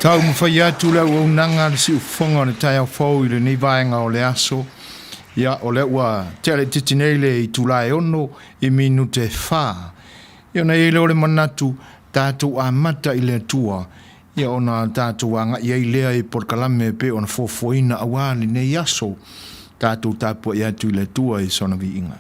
Taumafai atu le auaunaga a le siufofoga o le taeao fou i lenei vaega o le aso. Ia, o lea ua tea laitiiti nei le itula e 6 i minute e 4. Ia ona i ai lea o le manatu, tatou amata i le Atua, ia ona tatou agai ai lea i polokalame e pei ona fuafuaina aua lenei aso. Tatou tapuai atu i le Atua i sona viiga.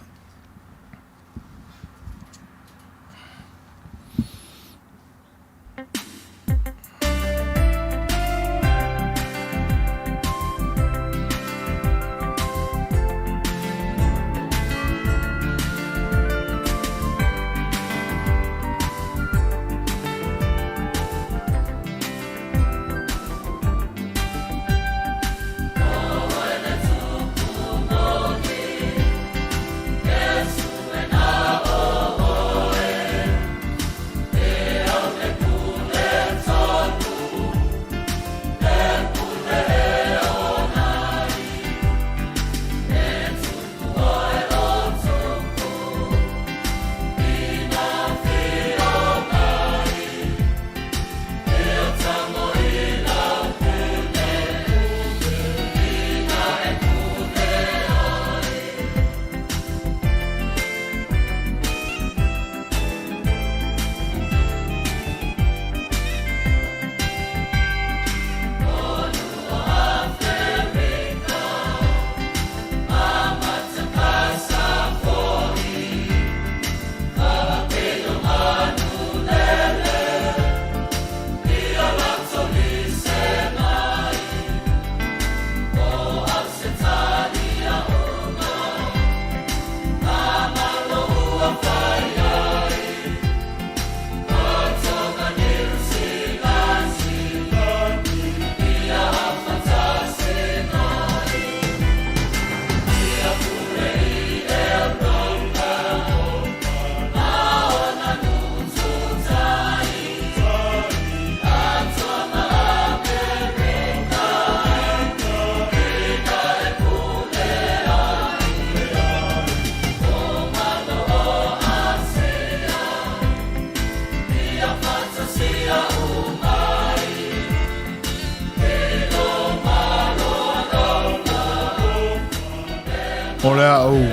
O le a ou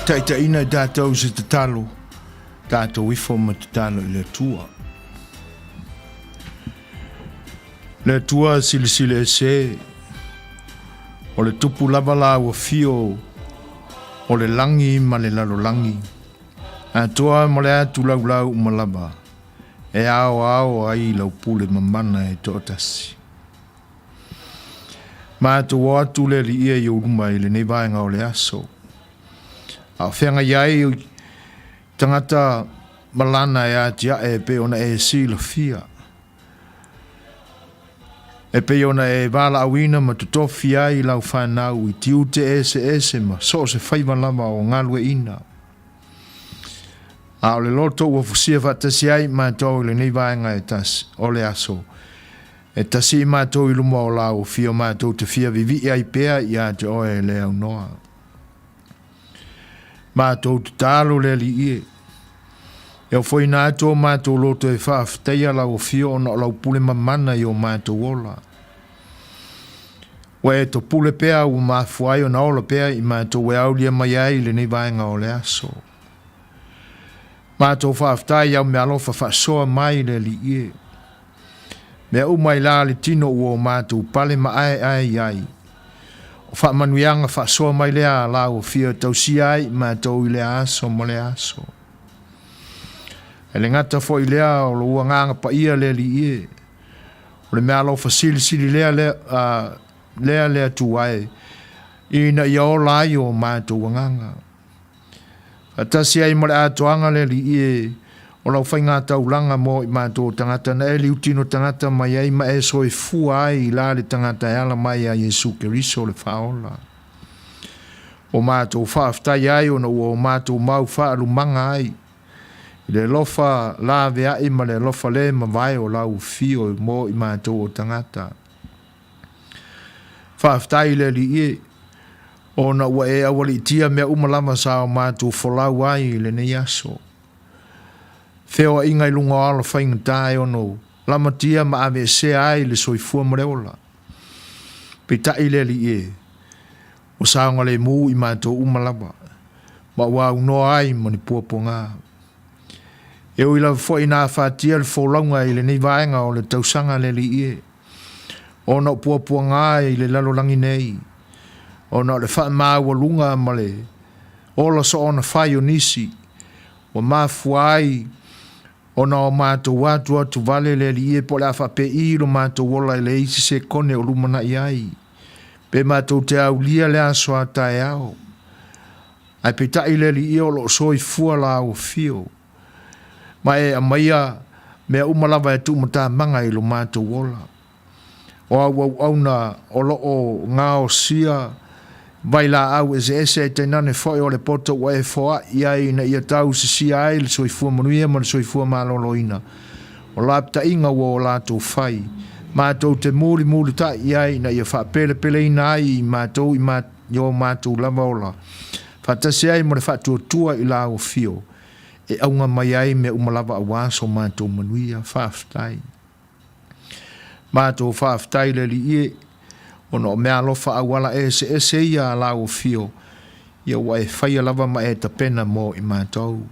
taitaiina i tatou se tatalo, tatou ifo ma tatalo i le Atua. Le Atua silisili ese, o le tupu lava la ua fio o le lagi ma le lalolagi, atoa ma le atu laulau uma lava, e aoao ai lau pule mamana e toatasi. Matou o atu le Alii e i ou luma i lenei vaega o le aso. A o feagai ai tagata malana e atiae e pei ona e silafia, e pei ona e valaauina ma totofi ai lau fanau i tiute eseese ma so o se faiva lava o galueaiina. A o le loto ua fusia faatasi ai matou i lenei vaega e tasi o le aso, e tasi i matou i luma o lau afio matou te fia vivii ai pea ia te oe le aunoa. Matou tatalo le Alii e, e ofoina atu o matou loto e faafetaia lau afio ona o lau pule mamana i o matou ola. Ua e topule pea ua mafua ai ona ola pea i matou e aulia mai ai i lenei vaega o le aso. Matou faafetai i au meaalofa faasoa mai le Alii e. Mea uma i la le tino ua o matou pale ma aeae i ai. O faamanuiaga faasoa mai lea a la ua fia tausia ai i matou i lea aso ma lea aso. E le gata foi lea o lou agaga paia le Alii e. O le meaalofa silisili lea lea, lea le Atua e, ina ia ola ai o matou agaga. Faatasi ai ma le atoaga le Alii e, o lau faigataulaga mo i matou o tagata na e liutino tagata mai ai ma e soifua ai i la le tagata e ala mai ia Iesu Keriso le Faaola. O matou faafetai ai ona ua o matou mau faalumaga ai i le alofa laveai ma le alofa le mavae o lau afio mo i matou o tagata. Faafetai i le Alii e, ona ua e aualiitia mea uma lava sa o matou folau ai i lenei aso. Feoaiga i luga o ala faigata e ono lamatia ma aveesea ai le soifua ma le ola. Peitai le Alii e, ua saogalemu i matou uma lava, ma ua aunoa ai ma ni puapuaga. E ui lava foi ina afatia le folauga i lenei vaega o le tausaga le Alii e, ona o puapuaga i le lalolagi nei, ona o le faamaualuga ma le ola soona fai o nisi, ua mafua ai ona o matou atu atu vale le Alii e, po o le a faapei lo matou ola e leai se sekone o lumanai ai, pe matou te aulia le aso a taeao. Ae peitai le Alii e, o lo o soifua Lau Afio, ma e aumaia mea uma lava e tuumatamaga i lo matou ola. O au auauna o lo o gaosia vailaau eseese ae tainane foi o le poto ua e foai ai ina ia tausisia ai le soifua manuia ma le soifua maloloina o lapataiga ua o latou fai, matou te mulimulitai i ai ina ia faapelepeleina ai i matou i o matou lava ola, faatasi ai ma le faatuatua i Lau Afio e auga mai ai mea uma lava aua so matou manuia. Faafetai. Matou faafetai le Alii e, ona o meaalofa auala eseese ia a Lau Afio, ia ua e faia lava ma e tapena mo i matou.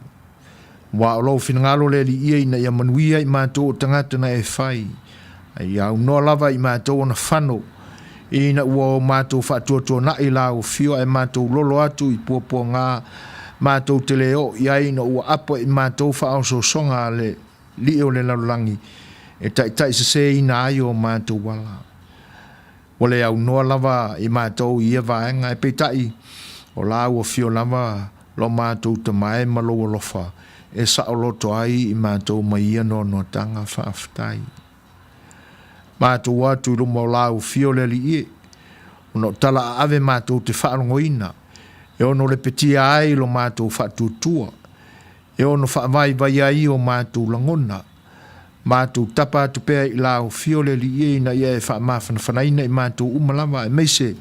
Aua o Lou finagalo le Alii e ina ia manuia i matou o tagata na e fai, a ia aunoa lava i matou ona fano, ina ua o matou faatuatuanai Lau Afio ae matou lolo atu i puapuaga matou te le oo i ai ina ua apo e i matou faaosoosoga a le Alii o le lalolagi e taitaiseseina ai o matou ala. Ua le aunoa lava i matou i ia vaega, ae peitai, o Lau Afio lava lo matou tamae ma Lou alofa e saoloto ai i matou mai ia noanoataga. Faafetai. Matou atu i luma o Lau Afio le Alii e, ona o tala aave matou te faalogoina, e ono lepetia ai lo matou faatuatua, e ono faavaivai ai o matou lagona. Matou tapa atu pea i la Afio le Alii e ina ia e faamafanafanaina i matou uma lava, aemaise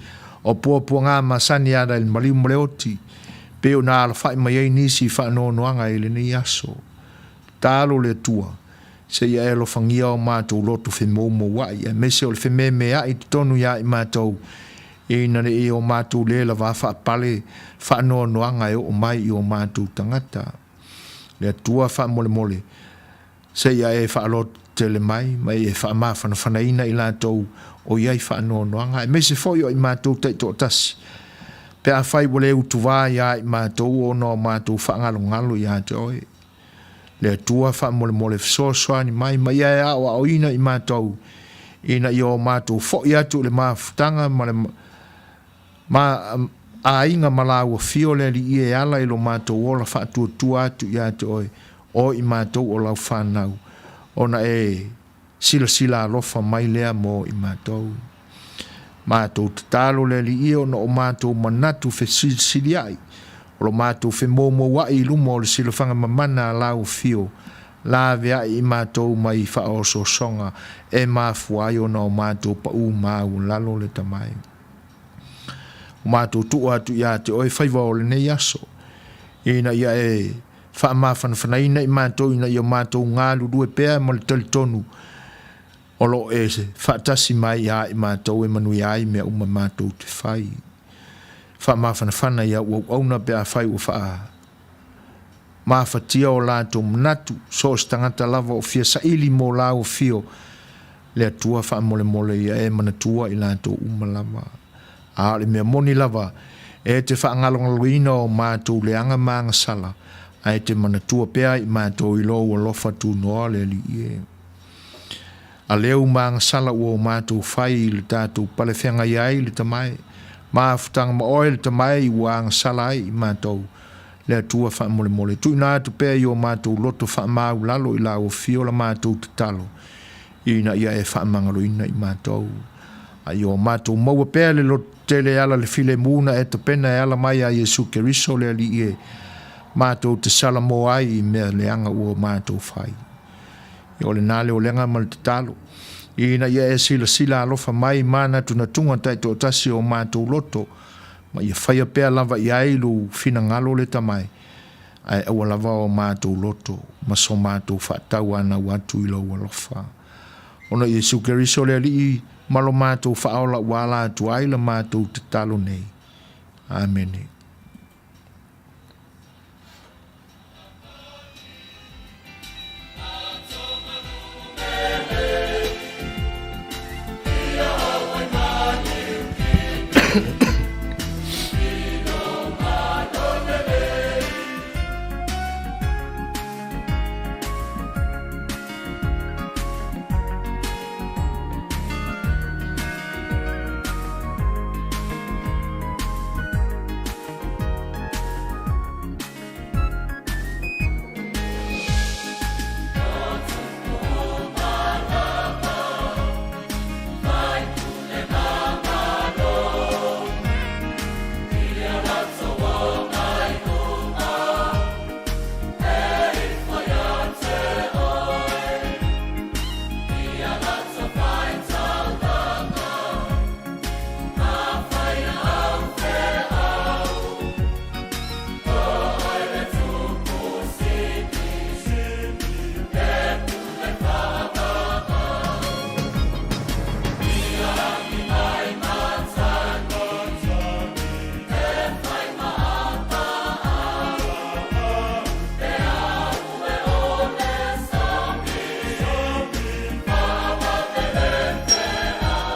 o puapuaga masani ala i le maliu ma le oti, pei ona alafai mai ai nisi i faanoanoaga i lenei aso. Tatalo le Atua, seia e alofagia o matou loto femoumouai, aemaise o le fememeai i totonu iā i matou, ina ne i o matou le lava faapale faanoanoaga e oo mai i o matou tagata. Le Atua faamolemole, seia e faalototele mai, ma e faamafanafanaina i latou o i ai faanoanoaga, aemaise foi o i matou taitoatasi, pe afai ua le utuvā iā i matou ona o matou faagalogalo ia te Oe. Le Atua faamolemole fesoasoani mai ma ia e aoaoina i matou, ina ia o matou foi atu i le mafutaga ma le ma aiga ma Lau Afio le Alii e ala i lo matou ola faatuatua atu ia te Oe, o i matou o Lau fanau, ona e Silasila alofa mai lea mo i matou. Matou tatalo le Alii ona o matou manatu fesilisiliaʻi, o lo matou femoumouaʻi i luma o le silafaga mamana a Lau Afio, laveaʻi i matou mai faaosoosoga e mafua ai ona o matou paʻu maualalo le tamai. O matou tuu atu ia te Oe faiva o lenei aso, ina ia e Faamafanafanaina i matou ina ia matou galulue pea ma le talitonu o lo o e faatasi mai ia i matou e manuia ai mea uma matou te fai. Faamafanafana i au auauna pe afai ua faamafatia o latou manatu, so o se tagata lava o fia saili mo lau afio, le Atua faamolemole ia e manatua i latou uma lava. A o le mea moni lava, e te faagalogaloina o matou leaga ma agasala, ae te manatua pea i matou i lou alofa tunoa le Alii e. Aleu ma agasala ua o matou fai i le tatou pale feagai ai le tamae, mafutaga ma oe le tamae i ua agasala ai i matou, le Atua faamolemole. Tuuina atu pea i o matou loto faamaulalo i lau afio la matou tatalo, ina ia e faamagaloina i matou. A ia o matou maua pea le loto tele e ala le filemu na e tapena e ala mai a Iesu Keriso le Alii e matou te salamo ai i mea leaga ua matou fai. Ia o lena le olega ma le tatalo, ina ia e silasila alofa mai ma natunatuga taitoatasi o matou loto, ma ia faia pea lava i ai lou finagalo le tamae, ae aua lava o matou loto ma so matou faatauanau atu i lou alofa. Ona o Iesu Keriso le Alii ma lo matou faaola ua ala atu ai la matou tatalo nei. Amene.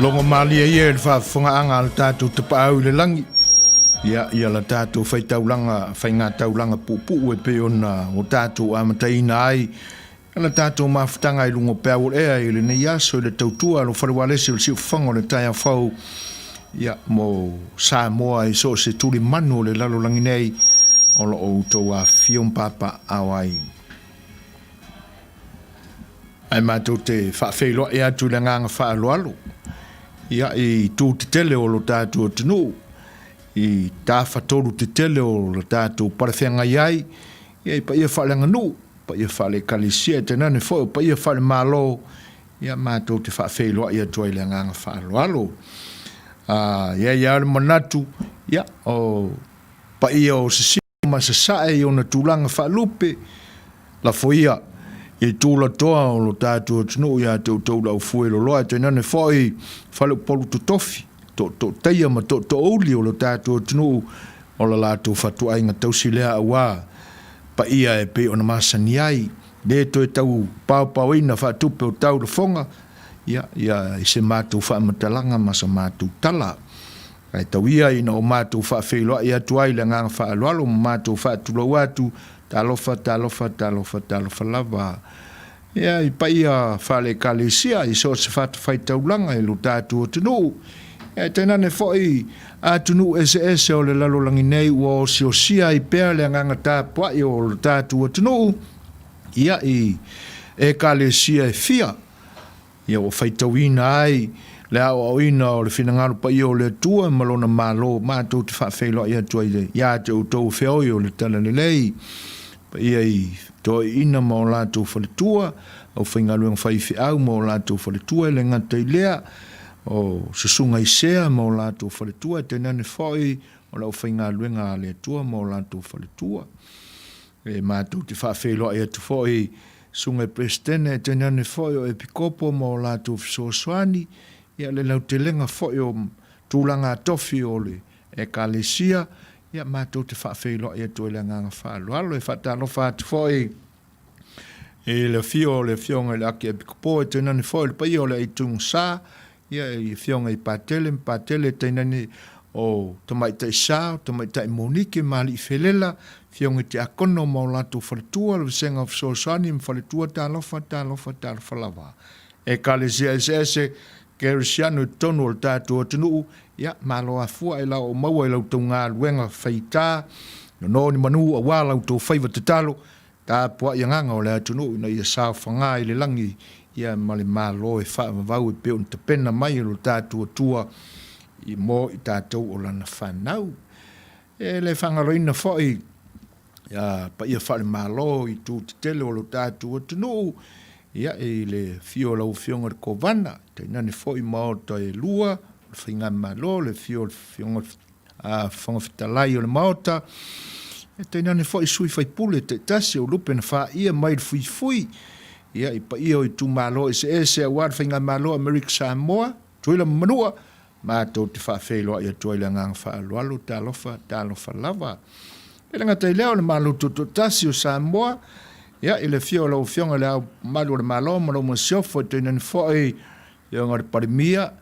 Logo malie ia i le faafofogaaga a le tatou Tapaau i le lagi, ia, ia la tatou faitaulaga, faigataulaga puupuu e pei ona o tatou amataina ai la tatou mafutaga i luga o peau o le ea i lenei aso i le tautua a lo fale ualesi o le siufofoga o le taeao fou, ia, mo Samoa i so o se tulimanu o le lalolagi nei o lo o outou afifio ma papaaao ai. Ae matou te faafeiloai atu i le agaga faaaloalo, ia, i itu tetele o lo tatou atunuu, i tafatolu tetele o lo tatou palefeagai ai, ia, i paia faaleaganuu, paia faale-Ekalesia, tainane foi o paia faale-Malo, ia, matou te faafeiloai atu ai i le agaga faaaloalo. A i ai lava le manatu, ia, o paia o Sisifo ma Sasae i ona tulaga faalupe, lafo ia i tulatoa o lo tatou atunuu ia te outou le aufue loloa, e tainane foi faleupolu totofi, tootootaia ma tootoouli o lo tatou atunuu o la latou fatuaiga tausi lea auā paia e pei ona masani ai, le toe tau paopaoina faatupe o tau lafoga, ia, ia i se matou faamatalaga ma sa matou tala. Ae tau ia ina o matou faafeiloai atu ai i le agaga faaaloalo ma matou faatulou atu, talofa, talofa, talofa, talofa lava. Ia, i paia faale-Ekalesia, i so o se fatafaitaulaga i lo tatou atunuu, ia, tainane foi atunuu eseese o le lalolagi nei ua osiosia ai pea le agaga tapuai o lo tatou atunuu, ia, i Ekalesia e fia. Ia ua faitauina ai le aoaoina o le finagalo paia o le Atua ma Lona Malo, matou te faafeiloai atu ai ia te outou o feoi o le Talalelei, paia i toeaiina ma o latou faletua, aufaigaluega faifeau ma o latou faletua, e le gata i lea, o susuga i sea ma o latou faletua, e tainane foi o le aufaigaluega a le Atua ma o latou faletua. E matou te faafeiloai atu foi Susuga i Peresetene, tainane foi o Epikopo ma o latou fesoasoani, ia le lautelega foi o tulaga tofi o le Ekalesia, ia matou te faafeiloai atu ai le agaga faaaloalo. E faatalofa atu foi i le afio o le Afioga i le Akiepikopo, e tainane foi le paia o le Aitugasa, Ia, i Afioga i Patele ma Patele, tainane o Tamaitai Sa, o Tamaitai Monike ma Alii Felela, Afioga i Tiakono ma o latou faletua, le Vasega o Fesoasoani ma faletua, talofa, talofa, talofa lava. Ekalesia eseese, Kerisiano i totonu o le tatou atunuu, ia, malo afua e la o maua i la outou galuega faitā, nono ni manu aua la outou faiva tatalo, Tapuai agaga o le atunuu ina ia saofaga i le lagi ia ma le Malo e faavavau e pei ona tapena mai e lo tatou Atua i mo i tatou o lana fanau. E le faagaloina foi ia paia faale-Malo i itu tetele o lo tatou atunuu, ia i le afio o lau Afioga i le Kovana, tainane foi Maota e lua o le Faigamalo, le afio o le Afioga i le Fofoga Fetalai o le Maota, e tainane foi sui faipule taitasi o lupe na faia mai le fuifui. ia, i paia o itumalo eseese aua le Faigamalo a Amerika Samoa, Tutuila ma Manua, matou te faafeiloai atu ai i le agaga faaaloalo, talofa, talofa lava. E le gata i lea, o le Malo Tutoatasi o Samoa, ia, i le afio o lau Afioga i Le Ao Mamalu o le Malo ma lau Masiofo, e tainane foi Afioga i le Palemia,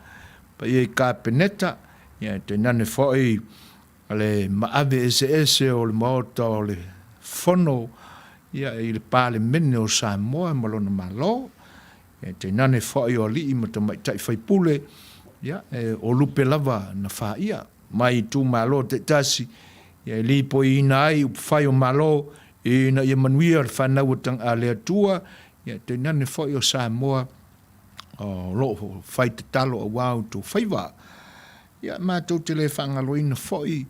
paia i Kapeneta, ia, e tainane foi le maave eseese o le Maota o le Fono, ia, i le Palemene o Samoa ma lona Malo, ia, tainane foi o alii ma tamaitai faipule, ia, e, o lupe lava na faia mai itumalo taitasi, ia, e lipoiina ai upufai o Malo ina ia manuia le fanau a le Atua, ia, tainane foi o Samoa o lo o fai tatalo aua outou faiva. Ia, matou te le faagaloina foi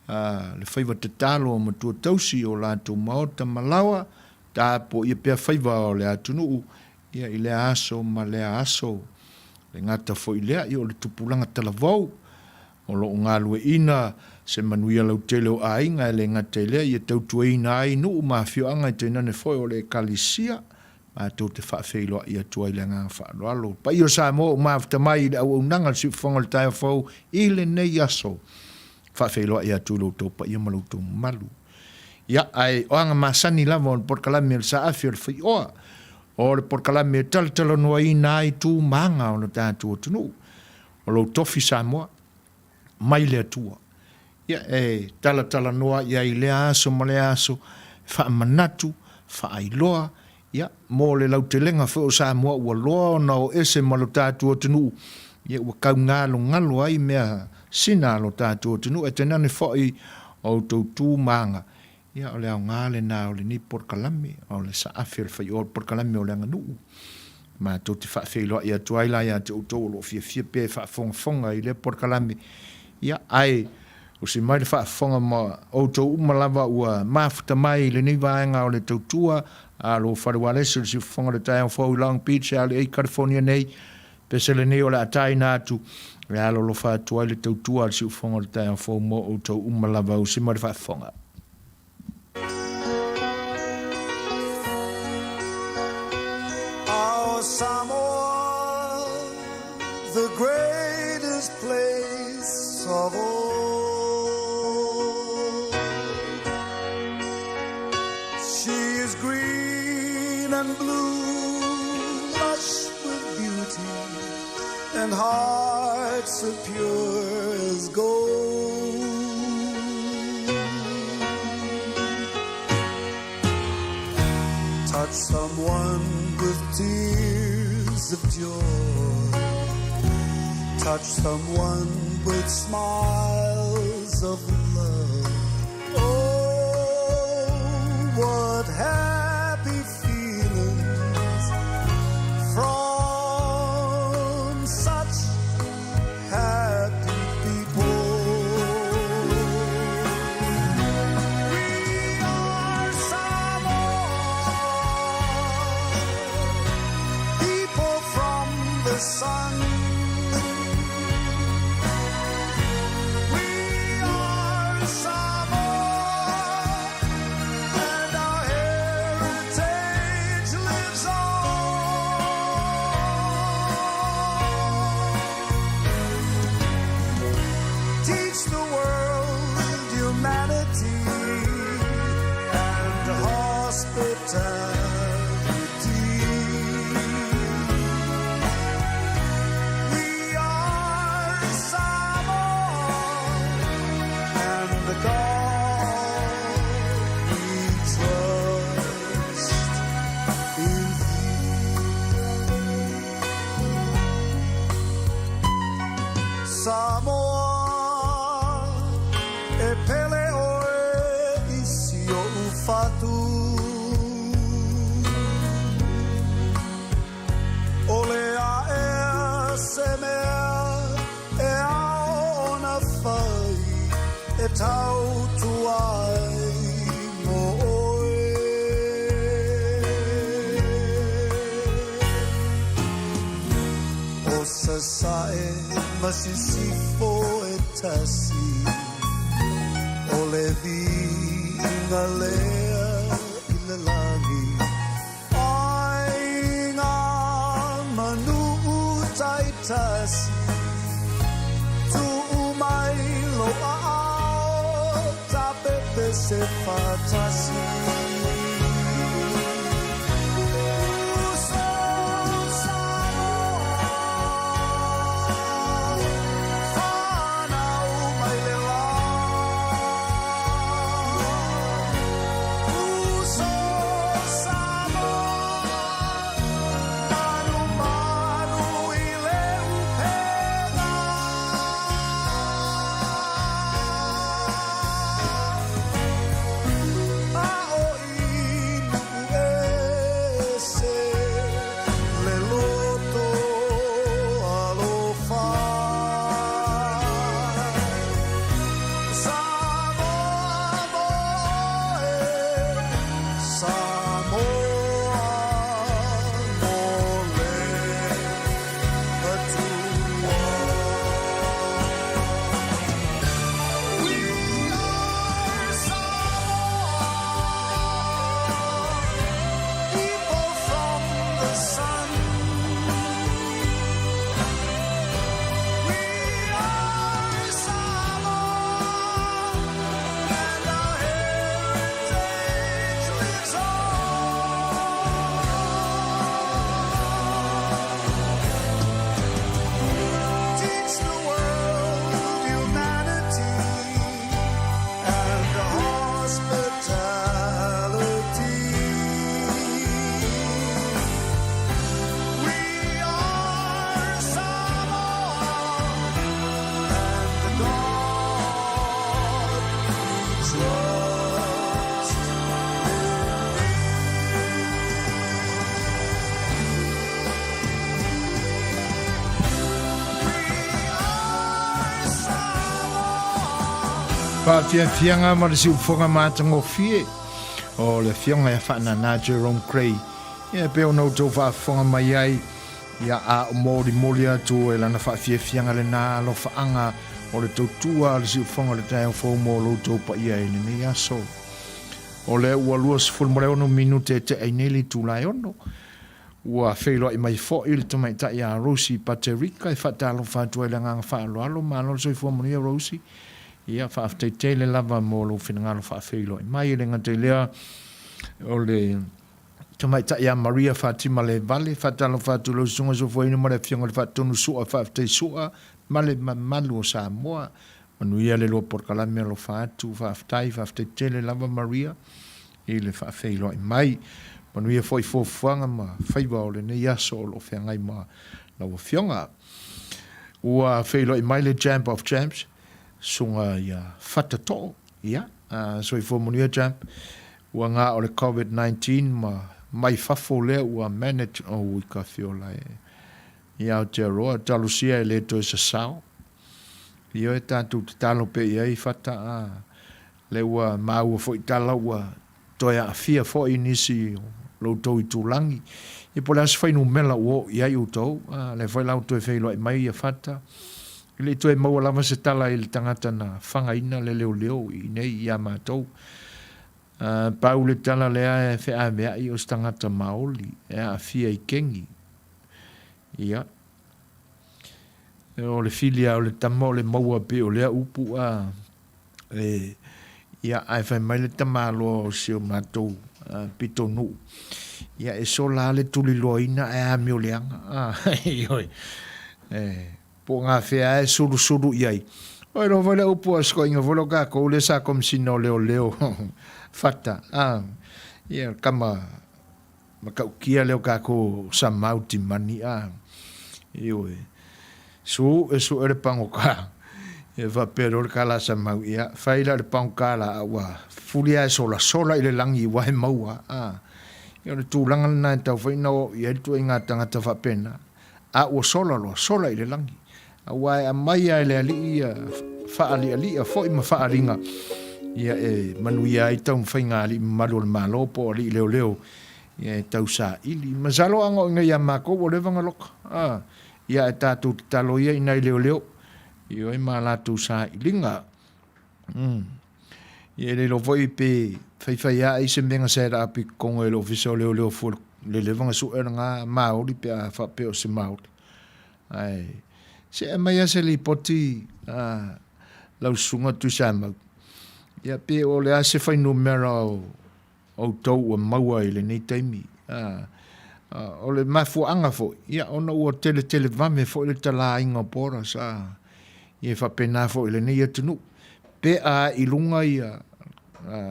le faiva tatalo a matua tausi i o latou maota ma laoa, tapuaia pea faiva o le atunuu, ia, i lea aso ma lea aso. E le gata foi i lea, ia, o le tupulaga talavou o lo o galueaiina se manuia lautele o aiga, e le gata i lea, ia tautuaina ai nuu ma afioaga e tainane foi o le Ekalesia Matou te faafeiloai atu ai i le agaga faaaloalo. Paia o Samoa ua mafuta mai i le auaunaga a le Siufofoga o le Taeao Fou i lenei aso. Faafeiloai atu i lo outou paia ma lo outou mamalu. Ia, ae o aga masani lava o le polokalame o le Saafi o le Faioa, o le polokalame e talatalanoaina ai tu ma aga o le tatou atunuu. O lou tofi Samoa, mai le Atua. Ia, e talatalanoa i ai i lea aso ma lea aso, faamanatu, faailoa, ia, mo le lautelega foi o Samoa ua loa ona o ese ma lo tatou atunuu, ia, ua kaugalogalo ai mea sina a lo tatou atunuu, ae tainane foi o outou tu ma aga. Ia, o le aoga lena o lenei polokalame, o le saafi o le faioa, o le polokalame o le aganuu. Matou te faafeiloai atu ai la ia te outou o lo o fiafia pea e faafogafoga i lea polokalame. Ia, ae usi mai le faafofoga ma outou uma lava ua mafuta mai i lenei vaega o le tautua a lo fale ualesi o le siufofoga o le taeao fou i Long Beach, LA, California nei. Pese lenei o le a taina atu e alolofa atu ai le tautua a le siufofoga o le taeao fou mo outou uma lava. Usi mai le faafofoga. Our Samoa, the greatest place of all. She is green and blue, lush with beauty, and hearts so pure as gold. Touch someone with tears of joy. Touch someone with smiles of love. Oh, what happy feelings from such happy people. We are Samoa, people from the sun. We are Samoa, and our heritage lives on. Teach the world humanity and hospitality. We are Samoa, and the God we trust in Samoa, e pele oe i si oʻu fatu. ʻOle aʻea se mea e ao ona fai e tautua ai mo ʻoe. ʻO Sasae ma Sisifo e tasi, ʻo le viiga lea i le lagi. tasi Tuu mai lou aao Ta pepese faatasi Uso Samoa Fanau mai le la Uso Samoa Malumalu i le upega. A o i nuʻu ese le loto alofa. Samoa mo oe, Samoa mo le Atua. We are Samoa, people from the sun. We are Samoa, and our heritage lives on. Teach the world humanity and hospitality. We are Samoa, and in God we trust. We are Samoa. Faafiafiaga ma le siufofoga matagofie o le Afioga ia Faanana Jerome Gray, ia e pei ona outou faafofoga mai ai, ia a o molimoli atu e lana faafiafiaga lena alofaaga o le tautua a le siufofoga o le taeao fou mo lo outou paia i lenei aso. O lea ua 26 minute e tea ai nei le itula e ono. Ua feiloai mai foi le tamaitai ia Rosie Paterika e faatalofa atu ai i le agaga faaaloalo. Malo le soifua manuia Rosie. Ia, faafetai tele lava mo lou finagalo faafeiloai mai. E le gata i lea, o le tamaitai ia Maria Fatima Levale, faatalofa atu i lau Susuga Sofuaina ma le Afioga i le Faatonu Sua, faafetai Sua ma le mamalu o Samoa. Manuia le lua polokalame alofa atu. Faafetai, faafetai tele lava Maria i le faafeiloai mai. Manuia foi fuafuaga ma faiva o lenei aso o lo o feagai ma lau Afioga. Ua feiloai mai le Champ of Champs, Susuga ia Fata Too. Ia, soifua manuia Champ. Ua ga o le Covid-19 ma mai fafo lea ua manage, oh, ui ka fiola e. I Aotearoa, talosia e le toe sasao. Ioe, tatou tatalo pea i ai Fata, a lea ua maua foi tala ua toe aafia foi nisi o lo outou itulagi. Ia po o le a se fuainumera ua oo i ai outou, a lea foi la ua toe feiloai mai ia Fata. E le i toe maua lava se tala i le tagata na fagaina le leoleo i inei ia matou. A pau le tala lea e feaveai o se tagata maoli e aafia i kegi. Ia, o le fili lava o le tama o le maua pei o lea upu a e, ia, ae fai mai le tamaloa o si o matou pitonuu, ia e sola lava le tuliloaina ae amio leaga. A, ioe, e, po o gafea lava e sulusulu i ai. Oi loa foi le upu a sikoiga foi lea o kakou lea sa Komesina o Leoleo Fata, a, ia, kama Matautia lea o tatou Samau Timani a ioe su e suʻe le pagota ia faapea loa le tala Samau ia fai la le pagota la a ua fuli a e solasola i le lagi ua e maua a ia o le tulaga lena e tau foi na oo i ai le tuaiga tagata faapena a ua sola loa sola i le lagi aua e aumai lava e le Alii ia faalialia foi ma faaaliga ia e manuia ai taumafaiga a alii mamalu o le Malo po o alii leoleo ia e tausaili. Masalo a ga o i inei ia makou ua leva ona loka a ia ae tatou tatalo ia i nai leoleo ioe ma latou sailiga. Umm. Ia e le iloa foi pe faifai lava ai se mea na set up i totonu e le Ofisa o Leoleo fua le leva ona sue lena Maori pe a faapea o se Maori. Ae se aumai lava se lipoti a lau Susuga Tuisamau, ia pe o le a se fuainumera o outou ua maua i lenei taimi. O le mafuaaga foi, ia ona ua teletelevave foi le talāina o borders, a, ia e faapena foi i lenei atunuu. Pe a i luga ia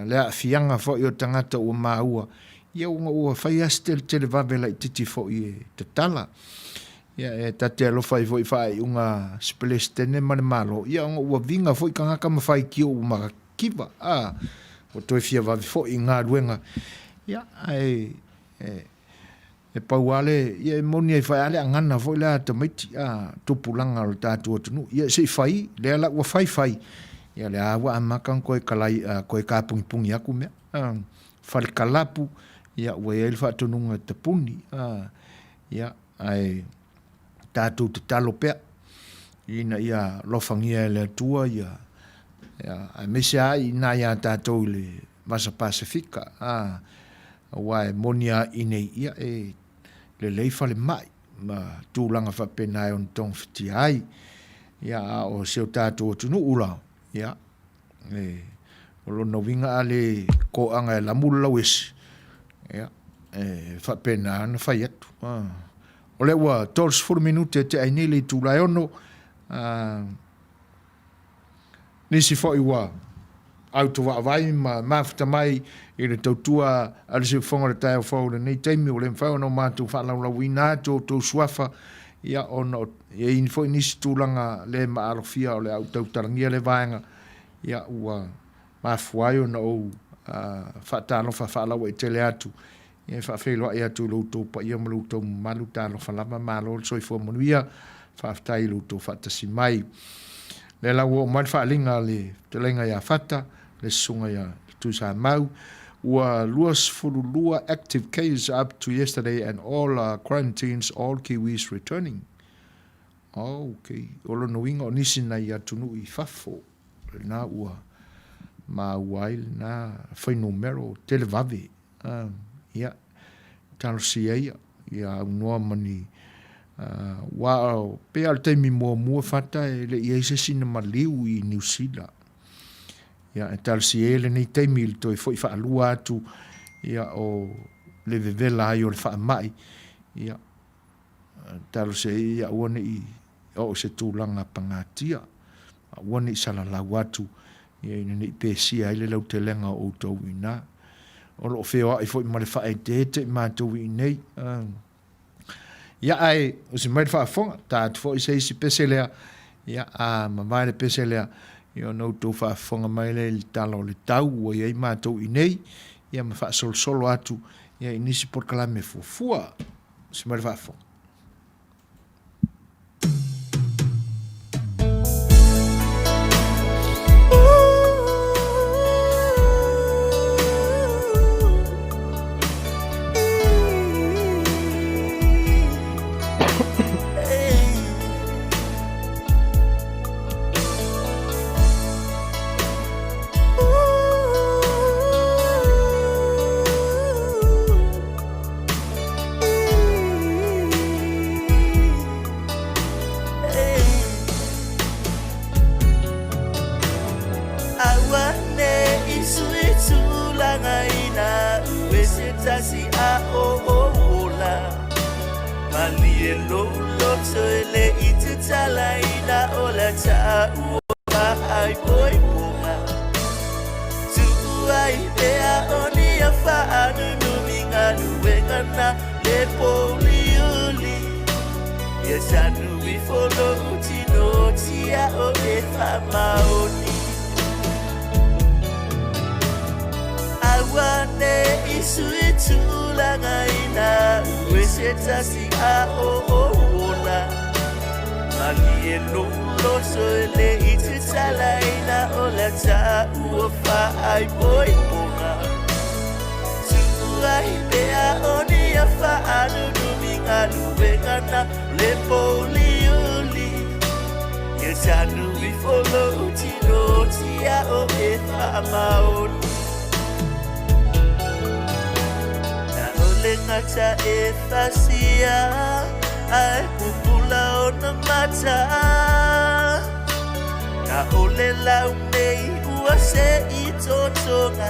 le aafiaga foi o tagata ua maua, ia ona ua fai lava si teletelevave laitiiti foi e tatala. Ia e ta te alofa ai foi i faaiuga a si Peresetene ma le Malo, ia ona ua viga foi tagata ma faitio ua matakiva, a, ua toe fia vave foi i galuega. Ia, ae e, e pau lava le, ia e moni ai foi lava le agana foi lea a tamaiti, a, tupulaga o le tatou atunuu. Ia se i fai, lea la ua fai fai, ia lea ua amata ona toe kalai, toe tapugipugī atu mea. A, fale kalapu, ia ua i ai le faatonuga e tapuni, a, ia, Ae tatou tatalo pea ina ia alofagia e le Atua ia, aemaise lava i ina ia tatou i le Vasa Pasefika, a, aua e moni lava i inei, ia e lelei falemai ma tulaga faapena e ono togafitia ai. Ia, a o si o tatou atunuu la, ia, E, o lona uiga a le koaga e lamu le lauesi, ia, e faapena ona fai atu. O lea ua 30 minute e tea ai nei le itula e 6, nisi foi ua autuvaavai ma mafuta mai i le tautua a le siufofoga o le taeao fou i lenei taimi, ua le mafai ona matou faalaulauina atu outou suafa, ia, ona e i ai foi nisi tulaga le maalofia o le a ou tautalagia lea vaega, ia, ua mafua ai ona ou faatalofa faalauaitele atu, ia, e faafeiloai atu i lo outou paia ma lo outou mamalu, talofa lava, malo le soifua manuia, faafetai i lo outou faatasi mai. O lea la ua oo mai le faaaliga a le fetalaiga ia Fata, le susuga ia Tuisamau, ua 22 active cases up to yesterday and all are quarantines, all Kiwis returning. Oh, okay. O lona uiga o nisi nai atunuu i fafo, lena ua maua ai lena fuainumera o televave. Ia, talosia ia, ia aunoa ma ni aua pei lava o le taimi muamua Fata e le i i ai se isi na maliu i Niu Sila. Ia, e talosia ia lenei taimi i le toe foi faalua atu ia o le vevela ai o le faamai, ia, talosia ia ia aua ne i oo i se tulaga pagatia, aua ne i salalau atu ia ina ne i pesia ai le lautelega o outou i ina. O lo o feoai foi ma le faaeteete i matou i inei. Ia ae usi mai le faafofoga, ta atu foi se isi pese lea, ia a mavae le pese lea, ia ona outou faafofoga mai lea i le tala o le tau ua i ai matou i inei, ia ma faasolosolo atu ia i nisi polokalame fuafua. Usi mai le faafofoga. ona mata. Na ole lau nei ua se i totoga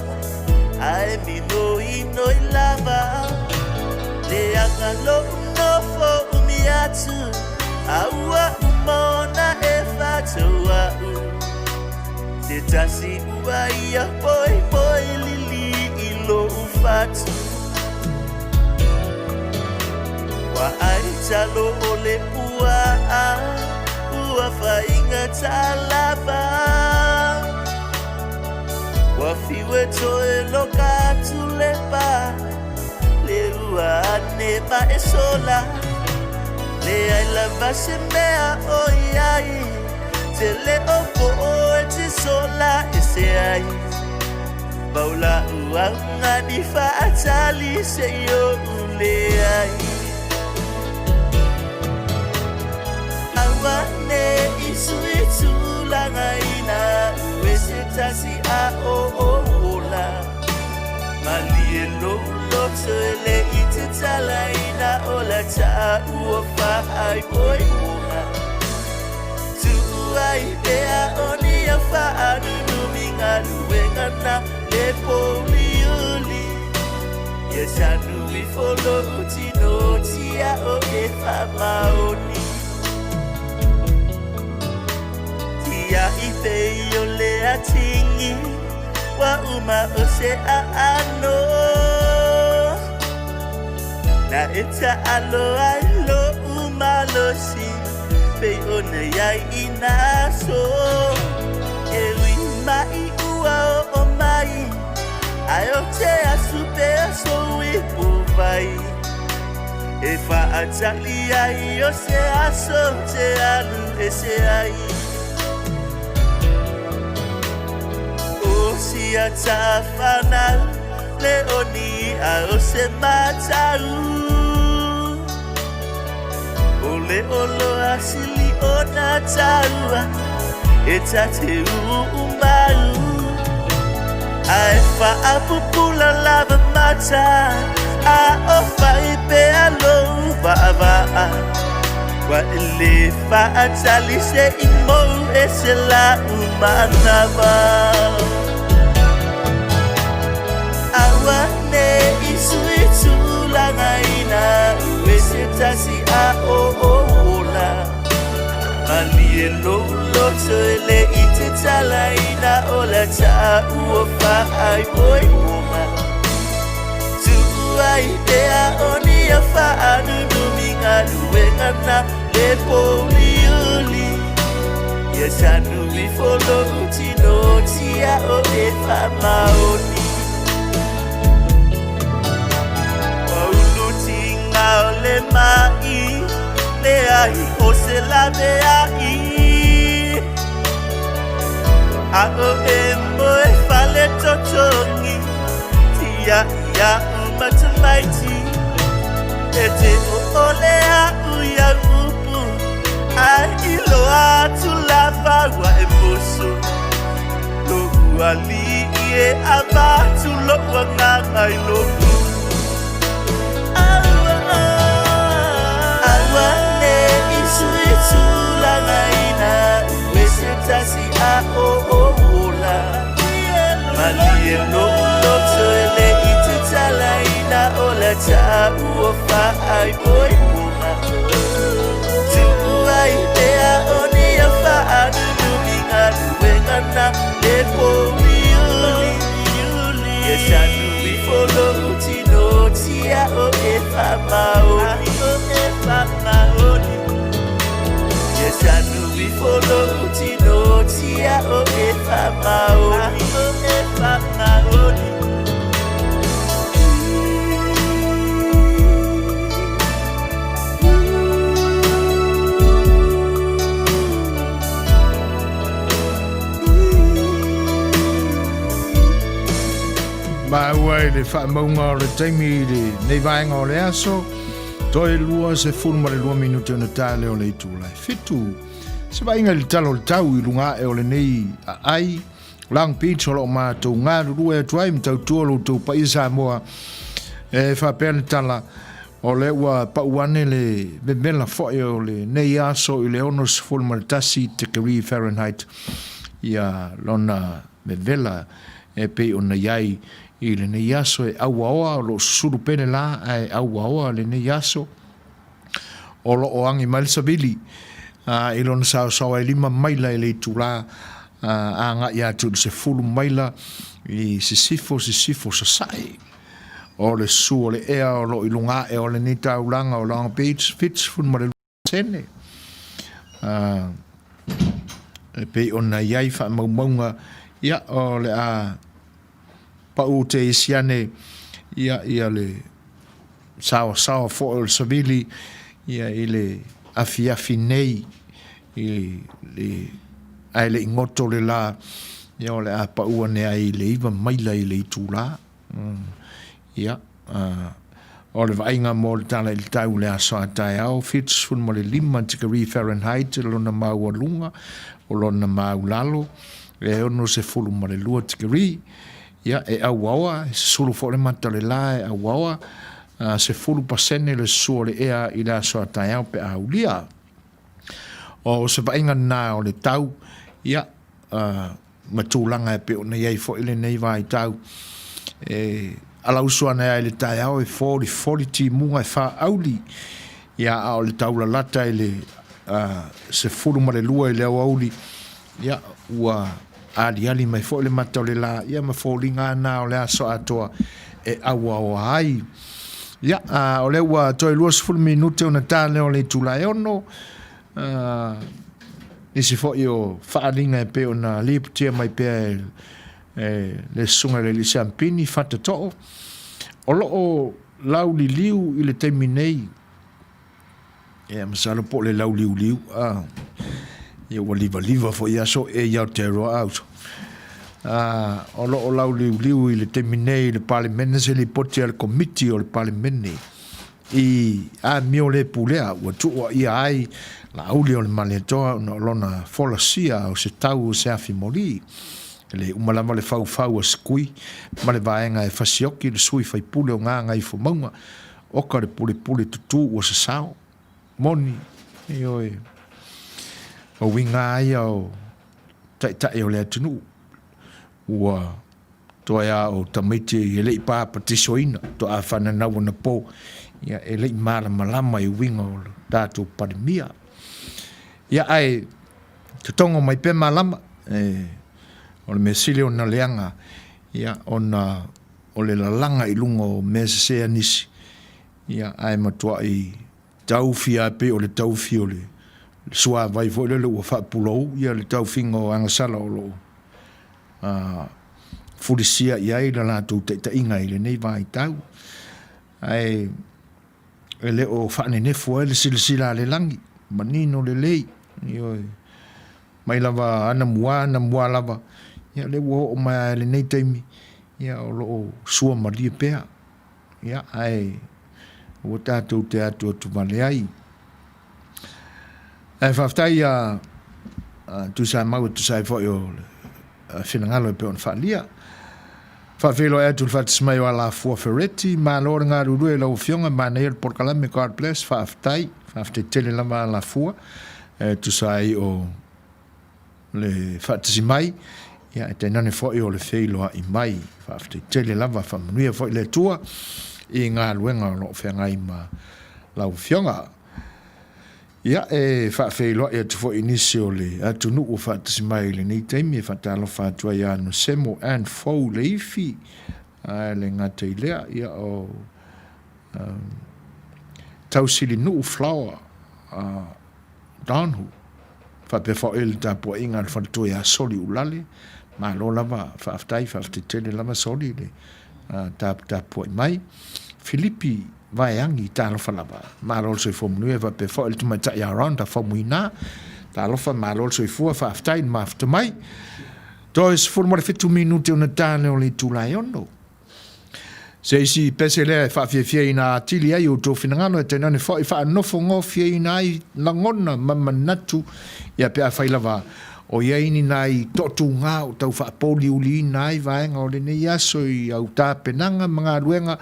ae minoinoi lava. Leaga lo'u nofo umi atu a ua uma ona e fataua'u. Se tasi ua ia poipoi lili i lo'u fatu. Ua ai talo o le pua'a ua faigata lava. Ua fiu e toe loka atu le pa le ua ane ma e sola. Leai lava se mea o i ai tele o po'o e te sola ese ai. Pau la'u augani fa'atali se'i o'u leai. Aua ne'i sui tulagaina ue se tasi a o ou ola. Malie lou loto e le i tatalaina o la ta'ua fa'aimoimoga. Tu'u ai pea o ni au fa'anunumi galuega na le pouliuli. Ia sanu ifo lo'u tino tia o e fa'amaoni. Tia'i pei o le atigi ua uma o se aano. Na e taalo ai lo'u malosi pei ona i ai i na aso. E ui mai ua oo mai ae ou te asu pea sou ipuvai. E faatali ai o se aso ou te alu ese ai. O si a tafanau le oni a o se matau. O le oloa sili ona taua e ta te uumau. Ae faapupula lava mata a o fai pea lou vaavaa. Ua e le faatali se i mou ese la'u manava. Aua ne'i sui tulagaina ue se tasi a o ou ola. Malie lou loto e le i tatalaina o la ta'ua fa'aimoimoga. Tu'u ai pea o ni au fa'anunumi galuega na le pouliuli. Ia sanu ifo lo'u tino tia o e fa'amaoni. Ua ulu tiga o le ma'i leai o se laveai. A o e moe fale totogi tia'i a'u ma tamaiti. E te o'ole a'u i au upu ae iloa atu lava ua e musu. Lo'u ali'i e avatu lo'u agaga i lou Aua ne'i sui tulagaina ue se tasi a o ou ola. Malie lou loto e le i tatalaina o la ta'ua fa'aimoimoga. Tu'u ai pea o ni au fa'anunumi galuega na le pouliuli. Ia sanu ifo lo'u tino tia o e fa'amaoni. Ia sanu ifo lo'u tino tia o e fa'amaoni. Maua i le faamauga o le taimi i lenei vaega o le aso, toe 22 minute ona ta lea o le itula e fitu. Se vaaiga i le tala o le tau i luga ae o lenei aai, Long Beach o lo o matou galulue atu ai ma tautua lo outou paia Samoa. E faapea le tala, O lea ua pau ane le memela foi o lenei aso i le 61 degree Fahrenheit ia lona mevela e pei ona i ai i lenei aso e auaoa o lo o susulu pea le la ae auaoa lenei aso. O lo o agi mai le savili i lona saosaoa e 5 maila i le itula agai atu i le 10 maila i sisifo sisifo sasae. O le susu o le ea o lo o i luga ae o lenei taulaga o Long Beach, 72%. E pei ona i ai faamaumauga, ia, o le a pau te isi ane, ia, ia le saoasaoa foi o le savili, ia, i le afiafi nei, i le, ae le i goto le la, ia, o le a pau ane ai i le 9 maila i le itula. Ia, o le vaaiga mo le tala i le tau i le aso a taeao, 75 tikeri Fahrenheit lona maualuga, o lona maulalo, e 62 tikeri. Ia, e auaoa, e susulu foi le mata o le la e auaoa, 10% le susu o le ea i le aso a taeao pe a aulia. O se vaaiga lena o le tau, ia, ma tulaga e pei ona i ai foi lenei vaitau. E alausu ana ai i le taeao e folifoli timuga e faaauli, ia, a o le taulalata i le 12 i le aoauli, ia, ua aliali mai foi le mata o le la, ia, ma foliga na o le aso atoa e auaoa ai. Ia, o lea ua toe 20 minute ona ta lea o le itula e 6, Nisi foi o faaaliga e pei ona lipotia mai pea e le Susuga i le Alii Siampini, Fata Too, o lo o lauliliu i le taimi nei, ia masalo po o le lauliuliu, a, ia ua livaliva foi aso e i Aotearoa auso. A, o lo o lauliuliu i le taimi nei i le Palemene se lipoti a le Komiti o le Palemene I amio le pulea ua tuuaia ai Laauli o le Malietoa ona o lona folasia o se tau o se afi moli. E le uma lava le faufau a Sikui ma le vaega e fasioki le sui faipule o Gagaifomauga oka le pulepule tutū ua sasao. Moni, ioe, o uiga a ia o taitai o le atunuu ua Toe a o tamaiti e le i papatisoina, toa fananau anapo, ia e le i malamalama i uiga o le tatou Palemia. Ia ae totogo mai pea malama, e, o le mea sili ona leaga, ia ona o le lalaga i luga o mea sese a nisi, ia ae matuai taufi lava pei o le taufi o le suavai foi lele ua faapulou ia le taufiga o agasala o lo o fulisia i ai le latou taitaiga i lenei vaitau. Ae e le o faanenefu ai le silasila a le lagi, manino lelei, ioe, mai lava anamua anamua lava, ia lea ua oo mai lava i lenei taimi, ia o lo o sua malie pea. Ia, ae ua tatou te atuatuvale ai. Ae faafetai ia Tuisamau e tusa ai foi o le finagalo e pei ona faaalia. Faafeiloai atu i le faatasi mai o Alafua Fereti, malo le galulue i lau Afioga, manaia le polokalame, God bless, faafetai, faafetai tele lava Alafua e tusa ai o le faatasi mai, ia e tainane foi o le feiloai mai. Faafetai tele lava, faamanuia foi le Atua i galuega o lo o feagai ma lau Afioga. Ia, e faafeiloai atu foi i nisi o le atunuu ua faatasi mai i lenei taimi, e faatalofa atu ai ia Nosemo Ann Fou Leifi, ae le gata i lea, ia o um, Tausilinuu Flower Donhu, faapea foi le tapuaiga a le faletua ia Soli Ulale, malo lava, faafetai, faafetai tele lava Soli le taputapuai mai. Filipi Vaeagi, talofa lava, malo le soifua manuia, faapea foi le tamaitai ia Rhonda Faumuina, talofa, malo le soifua, faafetai le mafuta mai. Toe 17 minute ona ta lea o le itula e 6. Se isi pese lea e faafiafiaina atili ai outou finagalo e tainane foi faanofogofieina ai lagona ma manatu, ia pe afai lava o i ai ni nai toatuga o tau faapouliuliina ai vaega o lenei aso i au tapenaga ma galuega.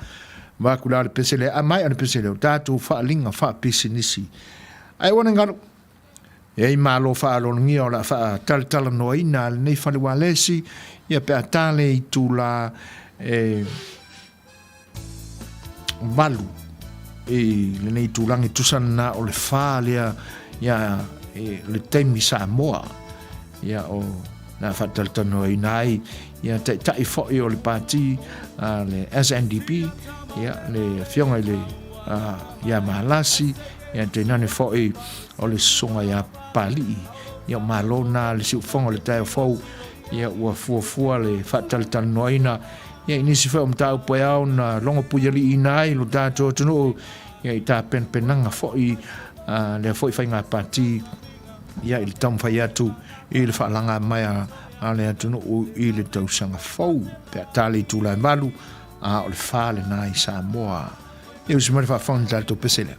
Vaku la le pese lea, a maea le pese lea, o tatou faaaliga faapisinisi. Ae ua ne galu, e ai malo faaaloalogia o le a faatalatalanoaina a lenei fale ualesi, ia pe a ta le itula e 8 i lenei itulagi e tusa lena o le fa lea ia e, le taimi Samoa ia o na faatalatalanoaina ai ia taitai foi o le pati a le SNDP ia le afioga i le ia Malasi ia tainane foi o le susuga ia Palii ia o malo na le siufofoga o le taeao fou ia ua fuafua le faatalatalanoaina ia i nisi foi o mataupu e ao ona logo puialiiina ai lo tatou atunuu ia i tapenapenaga foi a lea foi faiga pati ia i le taumafai atu i le faalaga mai a le atunuu i le tausaga fou pe a ta le itula e 8 a o le 4 lena i Samoa. Ia usi mai le faafofoga i le tatou pese lea.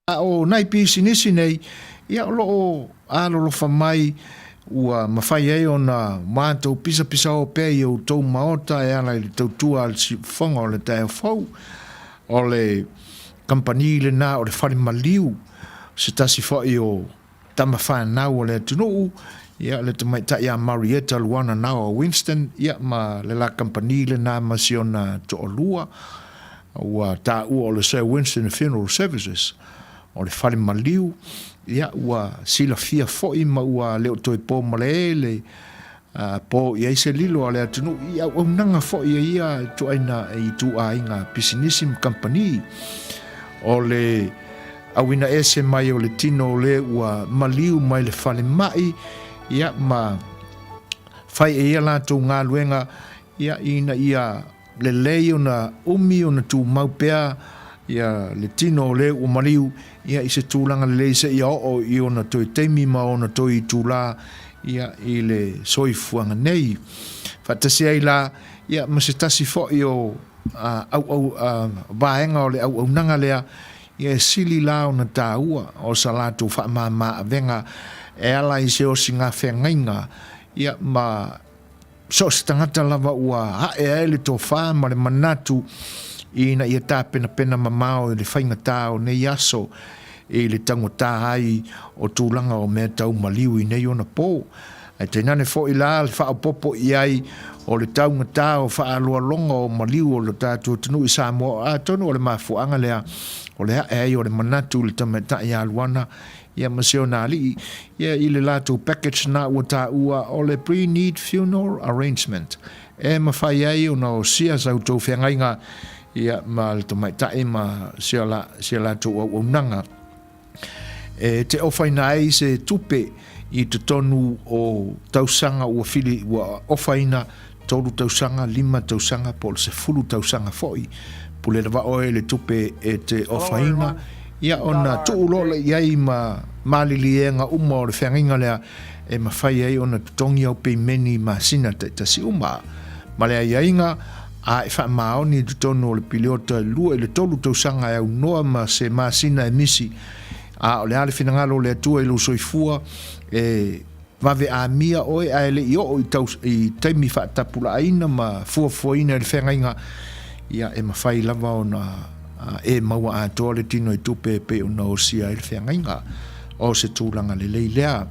A o nai pisinisi nei, ia o lo o alolofa mai ua mafai ai ona matou pisapisao pea i outou maota e ala i le tautua a le siufofoga o le taeao fou. O le kamupani lena o le Fale Maliu, se tasi foi o tama fanau a le atunuu, ia le tamaitai ia Marietta Luana Naoa Winston, ia ma le la kamupani lena ma si ona toalua, ua taua o le Sir Winston Funeral Services, o le fale maliu, ia ua silafia foi ma ua le o toe po malae le po i ai se lilo a le atunuu i auaunaga foi a ia ituaiga ituaiga pisinisi ma kamupani. O le auina ese mai o le tino o le ua maliu mai le falemai, ia ma fai e ia latou galuega, ia ina ia lelei ona umi ona tumau pea ia le tino o le ua maliu ia i se tulaga lelei seia oo i ona toe taimi ma ona toe itulā ia i le soifuaga nei. Faatasi ai la ia ma se tasi foi o auau vaega o le auaunaga lea ia e sili la ona taua o sa latou faamāmā avega e ala i se osiga feagaiga ia ma So o se tagata lava ua ae ai le tofa ma le manatu ina ia tapenapena mamao i le faigata o nei aso i le taugata ai o tulaga o mea tau maliu i nei ona po. Ae tainane foi la le faaopoopo i ai o le taugata o faaaloaloga o maliu o lo tatou atunuu i Samoa, atonu o le mafuaaga lea o le ae ai o le manatu i le tamaitai ia Luana ia ma si ona alii, ia i le latou package na ua taua o le pre-need funeral arrangement e mafai ai ona osia sa outou feagaiga ia ma le tamaitai ma si a latou auaunaga e te ofaina ai se tupe i totonu o tausaga ua fili ua ofaina 3 tausaga, 5 tausaga po o le 10 tausaga foi. Pule lava oe i le tupe e te ofaina, ia ona tuu loa lea i ai ma maliliega uma o le feagaiga lea e mafai ai ona totogi au peimeni i masina taitasi uma. Ma le aiaiga, a e faamaoni i totonu o le piliota e 2 i le 3 tausaga e aunoa ma se masina e misi, a o le a le finagalo o le Atua i lou soifua e Vave amia oe ae le i oo i tau, i taimi faatapulaaina ma fuafuaina i le feagaiga, ia e mafai lava ona e maua atoa le tino i tupe e pei ona osia ai le feagaiga. O se tulaga lelei lea.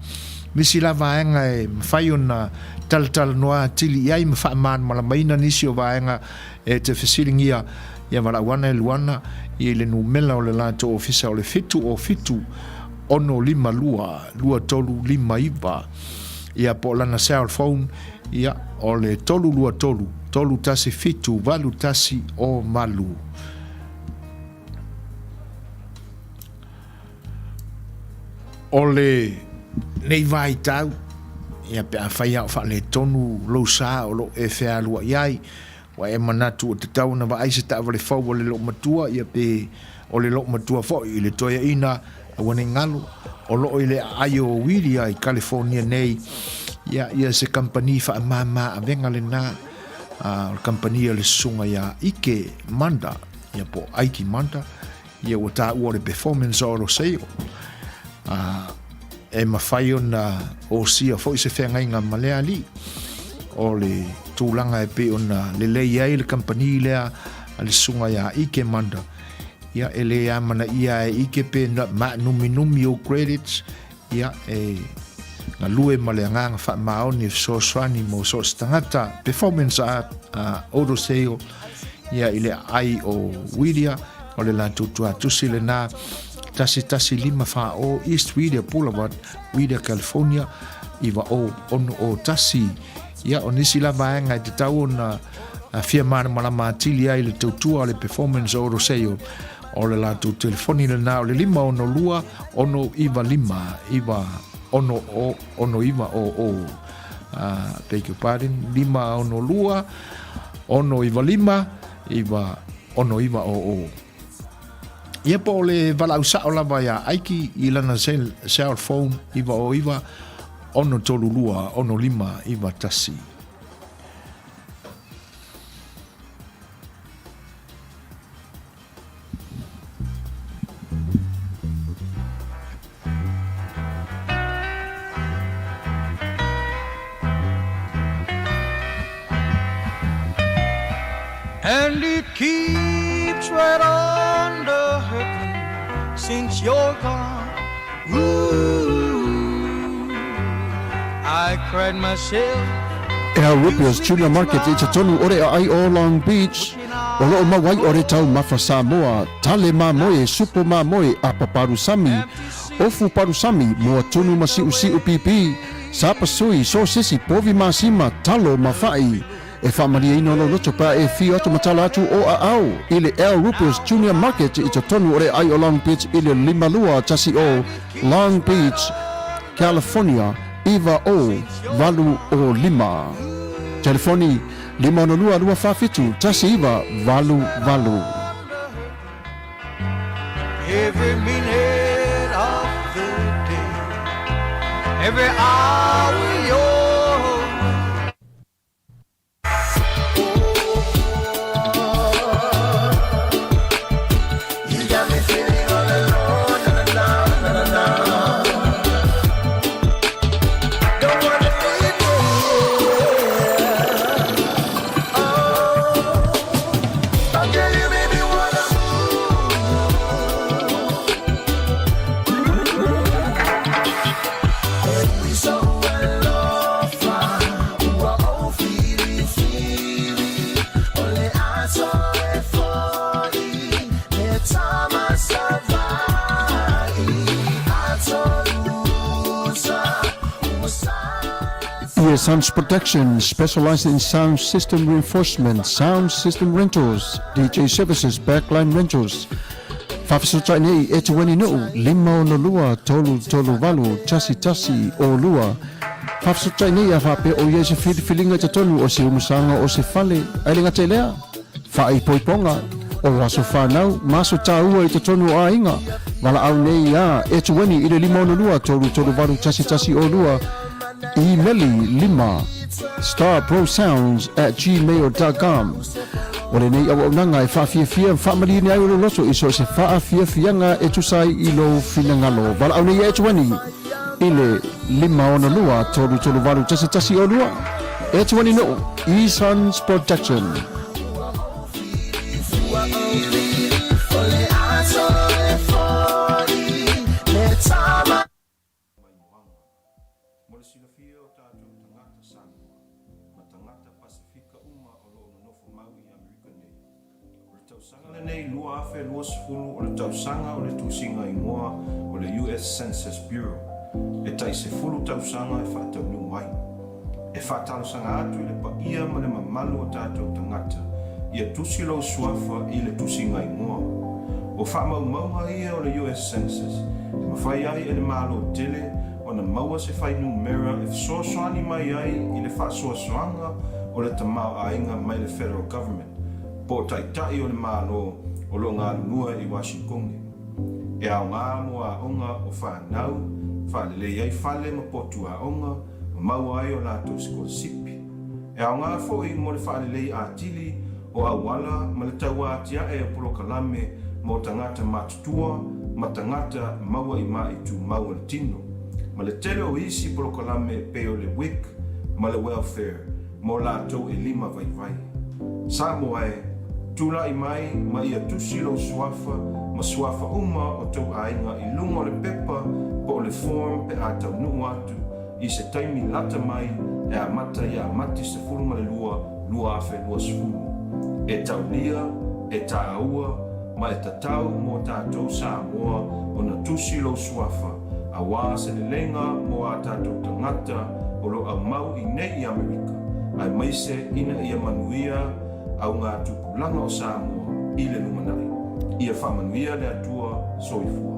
Nisi la vaega e mafai ona talatalanoa atili i ai ma faamalamalamaina nisi o vaega e te fesiligia, ia valaau ana e Luana i le numela o le latou ofisa o le 707 652 2359, ia po o lana cell phone, ia, o le 323 317 8108. O lenei vaitau, ia pe afai lava o faaletonu lou sa o lo o e fealuai ai, Ua e manatu ua tatau ona vaai se taavale fou a le loomatua, ia pe o le loomatua foi i le toeaina aua nei galo, o loo i le aai o Whittier i California nei, ia, ia se kamupani faamama avega lena, a, o le kamupani a le susuga ia Ike Manda, ia po o Ike Manda, ia ua taua o le Performance Auto Sale, a, e mafai ona osia foi se feagaiga ma lea alii. O le tulaga e pei ona lelei ai le kamupani lea a le susuga ia Ike Manda, ia e le amanaia e Ike pe maanuminumi ou credits, ia e galue ma le agaga faamaoni e fesoasoani mo so o se tagata. Performance Art Auto Sale, ia i le aai o Whittier, o le latou tuatusi lena, 11540 East Whittier Boulevard, Whittier, California, 90601. Ia, o nisi la vaega e tatau ona fia malamalama atili ai le tautua o le Performance Auto Sale, o le latou telefoni lena o le 562 695 966900. Beg your pardon, 562 695 960900. Ia po o le valaau sao lava iā Aiki i lana cell phone 909 632 6591. And it keeps right on the hurting since you're gone. Ooh, I cried myself. Al Rupier's Tuna Market i totonu o le aai o Long Beach, o loo mau ai o le taumafa Samoa, tale mamoe, supo mamoe, apa palusami, ofu palusami, moa tunu ma siusiu pipi, sapasui, sosesi, povi masima, talo ma fa'i. E faamalieina lou loto pe a e fio atu ma tala atu o aao i le Al Rupier's Junior Market i totonu o le aai o Long Beach i le 5210 Long Beach, California 90805. Telefoni, 562 247 1988. Every minute of the day, every hour you're away. ES Sounds Production, specializing in sound system reinforcement, sound system rentals, DJ services, backline rentals. Faafesootai nei e Tueni Nuu, 562 338 1 1 2. Faafesootai nei a faapea o i ai se filifiliga i totonu o se umusaga o se fale, ae le gata i lea, faaipoipoga o aso fanau ma aso taua i totonu o aiga. Valaau nei iā Etueni i le 562 338 1 1 2, imeli 5 starprosounds@gmail.com. O lenei auaunaga e faafiafia ma faamalieni ai o lou loto i so o se faafiafiaga e tusa ai i lou finagalo. Valaau nei iā Etueni i le 562 338 1 1 2. Etueni Nuu, E-Sons Production. Mo le silafia o tatou tagata Samoa ma tagata Pasefika uma o lo o nonofo mau i Amerika nei, o le tausaga lenei 2020 o le tausaga o le tusiga igoa o le US Census Bureau e tai sefulu tausaga e faataunuu ai. E faatalosaga atu i le paia ma le mamalu o tatou tagata ia tusi lou suafa i le tusiga igoa. O faamaumauga ia o le US Census e mafai ai e le Malo tele ona maua se fuainumera e fesoasoani mai ai i le faasoasoaga o le tamaoaiga mai le Federal Government po o taitai o le Malo o lo o galulue i Washington. E aoga mo aoga o fanau, faalelei ai fale ma potu aoga, ma maua ai o latou sikolasipi. E aoga foi mo le faalelei atili o auala ma le tauatiae o polokalame mo tagata matutua ma tagata maua i maʻi tumau o le tino, ma le tele o isi polokalame e pei o le WIC ma le Welfare mo latou e lima vaivai. Samoa e, tulai mai ma ia tusi lou suafa ma suafa uma o tou aiga i luga o le pepa po o le form pe a taunuu atu i se taimi lata mai e amata ia Mati 12, 2020. E taulia, e tāua, ma e tatau mō tātou Samoa ona tusi lou suafa, auā se leleiga mō ā tātou tagata o lo aumau i nei i Amerika, aemaise ina ia manuia au ngā tupulaga o Samoa i le lumanai. Ia faamanuia le Atua soifua.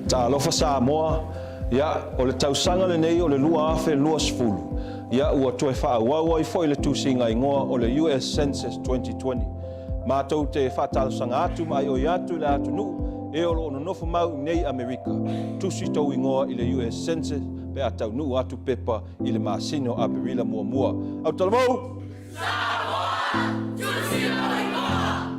Talofa Samoa, Ia, o le tausaga lenei o le 2020, ia ua toe faaauau ai foi le tusiga igoa o le US Census 2020. Matou te faatalosaga atu ma aioi atu i le atunuu e o lo o nonofo mau i nei Amerika, tusi tou igoa i le US Census pe a taunuu atu pepa i le masina o Aperila muamua. Autalavou! Samoa! Tusi lou igoa!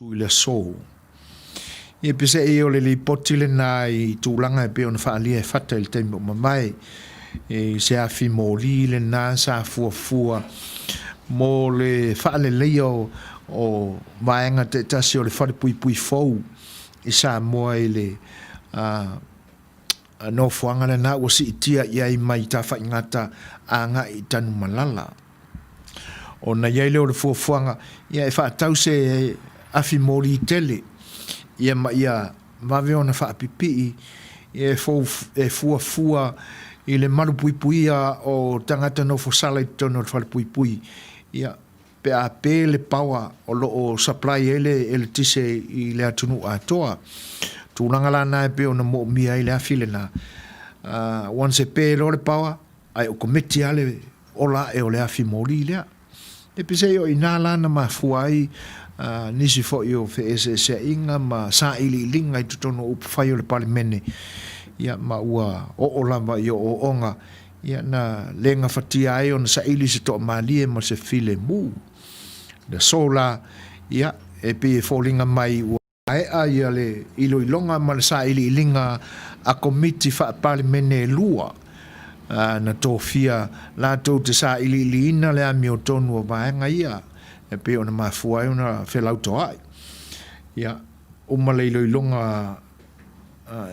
Su i le aso. Ia peiseai o le lipoti lena i tulaga e pei ona faaalia e Fata i le taimi o mavae, i se afi moli lena sa fuafua mo le faaleleia o vaega taitasi o le falepuipui fou i Samoa i le nofoaga lena ua siitia i ai mai Tafaigata agai i Tanumalala. Ona i ai lea o le fuafuaga, ia e faatau se afi moli tele, ia ma ia vave ona faapipii e fuafua i le malupuipuia o tagata nofosala i totonu o le falepuipui, ia pe a pe le power o lo o supply ai le eletise i le atunuu atoa. Tulaga la na e pei ona moomia ai le afi lena. Once e pe loa le power, ae okometi lava le ola ae o le afi moli lea. E peiseai o i ina la na mafua ai nisi foi o feeseeseaiga ma sailiiliga i totonu o upufai o le Palemene, ia ma ua oo lava i ooooga, ia na le gafatia ai ona saili se toamalie ma se filemu. Le aso la, ia, e pei e foliga mai ua maea ia le iloiloga ma le sailiiliga a Komiti Faa-Palemene e lua na tofia latou te sailiiliina le amiotonu o vaega ia e pei ona mafua ai ona felautoa'i. Ia, uma le iloiloga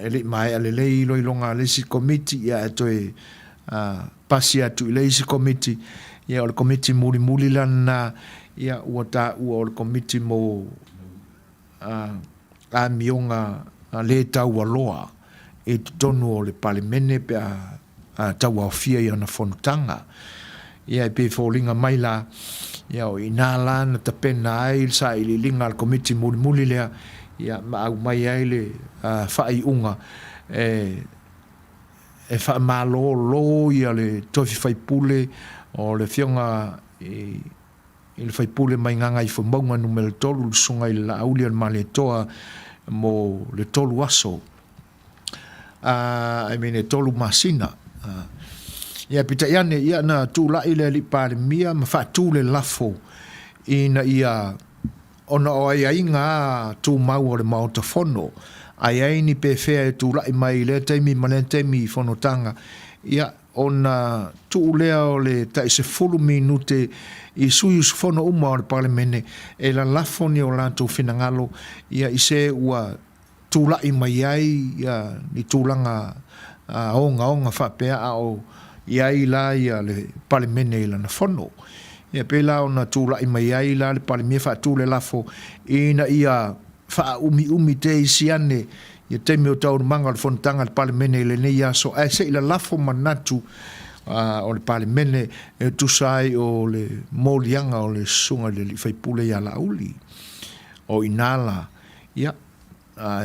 e le i maea lelei iloiloga a le isi Komiti, ia ae toe pasi atu i le isi Komiti, ia o le Komiti mulimuli la lena, ia ua taua o le Komiti mo amioga le taualoa i totonu o le Palemene pe a tauaofia i ana fonotaga. Ia e pei e foliga mai la, ia o i ina la na tapena ai le sailiiliga a le Komiti mulimuli lea, ia ma aumai ai le faaiuga e e faamalolo ia le tofi faipule o le Afioga i i le faipule mai Gagaifomauga Numera 3, le Susuga i le Laauli o le Malietoa mo le tolu aso, I mean e tolu masina. Ia peitai ane, ia na tulai le Alii Palemia ma faatu le lafo ina ia, ona o aiaiga tumau o le Maota Fono, a i ai ni pefea e tulai mai i lea taimi ma lea taimi i fonotaga, ia, ona tuu lea o le tai 10 minute i sui usufono uma o le Palemene e lalafo ni o latou finagalo ia i se ua tulai mai ai ia ni tulaga ogaoga faapea a o i ai la ia le Palemene i lana fono. Ia pei la ona tulai mai ai la le Palemia faatu le lafo ina ia faaumiumi te isi ane ia taimi o taualumaga o le fonotaga a le Palemene i lenei aso, ae se i lalafo manatu o le Palemene e tusa ai o le moliaga o le Susuga i le Alii Faipule ia Laauli. O i ina la, ia,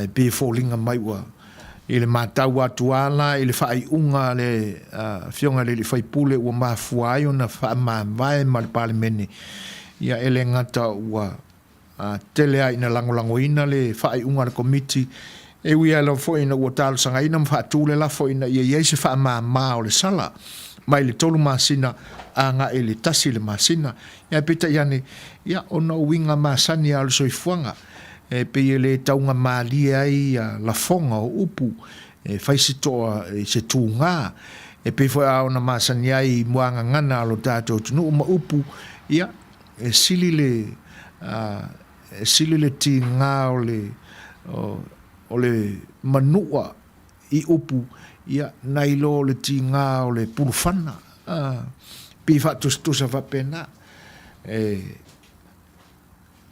e pei e foliga mai ua i le matau atu lava la i le faaiuga a le Afioga i le Alii Faipule ua mafua ai ona faamavae ma le Palemene, ia e le gata ua A tele lava ina lagolagoina le faaiuga a le Komiti, e ui lava foi ina ua talosagaina ma faatu le lafo ina ia i ai se faamama o le sala mai le tolu masina agai i le tasi le masina. Ae peitai ane, ia, ona o uiga masani lava o le soifuaga, e pei e le taugamalie ai lafoga o upu e fai se toa i se tugā, e pei foi lava ona masani ai i muagagana a lo tatou atunuu ma upu, ia, E sili le, e sili le tiga o le, o le manua i upu, ia, nai lo le tiga o le pulufana, a, pei faatusatusa faapena. E,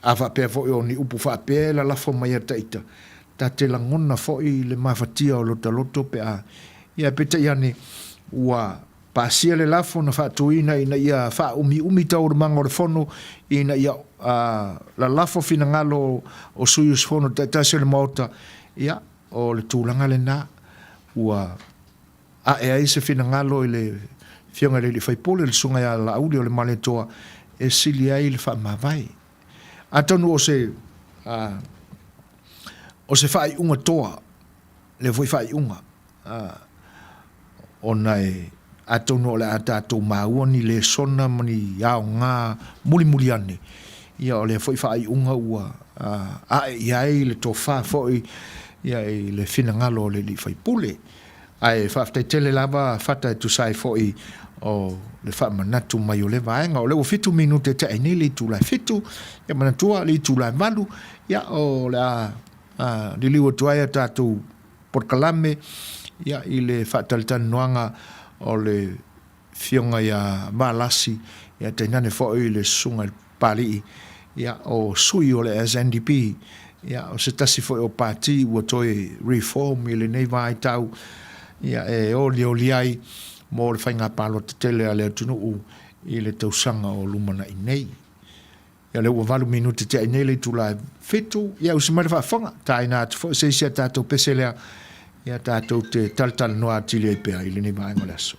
a faapea foi o ni upu faapea e lalafo mai ia ita, ta te lagona foi le mafatia o lota loto pe a, ia, peitai ane, ua Pasia le lafo na faatuina ina ia faaumiumi taualumaga o le Fono ina ia lalafo finagalo o sui usufono taitasi o le Maota, ia, o le tulaga lena ua ae ai se finagalo i le Afioga i le Alii Faipule, le Susuga ia Laauli o le Malietoa, e sili ai le faamavae. Atonu o se, o se faaiuga toa lea foi faaiuga, ona e atonu o le a tatou maua ni lesona ma ni aoga mulimuli ane, ia o lea foi faaiuga ua. a'e i ai le tofa foi ia i le finagalo o le alii faipule. Ae faafetai tele lava Fata e tusa ai foi o le faamanatu mai o lea vaega. O lea ua fitu minute e tea ai nei le itula e fitu, ia manatua le itula e valu, ia o le a liliu atu ai a tatou polokalame ia i le faatalatalanoaga o le Afioga ia Valasi, ia tainane foi le Susuga i le Papalii, ia o sui o le SNDP, ia o se tasi foi o pati ua toe reform i lenei vaitau, ia e olioli ai mo le faiga palota tele a le atunuu i le tausaga o lumanai nei. Ia lea ua 8 minute tea nei le itula e 7, ia usi mai le faafofoga, taina atu foi se isi a tatou pese lea, ia tatou te talatalanoa atili ai pea i lenei vaega o le aso.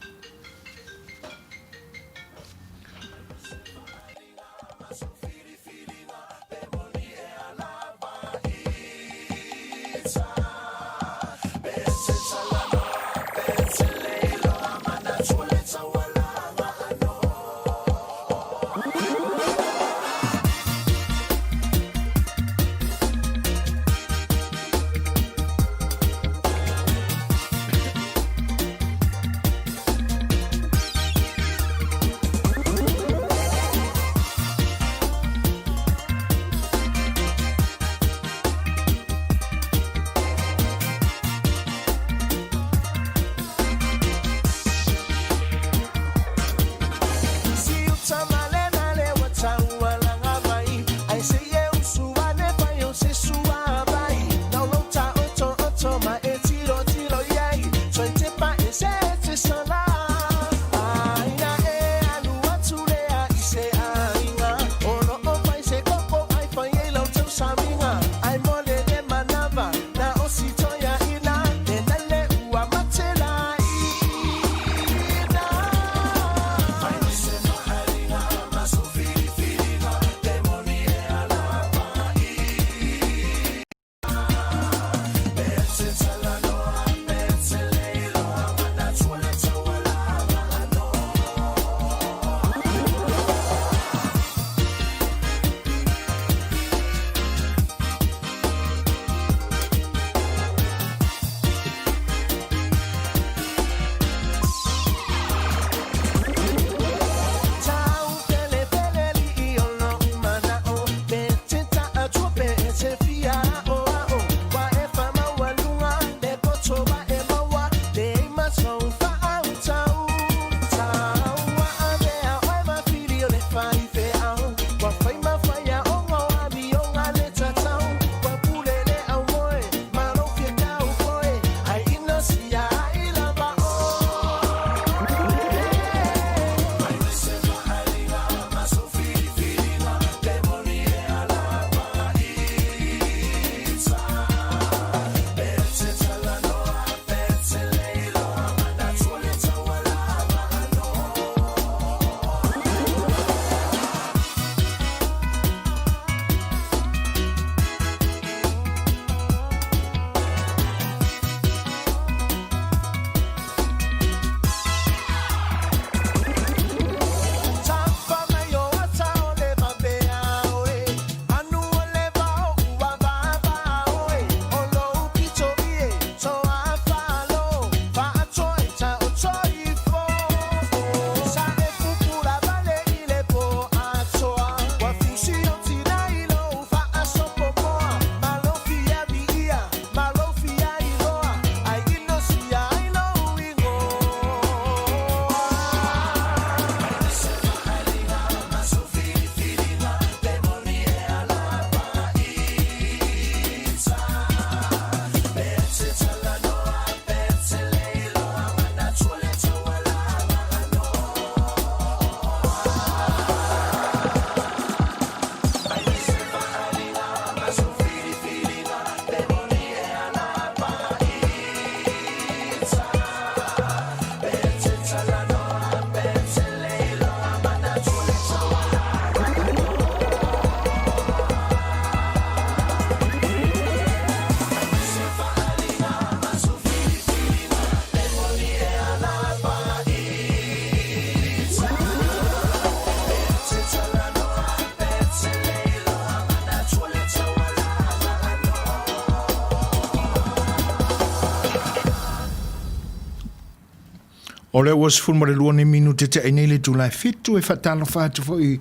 O lea ua 12 ni minute tea i nei le itula e fitu, e faatalofa atu foi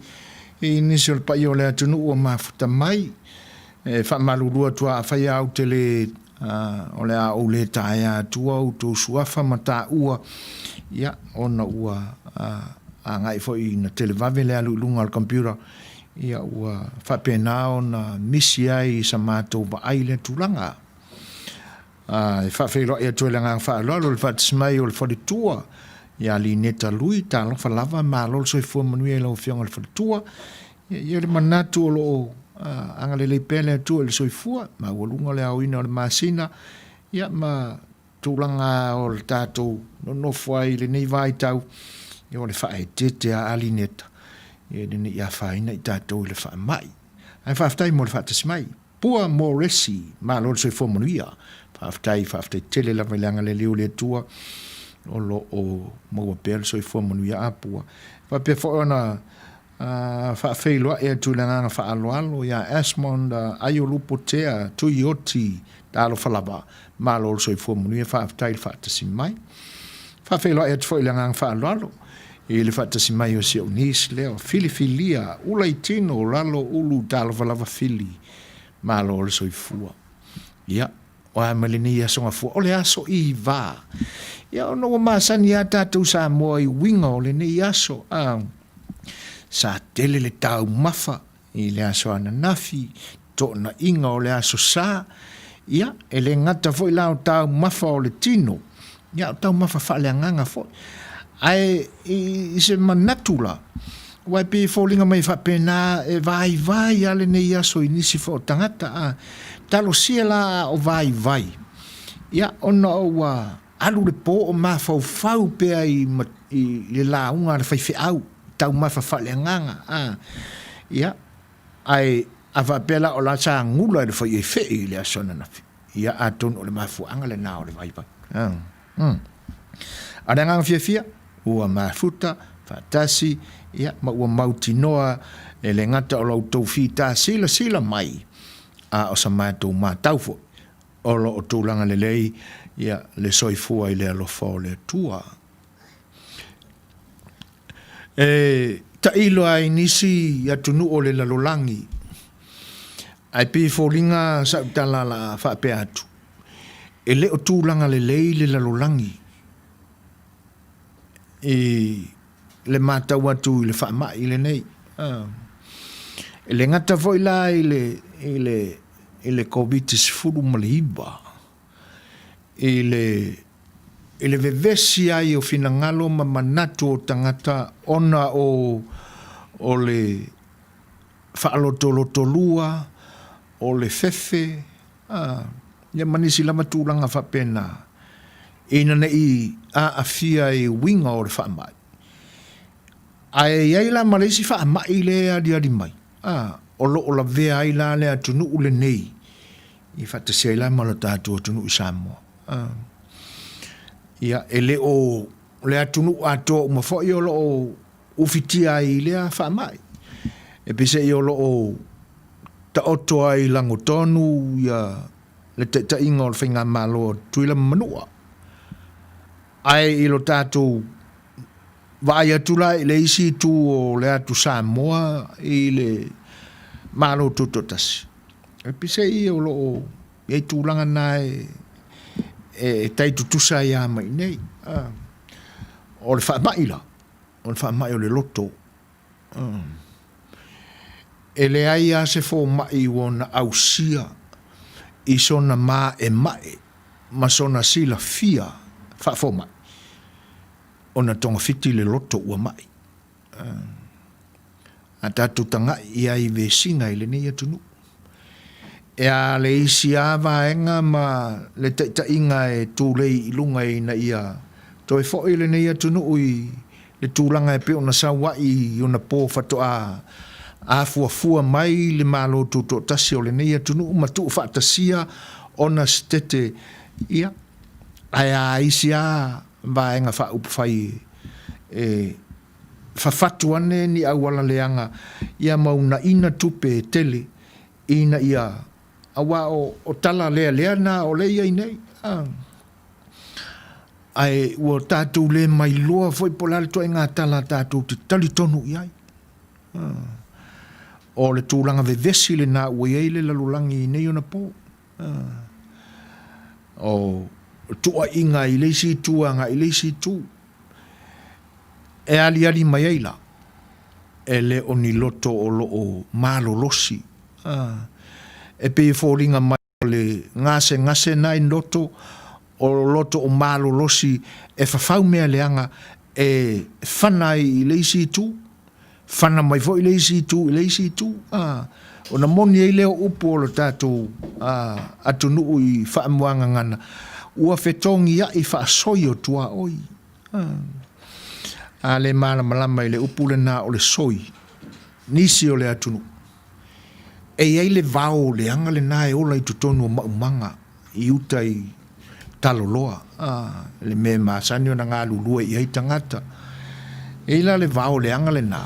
i nisi o le paia o le atunuu ua mafuta mai. E faamalulu atu a afai a ou te le o le a ou le taea atua outou suafa ma taua, ia, ona ua agai foi ina televave le alu i luga o le computer, ia ua faapena ona misi ai i sa matou vaai lea tulaga. A e faafeiloai atu ai le agaga faaaloalo i le faatasi mai o le faletua ia Lineta Lui, talofa lava, malo le soifua manuia i lau Afioga i le faletua. Ia e i ai le manatu o lo o agalelei pea le Atua i le soifua, maualuga le aoina o le masina, ia ma tulaga o le tatou nonofo ai i lenei vaitau, ia o le faaeteete a Lineta, ia ina ne i afaina i tatou i le faamai. Ae faafetai mo le faatasi mai. Pua Moresi, malo le soifua manuia. Faafetai, faafetai tele lava i le agalelei o le Atua o lo o maua pea le soifua manuia a Pua. Faapea foi ona faafeiloai atu i le agaga faaaloalo ia Esmond Aiolupo Tea Tuioti, talofa lava, malo le soifua manuia, faafetai i le faatasi mai. Faafeiloai atu foi i le agaga faaaloalo i le faatasi mai o si ou niece lea o Filifilia Ulaitino Lalo Ulu talofa lava Fili malo le soifua. Ia, o a mai lenei aso gafua? O le aso Iva. Ia ona ua masani lava tatou Samoa i uiga o lenei aso. A, sa tele le taumafa I le aso ananafi, toonaiga o le aso Sa, ia, e le gata foi la o taumafa o le tino, ia, o taumafa faaleagaga foi. Ae i se manatu la, aua e pei e foliga mai faapena e vaivai lava lenei aso i nisi foi o tagata, a talosia la a o vaivai, ia, ona ua alu le po o mafaufau pea i le lauga a le faifeau. taumafa faaleagaga a ia ae a faapea la o la sa gula i le faiaifei i le aso ananafi ia atonu o le mafuaaga lena o le vaivai a mm. A le agaga fiafia ua mafuta faatasi ia ma ua mautinoa e le gata o la outou fita silasila mai a o sa matou matau foi o lo o tulaga lelei ia le soifua i le alofa o le Atua. E tailo ai nisi atunuu o le lalolagi, ae pei e foliga sau tala la faapea atu, e le o tulaga lelei le lalolagi i le matau atu i le faamai lenei. E le gata foi la i le, i le, i le Koviti-19, i le i le vevesi ai o finagalo ma manatu o tagata ona o o le faalotolotolua, o le fefe, a, ia ma nisi lava tulaga faapena, ina ne i aafia i uiga o le faamai. Ae i ai la ma le isi faamai lea e aliali mai, a, o lo o lavea ai la le atunuu lenei i faatasi ai la ma lo tatou atunuu i Samoa. Ia, e le o le atunuu atoa uma foi o lo o ufitia ai i lea faamai. E peiseai o lo o taoto ai i lagotonu ia le taitaiga o le faigamalo a Tutuila ma Manua. Ae i lo tatou vaai atu la i le isi itu o le atu Samoa i le Malo Tutoatasi, e peiseai o lo o i ai tulaga na e, e tai tutusa ai lava ma i inei. O le faamai la, o le faamai o le loto. E leai lava se fomai ua ona ausia i sona maemae ma sona silafia faafomai ona togafiti le loto ua mai. A tatou taga'i i ai i vesiga i lenei atunuu. E a le isi a vaega ma le taitaiga e tulei i luga ina ia toe fo'i lenei atunuu i le tulaga e pei ona sau ai i ona po faatoa afuafua mai le Malo Tutoatasi o lenei atunuu ma tuufaatasia ona setete, ia, ae a isi a vaega faaupufai e fafatu ane ni auala leaga ia ma unaina tupe e tele ina ia, aua o tala lealea na o lea e i ai nei. Ae ua tatou le mailoa foi po o le a le ituaiga tala tatou te talitonu i ai. O le tulaga vevesi lena ua i ai le lalolagi i nei ona po. O tuuaiga i le isi itu agai i le isi itu. E aliali mai ai la, e le o ni loto o lo o malolosi. E pei e foliga mai o le gasegase na i loto, o loto o malolosi e fafau mea leaga e fana ai i le isi itu, fana mai foi le isi itu i le isi itu. Ona moni ai lea o upu o le tatou atunuu i faamuagagana, ua fetogiai faasoi o tuaoi. A le malamalama i le upu lena o le soi, nisi o le atunuu. E i ai le vao leaga lena e ola i totonu o maumaga i uta i Taloloa, le mea e masani ona galulue i ai tagata. E i ai la le vao leaga lena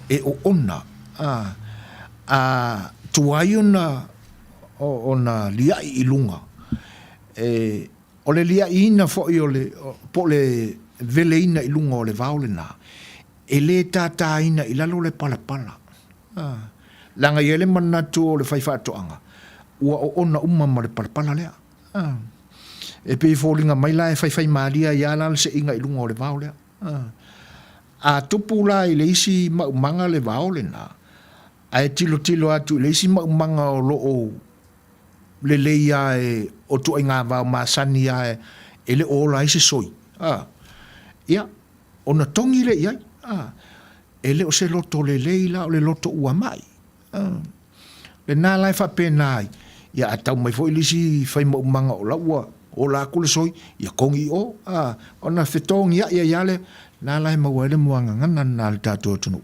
e oona, a tuai ona ona liai i luga, e, o le liaiina foi o le, po o le veleina i luga o le vao lena, e le tātāina i lalo le palapala. Leaga e i ai le manatu o le faifaatoaga, ua oona uma ma le palapala lea. E pei e foliga mai la e faifaimalie ai lava la le seiga i luga o le vao lea. A tupu la i le isi maumaga le vao lena, ae tilotilo atu i le isi maumaga o lo o lelei lava e o ituaiga vao masani lava e le o ola ai se soi, ia, ona togi lea i ai. E le o se loto lelei la, o le loto ua mai. Lena la e faapena ai, ia a tau mai foi le isi faimaumaga o la ua ola atu le soi, ia togi i o, ona fetogiai ai lava lea. Lena la e maua ai le muagagana lena a le tatou atunuu,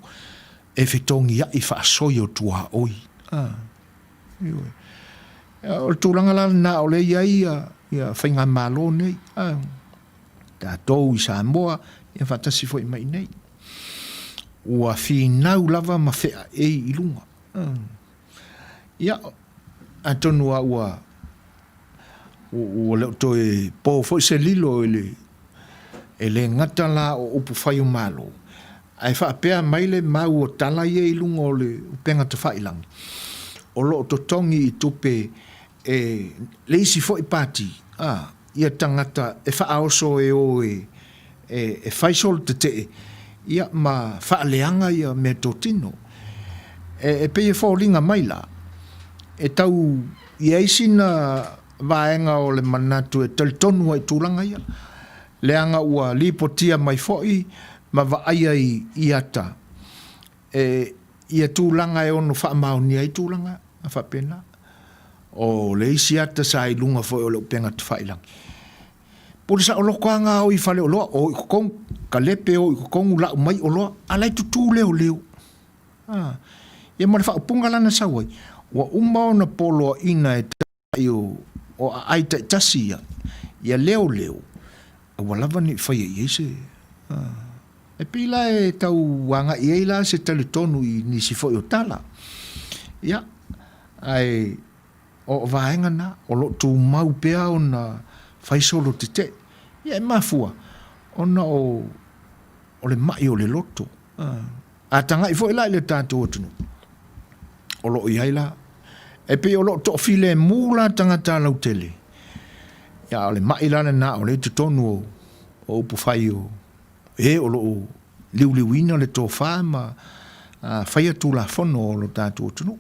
e fetogiai faasoi o tuaoi. Ioe. O le tulaga la lena o lea e i ai ia faigamalo nei, tatou i Samoa, ia faatasi foi ma i inei. Ua finau lava ma feaei i luga. Ia, atonu lava ua, ua le o toe po foi se lilo i le, e le gata la o upu fai o Malo, ae faapea mai le mau o tala ia i luga o le upega tafailagi, o lo o totogi i tupe e le isi foi pati, a, ia tagata e faaoso e o e e fai solo tetee ia ma faaleaga ia meatotino. E pei e foliga mai la, e tau i ai sina vaega o le manatu e talitonu ai i tulaga ia, leaga ua lipotia mai foi ma vaaia i ata e ia tulaga e ono faamaonia ai tulaga faapena. O le isi ata sa i luga foi o le upega tafailagi, Pule saoloto a nga o i faleoloa, o i totonu, kalepe o i totonu, lau mai oloa, a la e tutū leoleo. A, ia ma le faaupuga la na sau ai, ua uma ona poloaiina e tai o, o aai taitasi ia, ia leoleo, a ua lava ne i faia i ai se, a. E pei la e tau agai ai la se talitonu i nisi foi o tala. Ia, ae O vaega na, o lo o tumau pea ona fai solo tetee. Ia e mafua ona o o le mai o le loto. A tagai foi la i le tatou atunuu, o lo o i ai la, e pei o lo o toafilemu la tagata lautele, ia a o le mai la lena o lea i totonu o o upufai o e o lo o liuliuina le tofa ma faia Tulafono o lo tatou atunuu.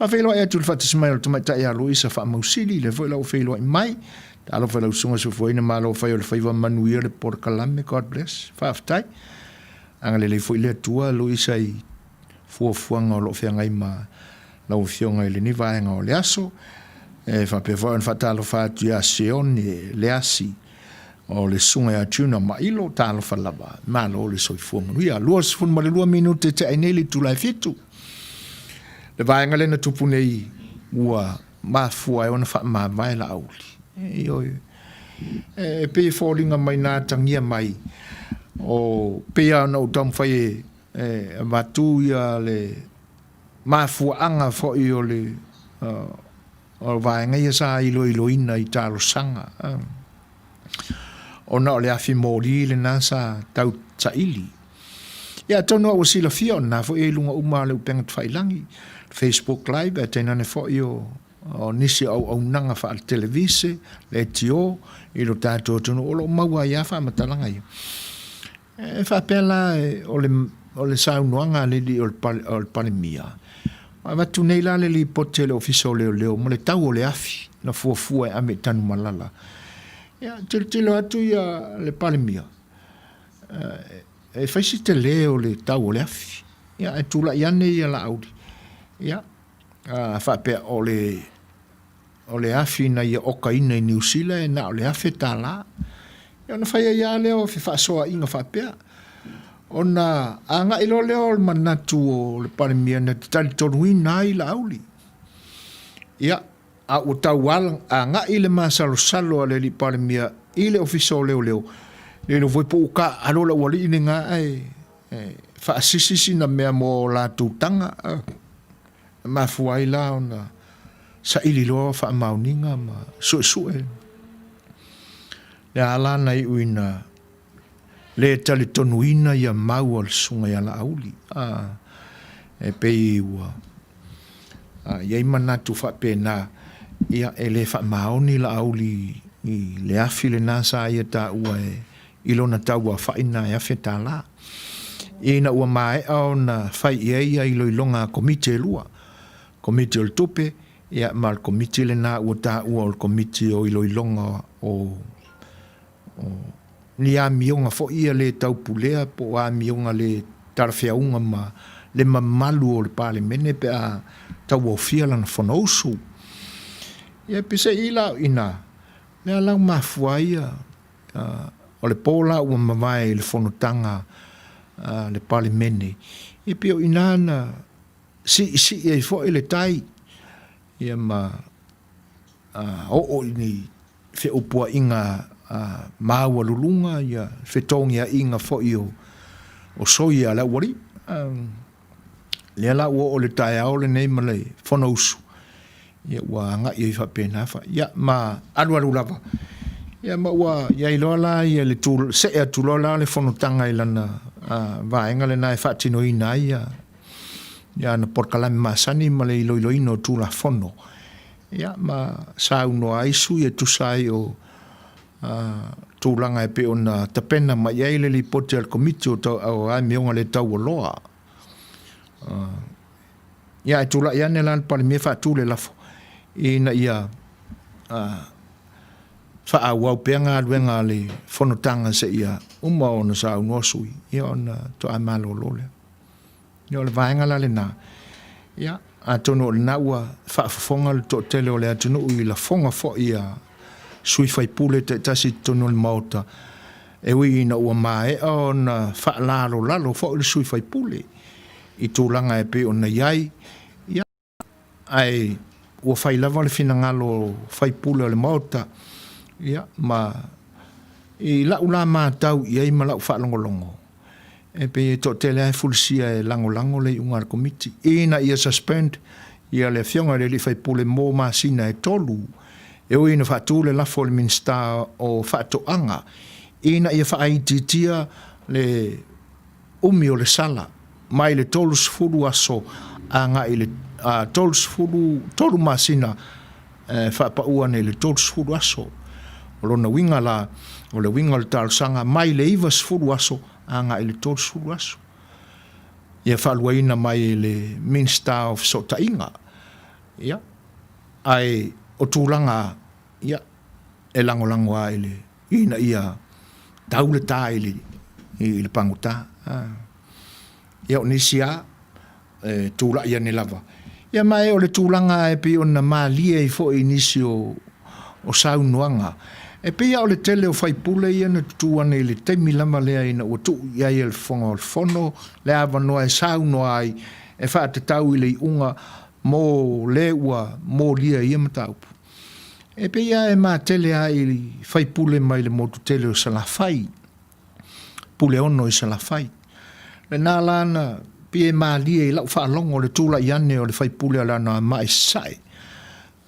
Faafeiloai atu i le faatasi mai o le Tamaitai ia Luisa Faamausili, lea foi la ua feiloai mai. Talofa i lau Susuga Soifuaina Malo fai o le faiva manuia le polokalame. God bless. Faafetai. Agalelei foi le Atua Luisa i fuafuaga o lo o feagai ma lau Afioga i lenei vaega o le aso. E faapea foi ona faatalofa atu ia Sione Leasi O le susuga ia Tuna Mailo, talofa lava, malo le soifua manuia. 22 minute e tea ai nei le itula e fitu. Le vaega lea na tupu nei ua mafua ai ona faamavae Laauli. Ioe. E pei e foliga mai na atagia mai o pei lava ona ou taumafai e, e avatu ia le mafuaaga foi o le O vaega ia sa iloiloina i talosaga. ona o le afi moli lena sa tau saili. Ia atonu lava ua silafia o lena foi e i luga uma o le upega tafailangi, Facebook live ae tainane foi o o nisi o auaunaga faale-televise, leitio, i lo tatou atunuu o lo o maua ai lava faamatalaga ia. E faapea la o le, o le saunoaga a le alii o le, o le Palemia, ua avatu nei la le lipoti a le Ofisa o Leoleo ma le tau o le afi na fuafua e ave i Tanumalala. Ia, tilotilo atu ia le Palemia, e fai si tele o le tau o le afi. Ia, ae tulai ane ia Laauli, ia, a faapea o le o le afi na ia okaina i Niu Sila e na o le $1,000. Ia ona fai ai lava lea o fefaasoaaiga faapea. Ona agai loa lea o le manatu o le Palemia na te talitonuina ai Laauli. Ia, a ua tau agai le masalosalo a le alii Palemia i le Ofisa o Leoleo, le iloa foi po ua taaalo le aualii lena ae faasisi sina mea mo latou taga. E mafua ai la ona saili loa faamaoniga ma suesue le ala na iu ina le talitonuina ia mau a le susuga ia Laauli. A, e pei ua i ai manatu faapena, ia e le faamaoni Laauli i le afi lena sa ia taua e i lona tauafa'i na e $1,000. Ina ua maea ona fai i ai ia iloiloga a Komiti e lua, Komiti o le Tupe ia ma le Komiti lena ua taua o le Komiti o Iloiloga o o ni amioga foi ia le taupulea po o amioga le talafeauga ma le mamalu o le Palemene pe a tauaofia lana Fonousu. Ia peiseai la o i ina, lea la ua mafua ai ia O le po la ua mavae i le fonotaga a le Palemene, e pei o i ina na siisii ai foi le tai ia ma oo i ni feupuaiga maualuluga ia fetogiaiga foi o soi a le aualii. Lea la ua oo i le taeao lenei ma le Fonousu, ia ua agai ai faapena fa, ia ma alualu lava. Ia ma ua i ai loa la ia le tū, see atu loa la le fonotaga i lana vaega lena e faatinoina ai ia, ia ana polokalame masani ma le iloiloina o Tulafono. Ia ma saunoa ai sui e tusa ai o tulaga e pei ona tapena mai i ai le lipoti a le Komiti o Amioga le Taualoa. Ia, ae tulai ane la le Palemia faatu le lafo ina ia faaauau pea galuega a le fonotaga seia uma ona saunoa sui, ia ona toa malolo lea. Ia o le vaega la lena. Ia, atonu o lena ua faafofoga le toatele o le atunuu i lafoga foi a sui faipule taitasi i totonu o le Maota, e ui ina ua maea ona faalalolalo foi le sui faipule i tulaga e pei ona i ai, ia, ae ua fai lava le finagalo o faipule o le Maota, ia, ma i lau la matau i ai ma lau faalogologo, e pei e toatele lava e fulisia e lagolago le iuga a le Komiti ina ia suspend ia le afioga i le alii faipule mo masina e tolu, e ui ina faatu le lafo e le Minisita o Faatoaga ina ia faaitiitia le umi o le sala mai le 30 aso agai i le 33 masina e faapaua nei i le 30 aso. O lona uiga la, o le uiga o le talosaga mai le 90 aso agai i le 30 aso. Ia faaluaina mai e le Minisita o Fesootaiga. Ia, ae o tulaga, ia, e lagolago lava i le, ina ia tau le ta i le, i le pagota. Ia, o nisi lava, e tulai ane lava. Ia ma e o le tulaga e pei ona malie ai foi i nisi o, o saunoaga, e pei lava o le tele o faipule ia na tutū ane i le taimi lava lea ina ua tuu i ai e le Fofoga o le Fono le avanoa e saunoa ai e faatatau i le iuga mo le ua molia i ia mataupu. E pei lava e matele lava i faipule mai le motu tele o Salafai, Puleono i Salafai. Lena la na pei e malie i lau faalogo le tulai ane o le faipule o Anoamaa i Sasae,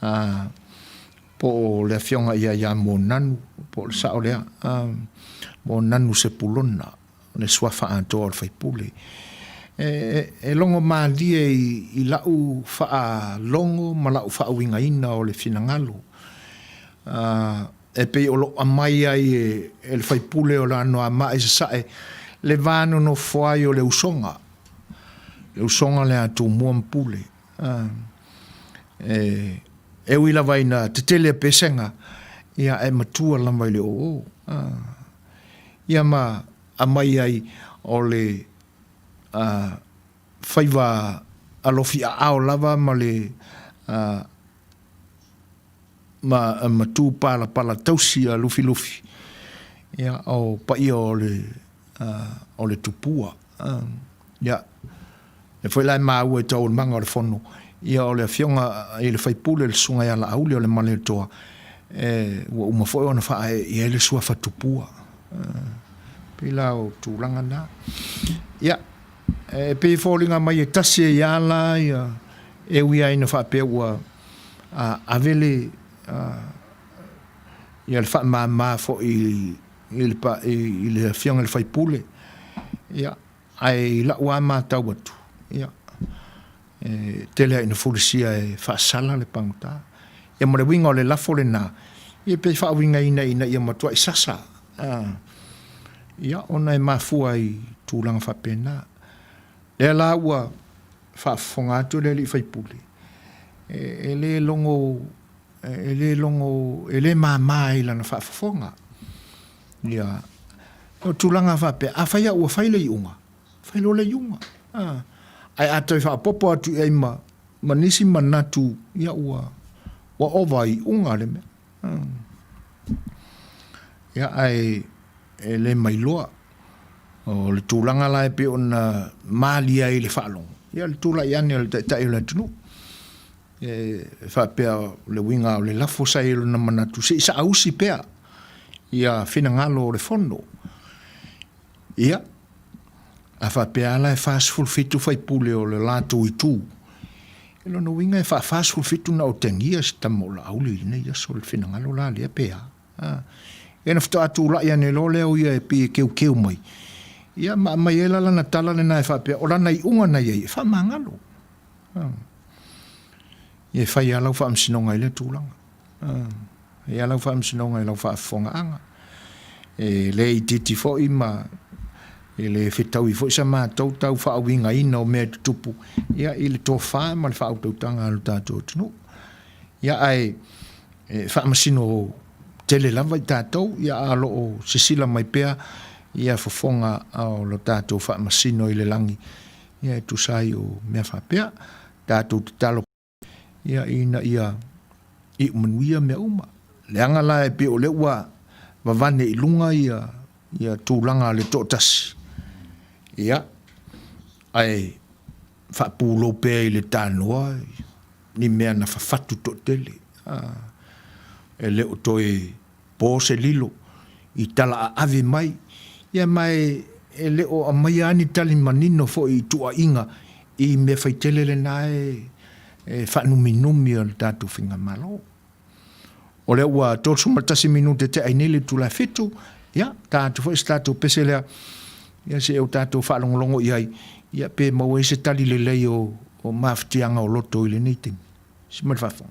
a. Po o le afioga ia ia Monanu, po o le sao lea, Monanu Sepulona, le suafa atoa o le faipule. E, e logo malie i, i lau faalogo ma lau faauigaina o le finagalo. E pei o lo o aumai ai e, e le faipule o le Anoamaa i Sasae le va nonofo ai o le usoga, le usoga lea a Tumua ma Pule. E, e ui lava ina tetele a pesega, ia ae matua lava i le oo. Ia ma aumai ai o le faiva alofi aao lava ma le ma ma tu palapala tausi a Lufilufi, ia o paia o le o le tupua. Ia, lea foi la e maua i taualumaga o le fono, ia o le afioga i le faipule le susuga ia Laauli o le Malietoa, e, ua uma foi ona faaee i ai le suafa tupua. Pei la o tulaga na. Ia, e pei e foliga mai e tasi ai lava la ia, e ui lava ina faapea ua ave le ia le faamama foi i le i le afioga i le faipule, ia, ae i lau lava matau atu, ia, e tele lava ina fulisia e faasala le pagota. Ia ma le uiga o le lafo lena, ia pe faauigaina ina ia matuai sasa, ia, ona e mafua i tulaga faapena. Lea la ua faafofoga atu le alii faipule, e, e le logo e le logo e le mama i lana faafofoga. Ia, o tulaga faapea, afai lava ua fai le iuga, fai loa le iuga. A, ae a toe faaopoopo atu i ai ma, ma nisi manatu, ia ua, ua ova iuga le mea. Ia, ae e le mailoa. O le tulaga la e pei ona malie ai i le faalogo, ia le tulai ane o le Taitai o le atunuu, e faapea o le uiga o le lafo sa i ai lona manatu se i saausi pea ia finagalo o le Fono. Ia, a faapea lava la e 47 faipule o le latou itu, o lona uiga e faa-47 ona otegia si tama o Laauli i lenei aso, le finagalo la lea pe a. Ia ona faatoa tulai ane loa lea o ia e pei e keukeu mai, ia ma aumai ai la lana tala lena e faapea o lana iuga na i ai e faamagalo. Ia e fai lava lau faamasinoga i lea tulaga. E fai lava lau faamasinoga i lau faafofogaaga. E le itiiti foi ma e le fetaui foi sa matou tau faauigaina o mea e tutupu ia i le tofa ma le faautautaga a lo tatou atunuu. Ia ae e faamasino tele lava i tatou, ia a o lo o sisila mai pea ia fofoga o lo tatou faamasino i le lagi, ia e tusa ai o mea faapea. Tatou tatalo ia ina ia iu manuia mea uma. Leaga la e pei o lea ua vavane i luga ia ia tulaga a le toatasi, ia ae faapulou pea i le tanoa ni mea na fafatu toatele, e le o toe po se lilo i tala aave mai, ia ma e le o aumaia lava ni tali manino foi i tuuaiga i mea faitele lena e faanuminumi o le tatou faigamalo. O lea ua 31 minute tea ai nei le itula e 7, ia, ta atu foi se tatou pese lea, ia se i o tatou faalogologo i ai, ia pe maua ai se tali lelei o, o mafatiaga o loto i lenei taimi. Si mai le faafofoga.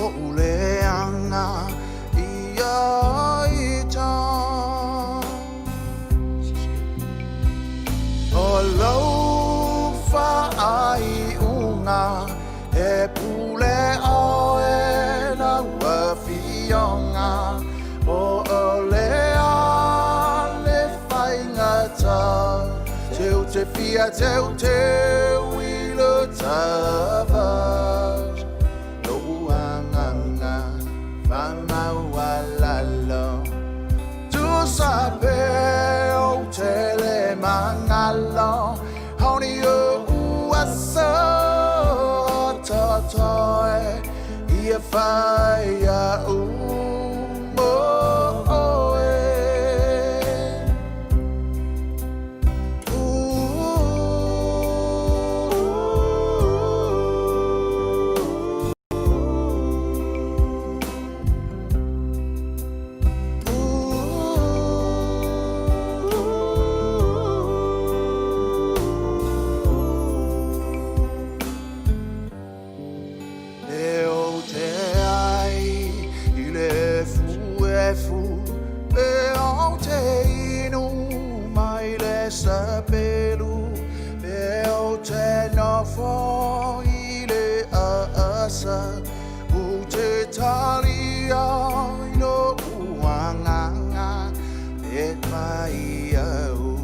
Koʻu leaga ia ita. O lou faaiuga e pule ʻoe lau afioga, po o le a le faigata, teu te fia teuteu i le tava. Loʻu agaga faamaualalo. Tusa pe ou te le magalo, Haoni oʻu aso totoe ia fai iaʻu mo ʻoe. E ou te ai i le efuefu, Pe ou te inu mai le sapelu, Pe ou te nofo i le aasa, Ou te talia i loʻu agaga, Pe mai au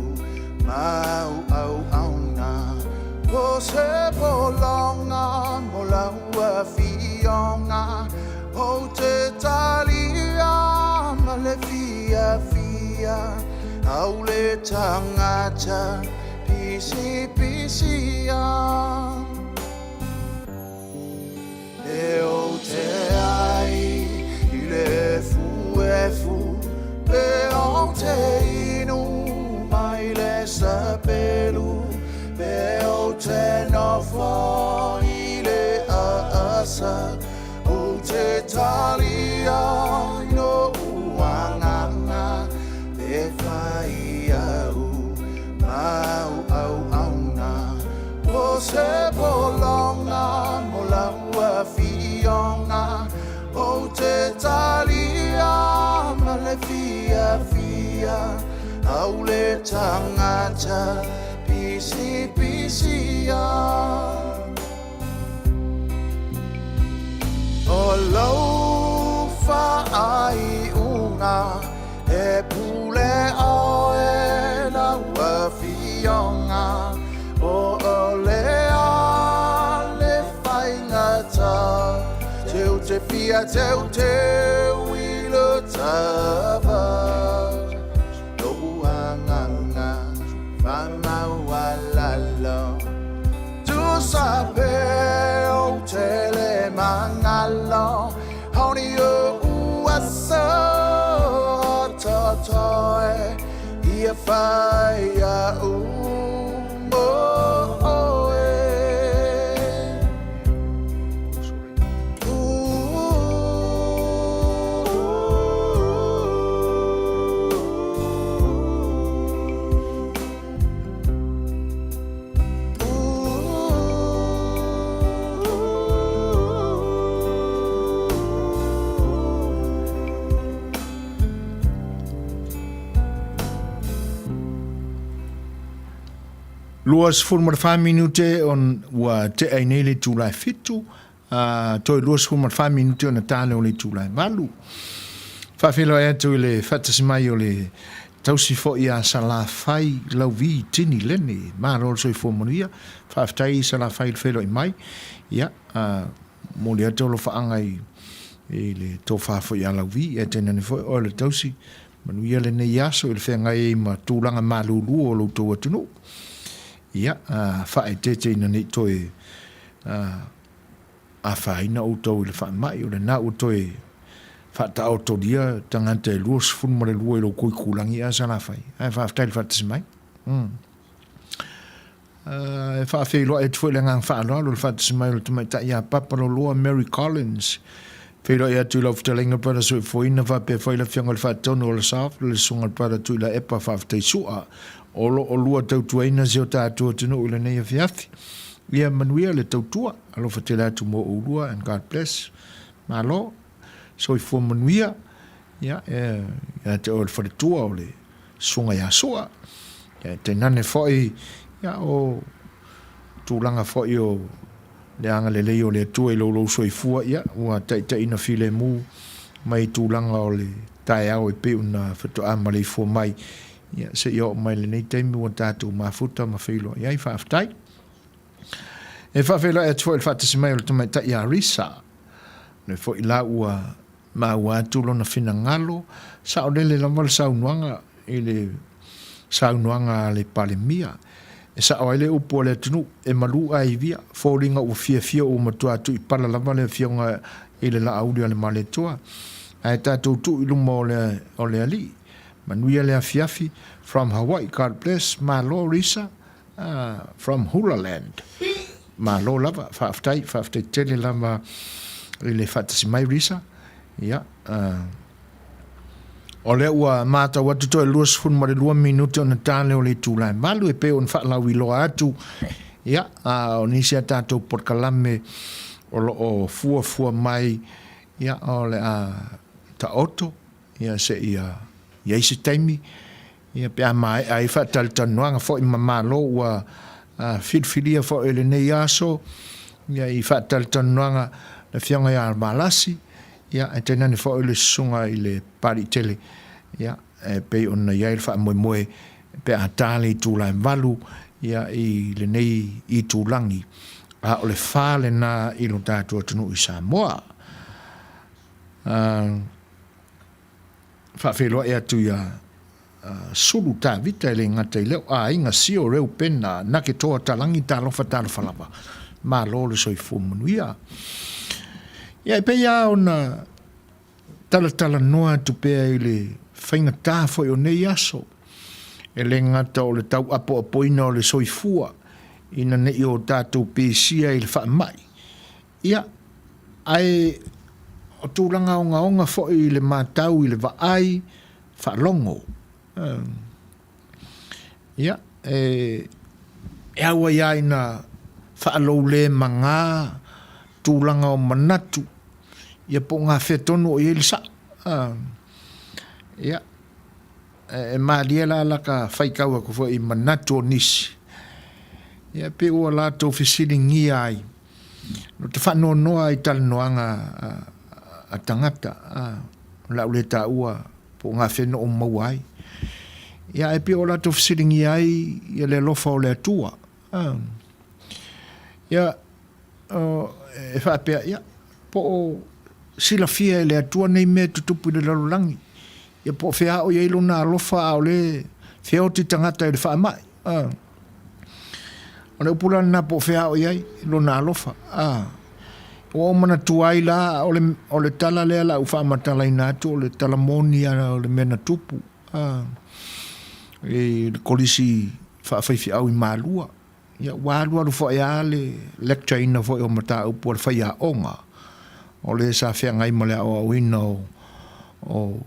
mau auauna, O se pologa mo lau afioga, Ou te talia ma le fiafia, Au le tagata pisipisia. E ou te ai i le efuefu, Pe ou te inu mai le sapelu, Pe ou te nofo i le aasa, Ou te talia i loʻu agaga, Pe fai au mau auauna, O se pologa mo lau afioga, Ou te talia ma le fiafia, Au le tagata pisipisia. O lou faaiuga e pule ʻoe lau afioga, Po o le a le faigata, Teu te fia teuteu i le tava, Loʻu agaga faamaualalo. Tusa pe ou te le magalo, Haoni oʻu aso totoe, Ia fai iaʻu mo ʻoe. 24 minute on ua tea i nei le itula e fitu, a toe 24 minute ona ta lea o le itula e valu. Faafeiloai atu i le faatasi mai o le tausi foi a Salafai Lauvi Tini Lene. Malo le soifua manuia. Faafetai Salafai i le feiloai mai. Ia, a momoli atu alofaaga i i le tofa foi a Lauvi, ae tainane foi oe le tausi. Manuia lenei aso i le feagai ai ma tulaga malulu o lo outou atunuu. Ia, a faaeteete ina ne i toe afaina outou i le faamai, o lena ua toe faataotolia tagata e 22 i lo outou itulagi a Salafai. Ae faafetai i le faatasi mai. E faafeiloai atu foi le agaga faaaloalo i le faatasi mai o le tamaitai ia Papa Loloa Mary Collins. Feiloai atu i lau fetalaiga Brother Soifuaina faapea foi le afioga i le Faatonu o le South, le Susuga i le Brother Tuilaepa Faafetai Sua. O lo o lua tautuaina si o tatou atunuu i lenei afiafi. Ia manuia le tautua. Alofa tele atu mo oulua and God bless. Malo, soifua manuia, ia, ia te oe le faletua o le Susuga ia Sua, ia e tainane foi, ia, o tulaga foi o le agalelei o le Atua i lo lou soifua, ia, ua taitaiina filemu mai tulaga o le taeao e pei ona faatoa maleifua mai, ia, seia oo mai lenei taimi ua tatou mafuta ma feiloai ai. Faafetai. E faafeiloai atu foi i le faatasi mai o le tamaitai ia Risa. O lea foi la ua maua atu lona finagalo, saolele lava le saunoaga i le saunoaga a le Palemia. E sao ai le upu a le atunuu, e malu aivia, foliga ua fiafia ua matua tuipala lava le afioga i le Laauli a le Malietoa. Ae tatou tuu i luma o le, o le Alii. Manuia le afiafi, from Hawaii, God bless, malo Risa. From Hula Land. Malo lava, faafetai, faafetai tele lava i le faatasi mai Risa. Ia, o lea ua matau atu toe 22 minute ona tale o le itula e 8 e pei ona faalauiloa atu. Ia, o nisi a tatou polokalame o lo o fuafua mai, ia, o le a taoto, ia, seia i ai se taimi, Ia, pe a maea ai faatalatalanoaga foi ma Malo ua filifilia foi i lenei aso, ia, i faatalatalanoaga le Afioga ia Valasi, ia, ae tainane foi le Susuga i le Papaliitele, ia, e pei ona i ai le faamoemoe pe a ta le itula e 8, ia, i lenei itulagi, a o le fa lena i lo tatou atunuu i Samoa. Faafeiloai atu ia Sulu Tavita e le gata i leo aiga Sio Reupena Naketoa Talangi talofa talofa lava malo le soifua manuia. Ia e pei lava ona talatalanoa atu pea i le faigata foi o nei aso e le gata o le tauapoapoina o le soifua ina ne i o tatou pesia i le faamai. Ia, ae o tulaga ogaoga foi i le matau i le vaai faalogo. Ia, e auai lava ina faaloulemaga tulaga o manatu, ia po o gafea tonu o i ai le sao. Ia, e malie la laka faitau atu foi i manatu o nisi, ia pei ua latou fesiligia ai, No te faanoanoa i talanoaga a tagata, o le a ou le taua po o gafea na ou maua ai. Ia, ae pei o latou fesiligia ai ia le alofa o le Atua. Ia, e faapea, ia, po o silafia e le Atua nei mea e tutupu i le lalolagi, ia po o fea o i ai lona alofa a o lea e feoti tagata i le faamai. O le upu la lena po o fea o i ai lona alofa. Ua ou manatua ai la, o le, o le tala lea la u faamatalaina atu, o le tala moni a o le mea na tupu. I le kolisi faafaifeau i Malua. Ia, ua alualu foi lava le lecture ina foi o mataupu a le faiaoga, o le sa feagai ma le aoaoina o, o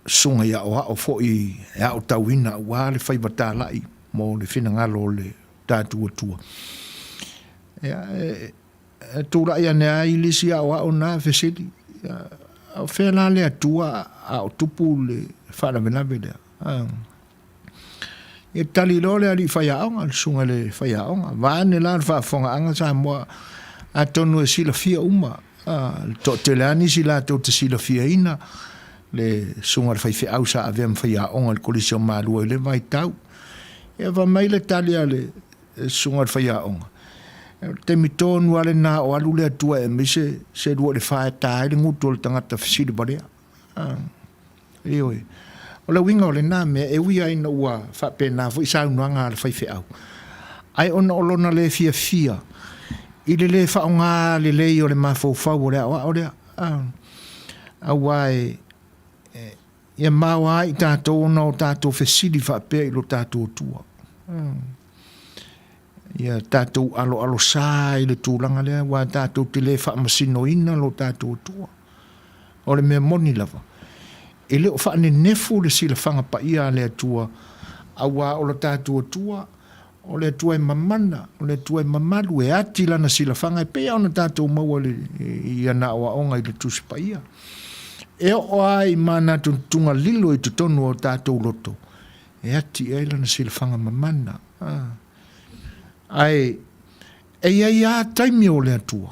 susuga i aoao foi e aotauina aua le faiva talai mo le finagalo o le tatou Atua. Ia, e, e tulai ane ai le isi aoao na fesili, a o fea la le Atua a o tupu le faalavelave lea? Ia tali loa le alii faiaoga, le susuga i le faiaoga. Vaeane la le faafofogaaga Samoa, atonu e silafia uma, le toatele lava nisi latou te silafiaina le susuga i le faifeau sa avea ma faiaoga i le Kolisi o Malua i lea vaitau. Ia fai mai le tali a le susuga i le faiaoga, o le taimi tonu lava lena o alu le Atua e aumai se selua i le fa e ta ai le gutu o le tagata fesili valea. Ioe. O le uiga o lena mea, e ui lava ina ua faapena foi saunoaga a le faifeau, ae ona o lona le fiafia i le le faaaoga lelei o le mafaufau o le aoao lea, aua e, ia maoa ai tatou ona o tatou fesili faapea i lo tatou Atua. Ia tatou aloalosā i le tulaga lea, aua tatou te le faamasinoina lo tatou Atua. O le mea moni lava, e le o faanenefu le silafaga paia a le Atua, auā o lo tatou Atua, O le Atua e mamana, o le Atua e mamalu, e ati Lana silafaga e pei lava ona tatou maua i ana aoaoga i le Tusi Paia. E oo lava i manatunatuga lilo i totonu o tatou loto, e ati i ai Lana silafaga mamana. Ae e i ai lava taimi o le Atua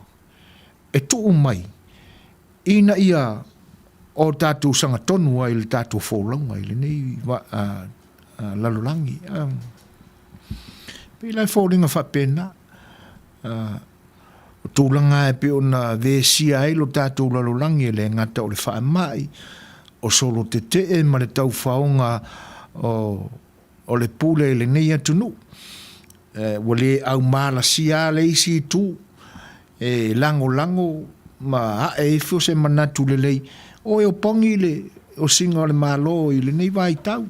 e tuu mai ina ia o tatou sagatonu ai i le tatou folauga i lenei lalolagi. Pei la e foliga faapena, o tulaga e pei ona vesia ai lo tatou lalolagi e le gata o le faamai, o solo tetee ma le taufaoga o le pule i lenei atunuu. Ua le aumalasia le isi itu e lagolago ma ae ifo se manatu lelei, o e opogi le osiga o le Malo i lenei vaitau.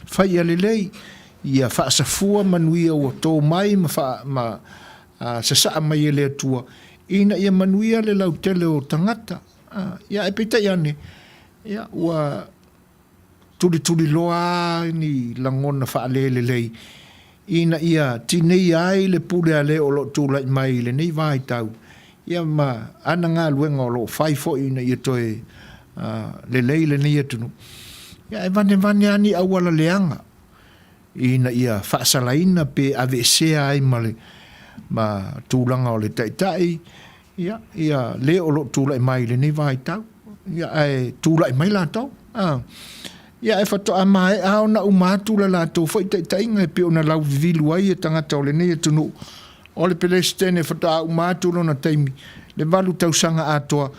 Fai ia lelei, ia faasafua manuia ua to mai ma, fa, ma sasaa mai e le Atua, ina ia manuia le lautele o tagata. Ia, ae peitai ane, ia, ua tulituliloa lava ni lagona faalelelei ina ia tineia ai le pule a le o lo o tulai mai i lenei vaitau, ia ma ana galuega o lo o fai foi ina ia toe lelei lenei atunuu. Ia e vanevane lava ni auala leaga ina ia faasalaina pe aveesea ai ma le ma tulaga o le taitai Ia, ia le o lo o tulai mai i lenei vaitau, ia, ae tulai mai latou. A, ia, e faatoa maea ona uma atu le latou foi taitaiga e pei ona lauvivilu ai e tagata o lenei atunuu. O le Peresetene faatoa uma atu lona taimi, le valu tausaga atoa,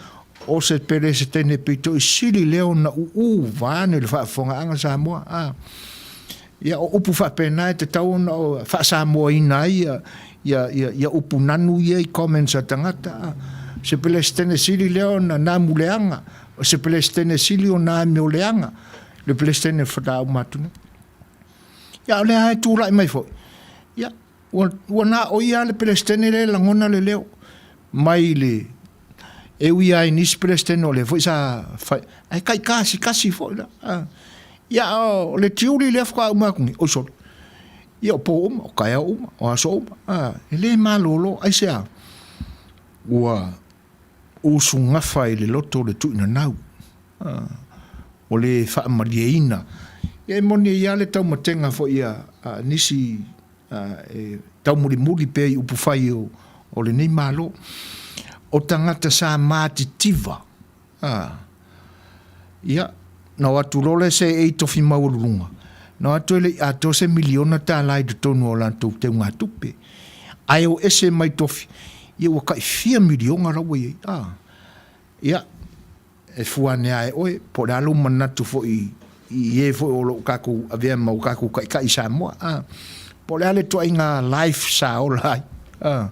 o se Peresetene pito i sili lea ona uu vaeane le faafofogaaga Samoa. A, ia, o upu faapena e tatau ona faasamoaina ai ia, ia, ia, ia upu nanu ia i comments a tagata. A, se Peresetene sili lea ona namu leaga, o se Peresetene sili ona amio leaga, le Peresetene faatoa uma atu nei. Ia, o lea e tulai mai foi, ia, ua, ua na o ia le Peresetene lea e lagona le leo mai le e ui lava i nisi Peresetene o lea foi sa fai, ae taikasikasi foi la. A, ia, o le tiuli lea faatoa uma atu nei, oi sole. Ia, o po uma, o taeao uma, o aso uma. A, e le malolo, aisea? Ua usugafa i le loto le tuuinanau. A, ua le faamalieina. Ia, e moni ai lava le taumatega foi a, a nisi a, e taumulimuli pea i upufai o, o lenei Malo. O tagata sa matitiva. A, ia, na o atu loa lea se ei tofi maualuluga, na o atu e le i atoa se miliona tala i totonu o latou teugatupe. Ae o ese mai tofi, ia ua tai fia miliona la ua i ai. A, ia, e fua ane lava e oe, po o le a lou manatu foi i e foi o lo o tatou avea ma o tatou taitai i Samoa. A, po o le a le ituaiga life sa ola ai. A,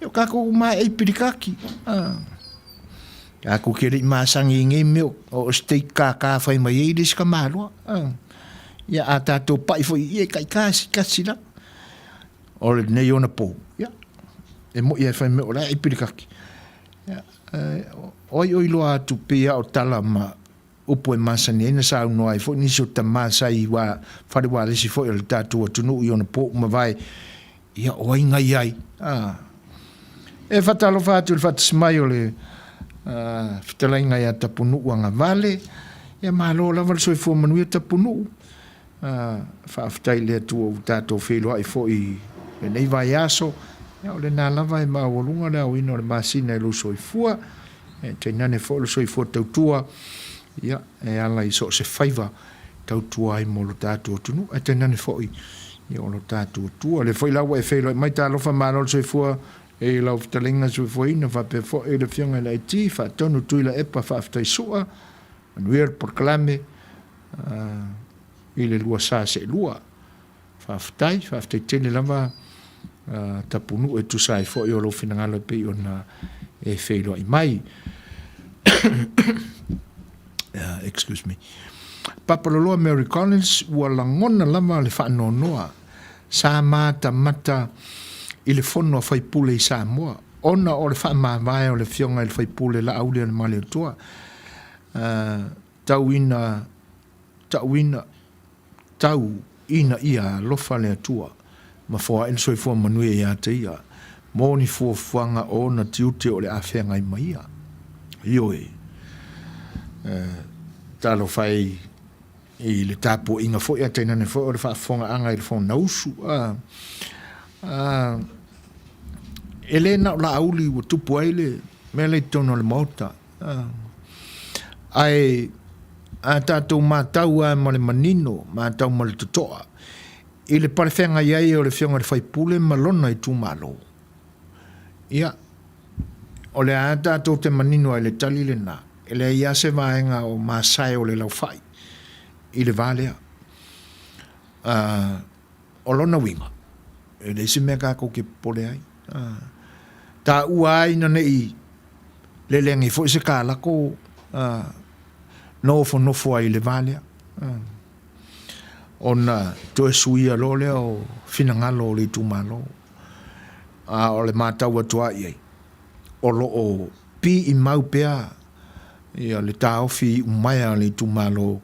ia o tatou maea i pilikaki. A, Tatou te le i masani i nei mea o steak kākā fai mai ai le isi tamaloa. Ia, a tatou pai foi ia e taikasi lava. O lenei ona pō, ia, e moi e fai mai o la e pilikaki. Ia, o ai o iloa atu pei lava o tala ma upu e masani ai na saunoa ai foi nisi o tama sa i wā, fale walesi foi o le tatou atunuu i ona pō ua mavae, ia o ai ngai ai. A. E faatalofa atu i le faatasi mai o le fetalaiga ia Tapunuu Agavale, ia malo lava le soifua manuia Tapunuu. A, faafetai i le Atua ua tatou feiloai foi i lenei vaiaso, ia o lena lava e maualuga le aoina o le masina i lou soifua. E tainane foi o le soifua tautua, ia, e ala i so o se faiva tautua ai mo lo tatou atunuu, ae tainane foi ia o lo tatou Atua. O lea foi la ua e feiloai mai, talofa malo le soifua i lau fetalaiga soifuaina, faapea foi le Afioga i le IT, Faatonu Tuilaepa faafetai sua, manuia le polokalame i le lua sa seelua. Faafetai, faafetai tele lava Tapunuu e tusa ai foi o lou finagalo e pei ona e feiloai mai. Excuse me. Papaloloa Mary Collins, ua lagona lava le faanoanoa sa matamata i le fono a faipule i Samoa ona o le faamavae o le afioga i le faipule Laauli-a-le-Malietoa tauina tauina tau ina ia alofa le Atua. ma foai le soifua manuia ia te ia mo ni fuafuaga o ona tiute o le a feagai ma ia. Ioe, e talofa e i le tapuaiga foi ae tainane foi o le faafofogaaga i le Fonousu. A, a, e le na o Laauli ua tupu ai le mea lea i totonu o le Maota. A, ae a tatou matau lava ma le manino, matau ma le totoa i le palefeagai ai o le Afioga i le sui usufono ma lona itumalo, ia, o lea lava tatou te manino ai i le tali lena, e leai lava se vaega o masae o le laufai i le va lea. A, o lona uiga, e leai se mea tatou te popole ai. A, taua ai ina ne i lelegi foi se kalako a, nofonofo ai i le va lea. A, ona toe suia loa lea o finagalo o le itumalo. A o le matau atu lava i ai, o lo o piimau pea ia le taofi iumaea a le itumalo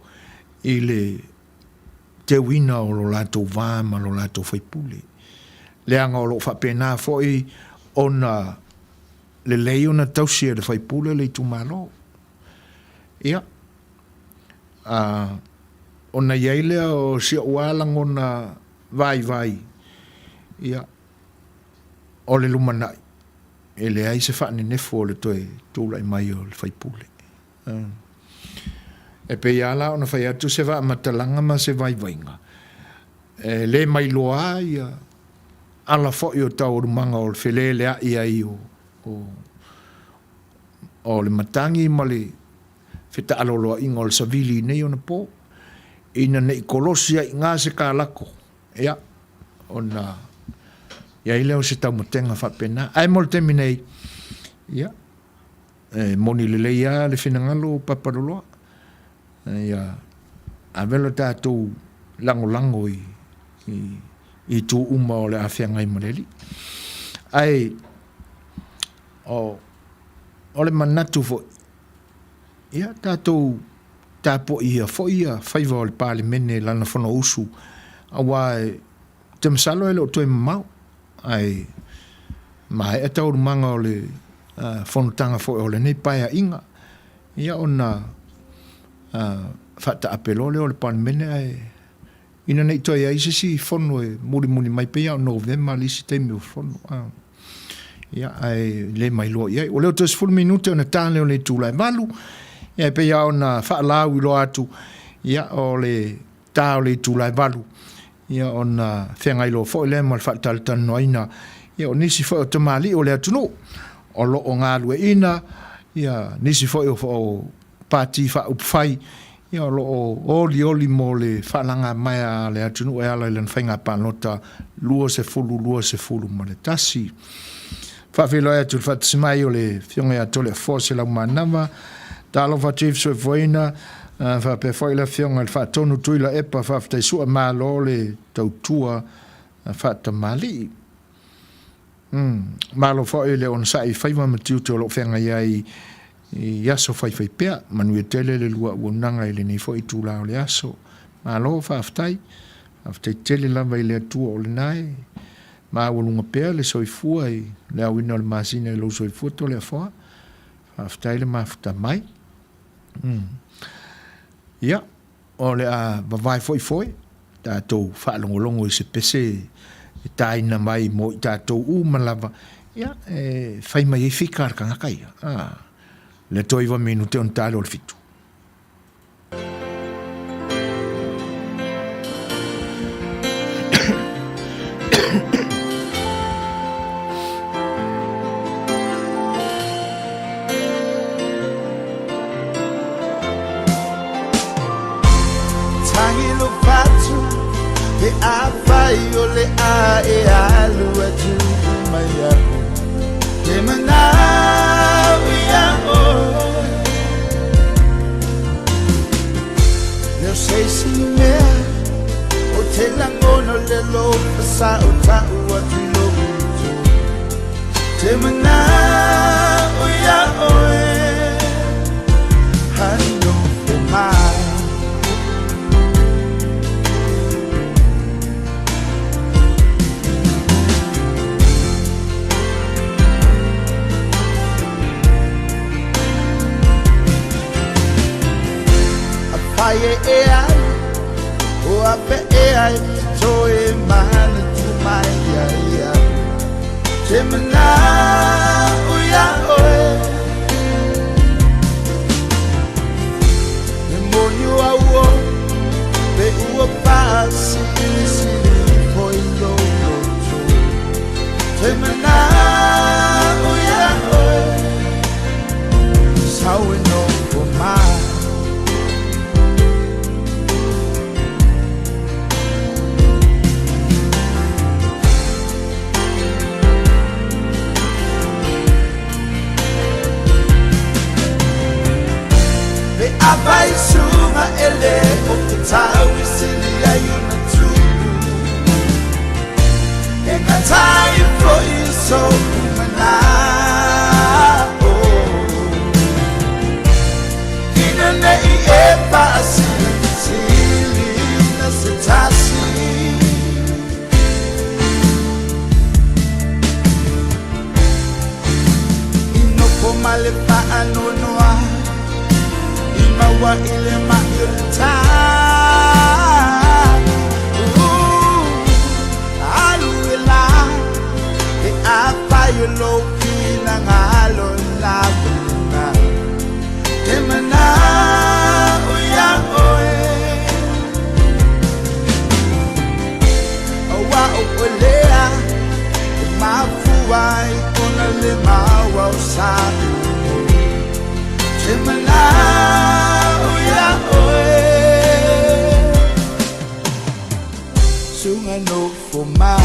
i le teuina o lo latou va ma lo latou faipule. Leaga o lo o faapena foi ona lelei ona tausi e le faipule le itumalo. Ia, a, ona i ai lea o si ou lava lagona vaivai, ia, o le lumanai, e leai se faanenefu o le toe tulai mai o le faipule. E pei lava la ona fai atu se faamatalaga ma se vaivaiga, e le mailoa ia ala foi o taualumaga o le feleleai ai o, o, o le matagi ma le fetaaloloaiga o le savili i nei ona po, ina ne i kolosi ai i ina se kalako, ia, ona i ai lea o se taumatega faapena. Ae mo le taimi nei, ia, e moni lelei lava le finagalo o Papaloloa, ia ave lo tatou lagolago i, i, i itu uma o le a feagai ma le Alii. Ae, o, o le manatu foi, ia tatou tapuaia foi ia faiva o le Palemene i lana Fonousu, aua ou te masalo e le o toe mamao, ae maea taualumaga o le fonotaga foi o lenei Paeaiga, ia ona faataape loa lea o le Palemene ae Ina ne i toe i ai se isi fono e mulimuli mai, pei lava o Novema le isi taimi o fono. Ia, ae le mailoa i ai. Ua leo toe 10 minute ona ta lea o le itula e 8. Ia, e pei lava ona faalauiloa atu, ia, o le ta o le itula e 8, ia, ona feagai loa foi lea ma le faatalatalanoaina, ia, o nisi foi o tamalii o le atunuu o lo o galueaiina, ia, nisi foi o, o Pati Faaupufai, ia o lo o olioli mo le faalagamaea a le atunuu e ala i lana faiga palota 2021. Faafeiloai atu i le faatasi mai o le Afioga ia Toleafoa Selaumanava, Talofa Chief Soifuaina, faapea foi le Afioga i le Faatonu Tuilaepa, faafetai sua malo le tautua faatamalii. Malo foi le onosai i faiva ma tiute o lo o feagai ai i aso faifaipea. Manuia tele le lua auaunaga i lenei foi itula o le aso. Malo faafetai. Faafetai tele lava i le Atua o lena e maualuga pea le soifua i le aoina o le masina i lou soifua Toleafoa. Faafetai le mafuta mai. Ia. O le a vavae foi foe tatou faalogologo i se pese e tāina mai mo i tatou uma lava, ia, e fai mai ai fika a le tagata ia. A, le toe iwa minute ona ta lea o le fitu. He āwhai o le a e alu atu mai aku Te manao ia oe. mafai e e alu O ape e ai toe manatu mai ia ia Te manao ia oe E moni ua ua Pe ua faasilisili ifo i lou loto Te manao ia oe Sau e nofo mai. Pe afai suga e le o te tau i sili ai ona tupu E gatai foi so'u mana'o Ina ne'i e faasilisili na se tasi. I nofo ma le faanoanoa I maua i le ma'i o le tā Alu e la Pe afai o lou finagalo lava lena Te manao ia oe Aua o oe lea e mafua ai ona le maua o sapi Te manao ia oe Suga nofo mai.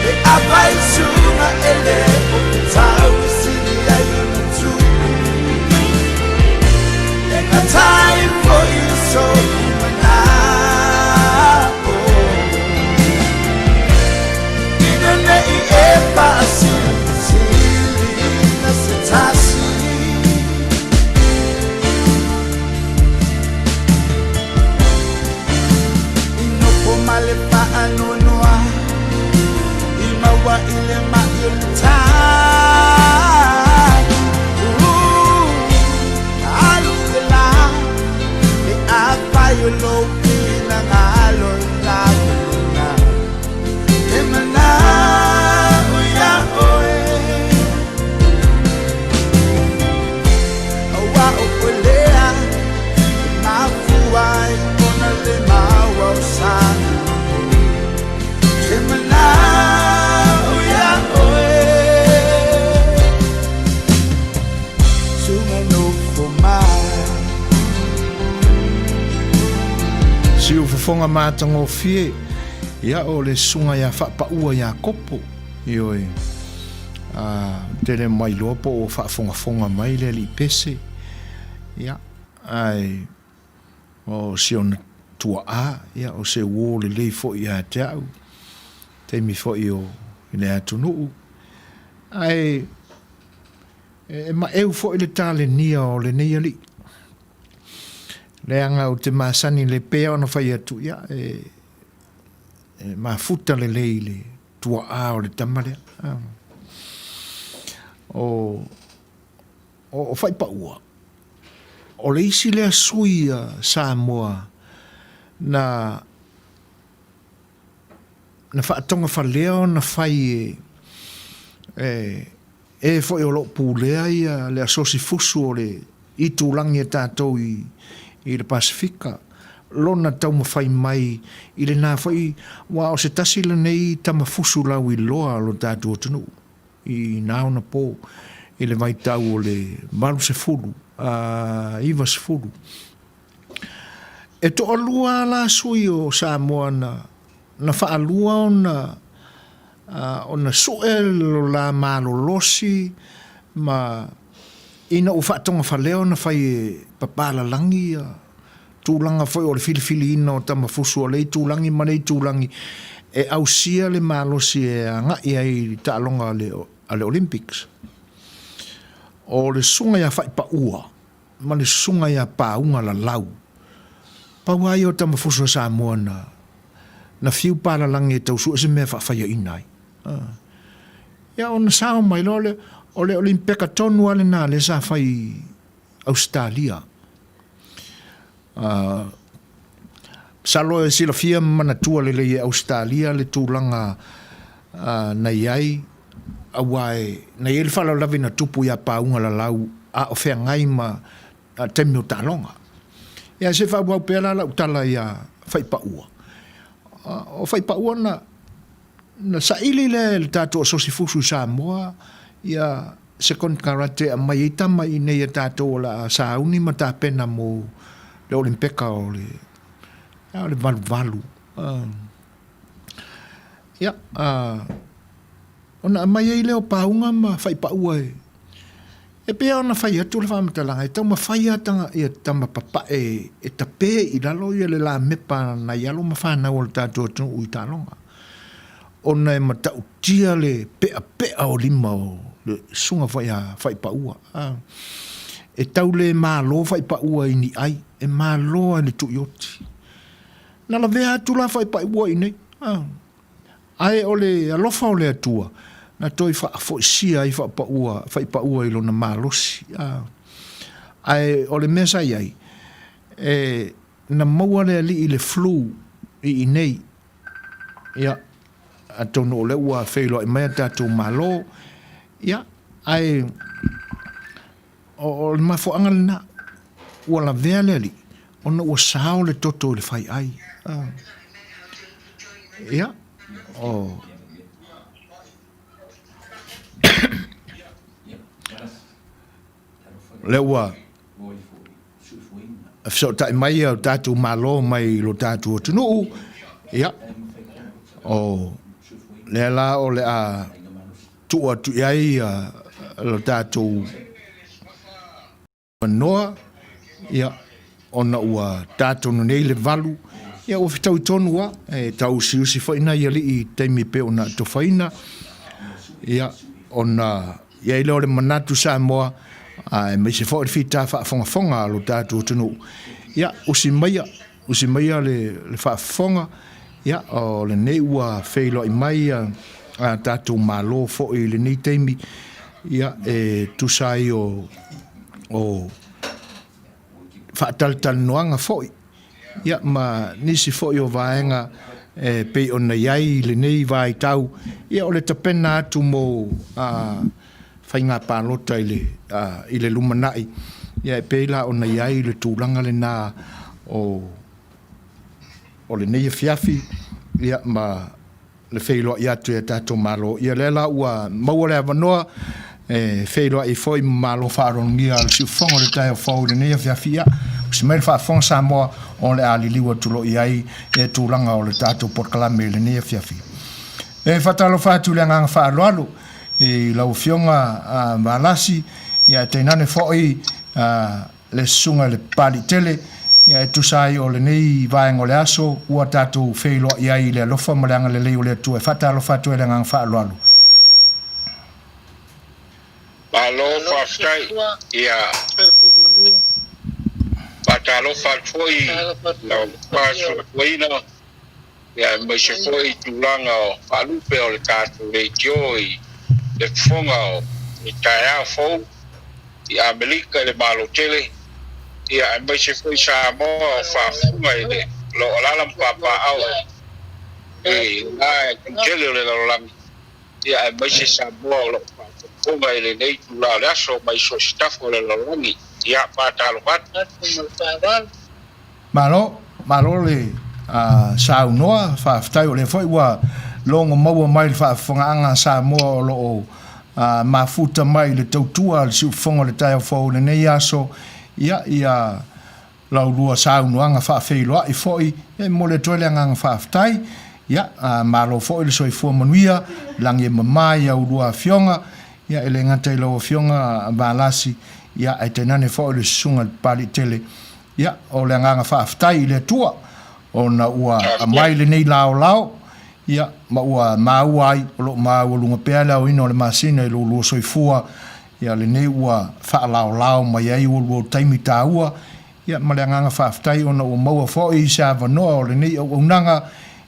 Pe afai suga e le o te tau i sili ai ona tupu E gatai foi so'u mana'o Ina ne'i e faasilisili na se tasi. I nofo ma le faanoanoa I maua i le ma'i o le tā Alu e la Pe afai o lou finagalo lava lena Te manao ia oe Aua o oe lea e mafua ai ona le maua o sa Te manao ia oe Suga nofo mai. Siufofoga matagofie ia o le susuga ia Faapaua Iakopo, ioe, a tele mai loa po ua faafogafoga mai le alii pese, ia, ae O si ona tuaa, ia, o se uō lelei foi ia te au, taimi foi o i le atunuu. Ae e maeu foi le talenia o lenei alii. Leaga ou te masani le pea ona fai atu, ia, e, e mafuta lelei le tuaa o le tama lea. O, O Faipaua, o le isi lea sui a Samoa na na faatogafalea ona fai e e e foi o lo o pulea ia le asosi fusu o le itulagi a tatou i i le Pasefika, lona taumafai mai i lena foi aua o se tasi lenei tama fusu lauiloa o lo tatou atunuu. I nā ona pō i le vaitau o le 80 a 90. E toalua lava la sui o Samoa na na faalua ona ona sue lo la malolosi ma ina ua faatogafalea ona fai e papalalagi ia tulaga foi o le filifiliina o tamafusu o lea itulagi ma lea itulagi e ausia le malosi e agai ai i taaloga a le Olympics. O le susuga ia Faipaua ma le susuga ia Pauga Lalau, pau lava ia o tamafusu a Samoa na na fiu palalagi e tau sue se mea e faafaiaina ai. Ia ona sao mai loa lea, o le Olimpeka tonu lava lena lea sa fai i Ausetalia. Masalo e silafia ma manatua lelei e Ausetalia le tulaga na i ai, aua e, na i ai le faalavelave na tupu ia Pauga Lalau a o feagai ma taimi o taaloga. Ia se faaauau pea la lau tala ia Faipaua. O Faipaua na, na saili lea e le tatou Asosi Fusu i Samoa ia se konekarate e aumai ai tama i inei a tatou o le a sauni ma tapena mo le Olimpeka o le, o le valuvalu. Ia, ona aumai ai lea o pauga ma faipaua e, e pei lava ona fai atu le faamatalaga, e taumafai lava tanga, ia tama papae e tape i lalo ia le lamepa a nai alo ma fanau a le tatou atunuu i taaloga. Ona e matautia le peapea o lima o le susuga foi a Faipaua. E tau le malo Faipaua i ni ai, e malo lava i le tuioti. Na lavea atu la Faipaua i inei. Ae o le alofa o le Atua, na toe faafoisia ai Faipaua, Faipaua i lona malosi. Ae o le mea sa i ai, e, na maua le alii i le flu i inei. Ia, atonu o lea ua feiloai mai a tatou Malo, ia, ae o le mafuaaga lena, ua lavea le alii, ona ua sao le toto i le faiai. Ia, o... Lea ua fesootai mai o tatou Malo mai lo tatou atunuu, ia, o lea la o le a tuu atu i ai lo tatou avanoa, ia, ona ua tatonu nei le 8, ia ua fetaui tonu lava, e tauusiusi foi nai alii i taimi e pei ona atofaina, ia, ona i ai lea o le manatu Samoa, aemaise foi le fita faafogafoga a lo tatou atunuu, ia, usi maia, usi maia le faafofoga, ia, o lenei ua feiloai mai a tatou Malo foi i lenei taimi, ia, e tusa ai o, o faatalatalanoaga foi, ia, ma nisi foi o vaega e pei ona i ai i lenei vaitau, ia, o le tapena atu mo faiga palota i le, i le lumanai, ia, e pei la ona i ai le tulaga lena o, o lenei afiafi, ia, ma le feiloai atu i a tatou Malo. Ia lea la ua maua le avanoa e feiloai foi ma malo faaaloalogia a le siufofoga o le taeao fou i lenei afiafi. Ia, usi mai le faafofoga Samoa o le a liliu atu loa i ai le tulaga o le tatou polokalame i lenei afiafi. E faatalofa atu i le agaga faaaloalo i lau Afioga Valasi, ia e tainane foi le Susuga i le Papaliitele, ia e tusa ai o lenei vaega o le aso ua tatou feiloai ai i le alofa ma le agalelei o le Atua. E faatalofa atu ai i le agaga faaaloalo. Malo faafetai. Ia faatalofa atu foi i lau faasoasoaina ia aemaise foi tulaga o faalupe o le tatou leitio i le fofoga o le taeao fou i Amerika i le Malo tele, ia aemaise foi Samoa o faafofoga i le lo o alaala ma papaaao i lena itu tele o le lalolagi, ia aemaise Samoa o lo o faafogafoga i lenei itula o le aso mai so o se tafa o le lalolagi. Ia, faatalofa atu. Malo, malo le saunoa, faafetai o lea foi ua logo maua mai le faafofogaaga a Samoa o lo o mafuta mai i le tautua a le siufofoga o le taeao fou i lenei aso, ia, ia. la ulua saunoaga faafeiloai foi, e momoli atu ai le agaga faafetai. Ia, malo foi le soifua manuia, lagi e mama i a ulua afioga, ia e le gata i lau Afioga Valasi, ia ae tainane foi le Susuga i le Papaliitele. Ia, o le agaga faafetai i le Atua ona ua aumai lenei laolao, ia, ma ua maua ai, o lo o maualuga pea le aoina o le masina i lo ulua soifua, ia lenei ua faalaolao mai ai ua ulua taimi taua, ia ma le agaga faafetai ona ua maua foi se avanoa o lenei auaunaga,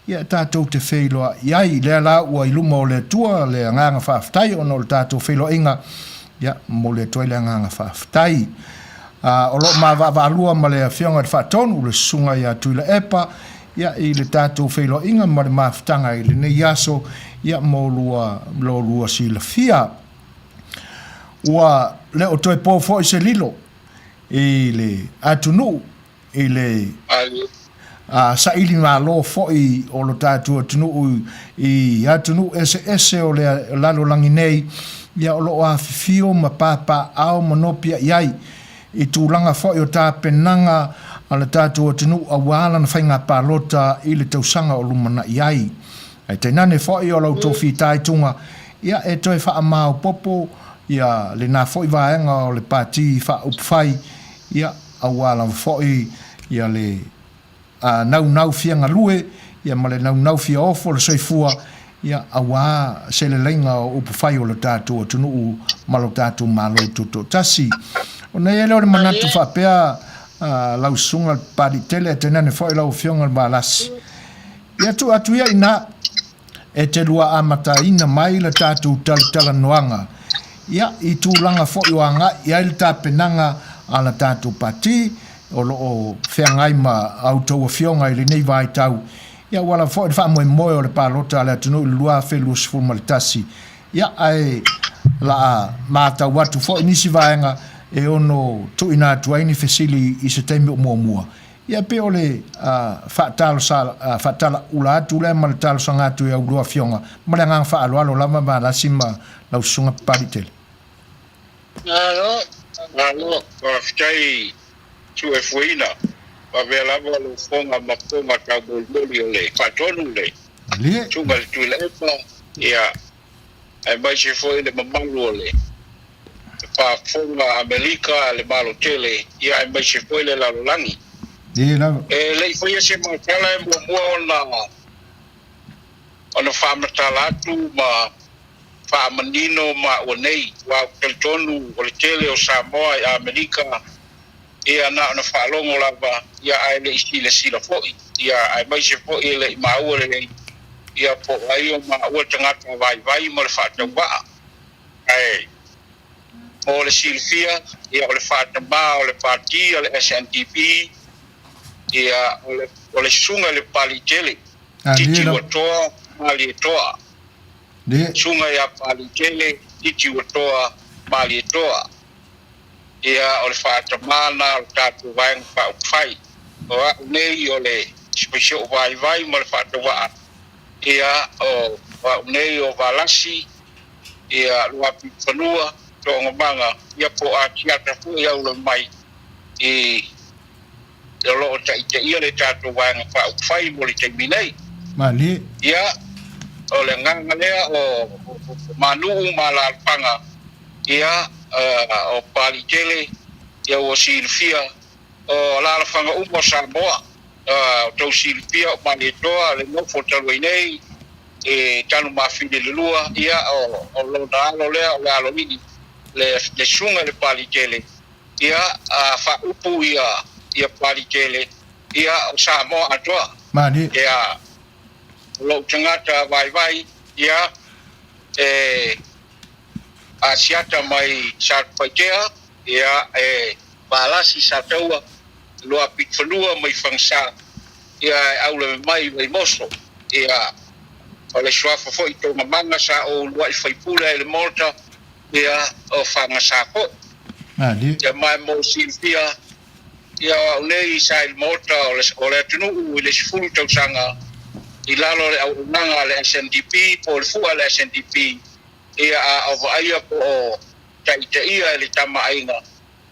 ia tatou te feiloai ai. Lea la ua i luma o le Atua le agaga faafetai ona o le tatou feiloaiga, ia momoli atu ai le agaga faafetai. O lo o mavaavaalua ma le Afioga i le Faatonu, le Susuga ia Tuilaepa, ia i le tatou feiloaiga ma le mafutaga i lenei aso, ia mo lua, lo lua silafia. Ua le o toe po foi se lilo i le atunuu i le saili malo foi o lo tatou atunuu i atunuu eseese o le lalolagi nei, ia o lo o afifio ma papaaao ma nopiai ai i tulaga foi o tapenaga a le tatou atunuu aua lana faiga palota i le tausaga o lumanai ai. Ae tainane foi o la outou fitaituga, ia e toe faamaopoopo ia lena foi vaega o le Pati Faaupufai, ia aua lava foi ia le naunau fia galue ia ma le naunau fia ofo le soifua ia aua se leleiga o upufai o le tatou atunuu ma lo tatou Malo Tutoatasi. Ona i ai lea o le manatu faapea lau Susuga i le Papaliitele ae tainane foi lau Afioga i le Valasi, ia tuu atu ia i ina e te lua amataina mai le tatou talatalanoaga ia i tulaga foi o agai i ai le tapenaga a la tatou Pati o lo o feagai ma a outou afioga i lenei vaitau, ia ua lava foi le faamoemoe o le palota a le atunuu i le 2021. Ia ae la matau atu foi nisi vaega e ono tuuina atu ai ni fesili i se taimi o muamua. Ia pei o le faatalaula atu lea ma le talosaga atu i a ulua afioga ma le agaga faaaloalo lava Valasi ma lau Susuga Papaliitele. Malo. Malo, faafetai Tuefuaina, avea lava lou fofoga ma fofoga taumolimoli o le faatonu le Susuga i le Tuilaepa, ia, aemaise foi le mamalu o le faafofoga Amelika a le Malo tele, ia aemaise foi le lalolagi. E le i faia se mau tala e muamua ona faamatala atu ma faamanino maua nei, aua ou te talitonu o le tele o Samoa i Amerika, ia na ona faalogo lava, ia ae le i silasila foi, ia aemaise foi e le i maua lelei, ia po o ai o maua tagata vaivai ma le faatauvaa. Ae mo le silafia, ia o le faatamā o le Pati a le SNDP, ia o le Susuga i le Papaliitele, Titiuatoa Malietoa. Susuga ia Papaliitele, Titiuatoa Malietoa. Ia, o le faatamā lena o le tatou Vaega Faaupufai. O au nei o le si ou vaivai ma le faatauvaa, ia, o au nei o Valasi, ia, Luapipifanua, Toogamaga, ia, po o Asiata foi aula mai i o lo o taitaia le tatou Vaega Faaupufai mo le taimi nei. Malie. Ia, o le agaga lea o Manuu ma alaalafaga, ia, o Papaliitele, ia ua silafia, o alaalafaga uma o Samoa, o tou silafia o Malietoa, le nofo talu ai nei, e Tanumafili i le lua, ia, o lona alo lea o le aloalii, le susuga i le Papaliitele, Ia, a faaupu ia, ia Papaliitele, ia, o Samoa atoa. Malie. Ia, o lou tagata vaivai, ia, e Asiata mai Satupaitea, ia, e Valasi Sataua, Luapitofanua mai Fagasa, ia, e aulame mai Vaimoso, ia, o le suafa foi Togamaga sa ou uluai faipule ai i le Maota, Ia, o Fagasa foi. Ia, ma e mo silafia, ia, o au nei sa i le Maota o le, o le atunuu i le 10 tausaga i lalo o le auaunaga a le SNDP po o le fua a le SNDP, ia, a o vaaia po o taitaia e le Tama a Aiga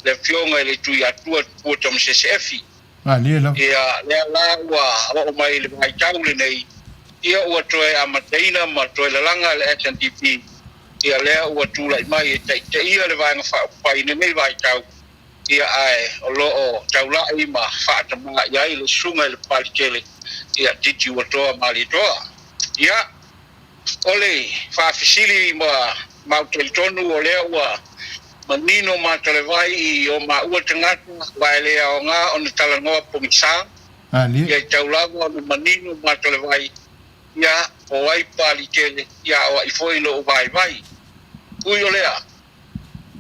le Afioga i le Tuiatua Tupua Tamasese Efi. Malie lava. Ia, lea la ua oo mai i le vaitau lenei, ia ua toe amataina ma toe lalaga le SNDP, ia lea ua tulai mai e taitaia le Vaega Faaupufai i lenei vaitau, ia ae o lo o taulai ma faatamā i ai le Susuga i le Papalitele, ia Titi Uatoa Malietoa. Ia, O le faafesili ma mau talitonu o lea ua manino matalevai i o maua tagata aua e le aoga ona talanoa pogisa, ia i tau lava ona manino matalevai ia o ai pali tele ia o ai foi lou vaivai. Ui o lea,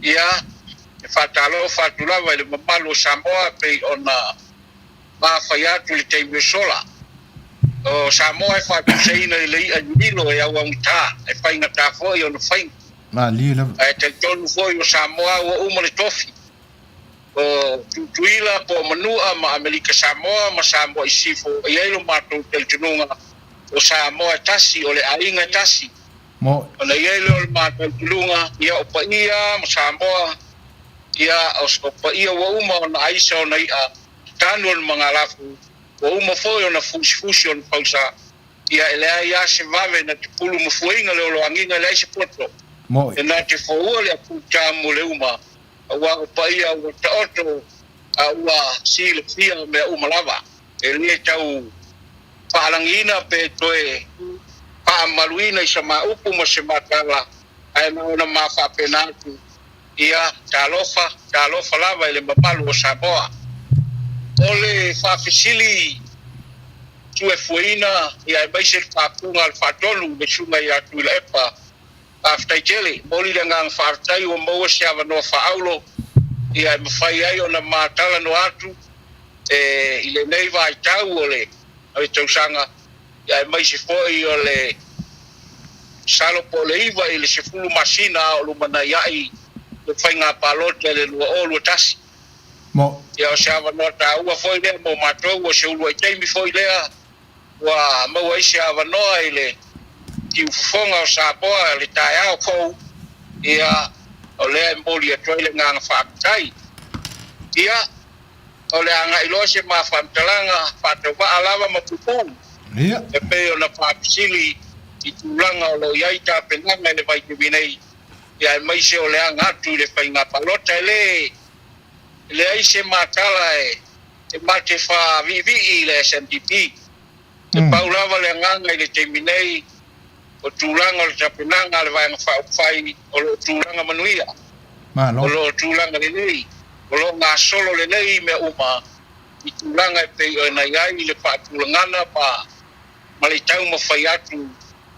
ia e faatalofa atu lava i le mamalu o Samoa pei ona ma fai atu i le taimi o sola. O Samoa e faatusaina i le i'a lililo e auaugata, e faigata foi ona faiga. Malie lava. Ae talitonu foi o Samoa ua uma le tofi. O Tutuila po o Manua ma Amelika Samoa ma Samoa i Sisifo e i ai lo matou talitonuga o Samoa e tasi, o le aiga e tasi. Mo. Ona i ai lea o le matou talitonuga, ia o paia ma Samoa, ia o paia ua uma ona aisa ona i'a tanu o le magalafu, ua uma foi ona fusifusi ona fausa, ia e leai lava se vave na te pulu mafuaina le oloagiga, e leai se poto Moe. e na te foua le aputa mo le uma, aua o paia ua taoto a ua silafia mea uma lava. E le tau faalagiina pe toe faamaluina i sa ma upu ma se ma tala, ae na ona ma faapena atu, Ia, talofa, talofa lava i le mamalu o Samoa. O le faafesili tuefueina, ia aemaise le faapuga a le Faatonu le Susuga ia Tuilaepa, faafetai tele. Momoli le agaga faafetai ua maua se avanoa faaulo, ia e mafai ai ona ma talanoa atu e i lenei vaitau o le tausaga, ia aemaise foi o le masalo po o le 9 i le 10 masina a o lumanaia'i le faiga palota i le 2021. Mo. Ia o se avanoa taua foi lea mo matou, o se uluai taimi foi lea ua maua ai se avanoa i le tiufofoga o Samoa i le taeao fou, ia o lea e momoli atu ai le agaga faafetai. Ia, O le agai loa se ma faamatalaga faatauvaa lava ma pupuu e pei ona faafesili i tulaga o lo o i ai tapenaga i le vaitaimi nei, aemaise o le aga atu i le faiga palota. E le leai se matala e ma te faaviivii i le SNDP. E pau lava le agaga i le taimi nei o tulaga o le tapenaga a le Vaega Faaupufai o lo o tulaga manuia, o lo o tulaga lelei, o lo o gasolo lelei mea uma i tulaga e pei ona i ai le faatulagana ma le taumafai atu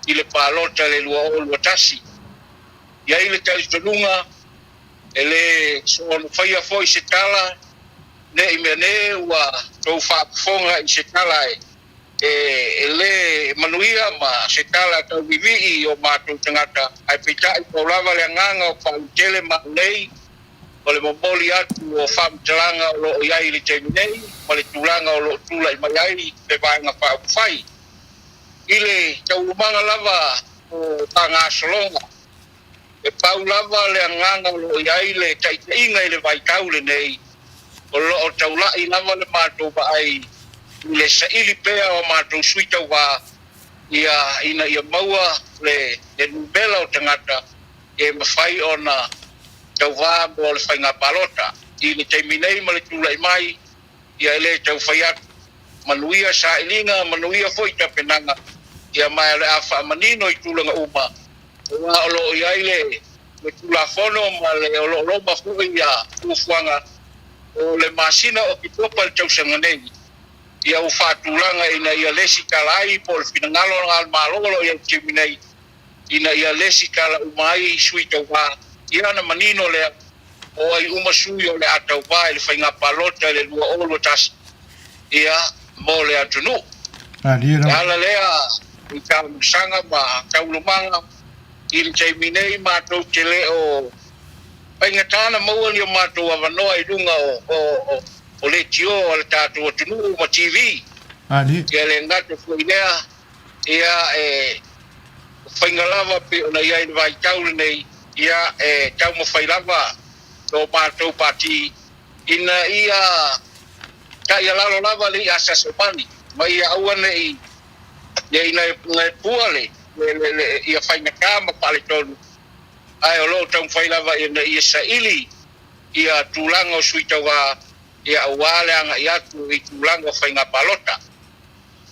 i le palota i le 2021. I ai le talitonuga e le soona faia foi se tala ne i meanē ua tou faafofoga i se tala e le manuia ma se tala tauviivii i o matou tagata, ae peitai pau lava le agaga o faalutele ma au nei, o le momoli atu o faamatalaga o lo o i ai i le taimi nei ma le tulaga o lo o tulai mai ai le Vaega Faaupufai i le taualumaga lava o faagasologa. E pau lava le agaga o lo o i ai le taitaiga i le vaitau lenei, o lo o taulai lava le matou vaai i le saili pea o matou sui tauva ia ina ia maua le numera o tagata e mafai ona tauva mo le faiga palota. I le taimi nei ma le tulai mai, ia e le tau fai atu, manuia sailiga, manuia foi tapenaga, ia ma o le a faamanino i tulaga uma Aua o lo o i ai le Tulafono ma le o lo o loma foi ia fuafuaga o le masina o Oketopa i le tausaga nei, ia ua faatulaga ina ia lesitala ai po o le finagalo a le Malo o lo o i ai i le taimi nei, ina ia lesitala uma ai sui tauva. Ia ona manino lea o ai uma sui o le a tauva i le faiga palota i le 2021 ia mo le atunuu. E ala lea i talosaga ma taualumaga i le taimi nei matou te le o faigata ona maua ni o matou avanoa i luga o leitio a le tatou atunuu ma TV. Ia le gata foi lea, ia e faiga lava pei ona i ai i le vaitau lenei, ia e taumafai lava lo matou pati ina ia. Taialalo lava le i'a a Sasaumani ma ia aua ne i naepua le ia faigata ma faaletonu, ae o lo o taumafai lava ina ia saili ia tulaga o sui tauva ia aua le agai atu i tulaga o faiga palota.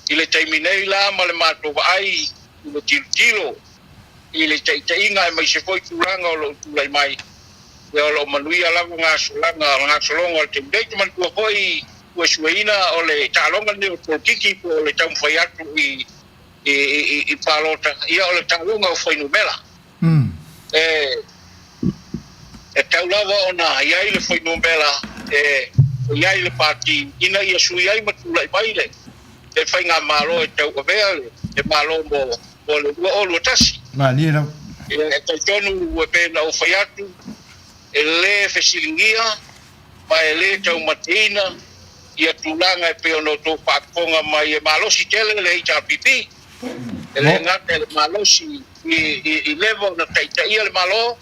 I le taimi nei la ma le matou vaai i le tilotilo i le taitaiga aemaise foi tulaga o lo o tulai mai, ia o lo o manuia lava gasolaga gasologa o le taimi nei. Ou te manatua foi suesueina o le taaloga lenei o le polokiki po o le taumafai atu i i palota, ia o le taaloga o fuainumera. E e tau lava ona i ai le fuainumera e i ai le pati ina ia sui ai ma tulai mai le le faigamalo e tauavea le Malo mo mo le 2021. Malie lava. Ia, e talitonu e pei ona ou fai atu, e le fesiligia ma e le taumateina ia tulaga e pei ona outou faafofoga mai e malosi tele le HRPP. E le gata i le malosi i leva ona taitaia le Malo,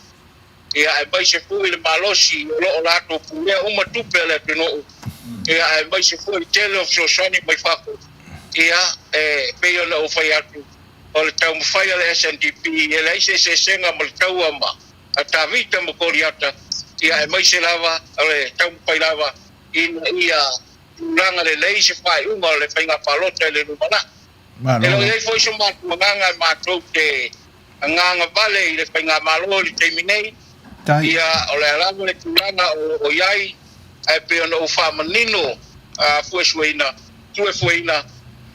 ia aemaise foi le malosi o lo o latou pulea uma tupe a le atunuu, ia aemaise foi le tele o fesoasoani mai fafo. Ia, e pei ona ou fai atu, o le taumafai a le SNDP e leai se eseesega ma le taua ma a Tavita ma Koliata, ia aemaise lava o le taumafai lava ina ia tulaga lelei se faaiuga o le faiga palota i le lumanai. E le o i ai foi so matou agaga e matou te agaga vale i le faigamalo i le taimi nei, ia o le a lava le tulaga o lo o i ai, ae pei ona ou faamanino fuefueina, fuefueina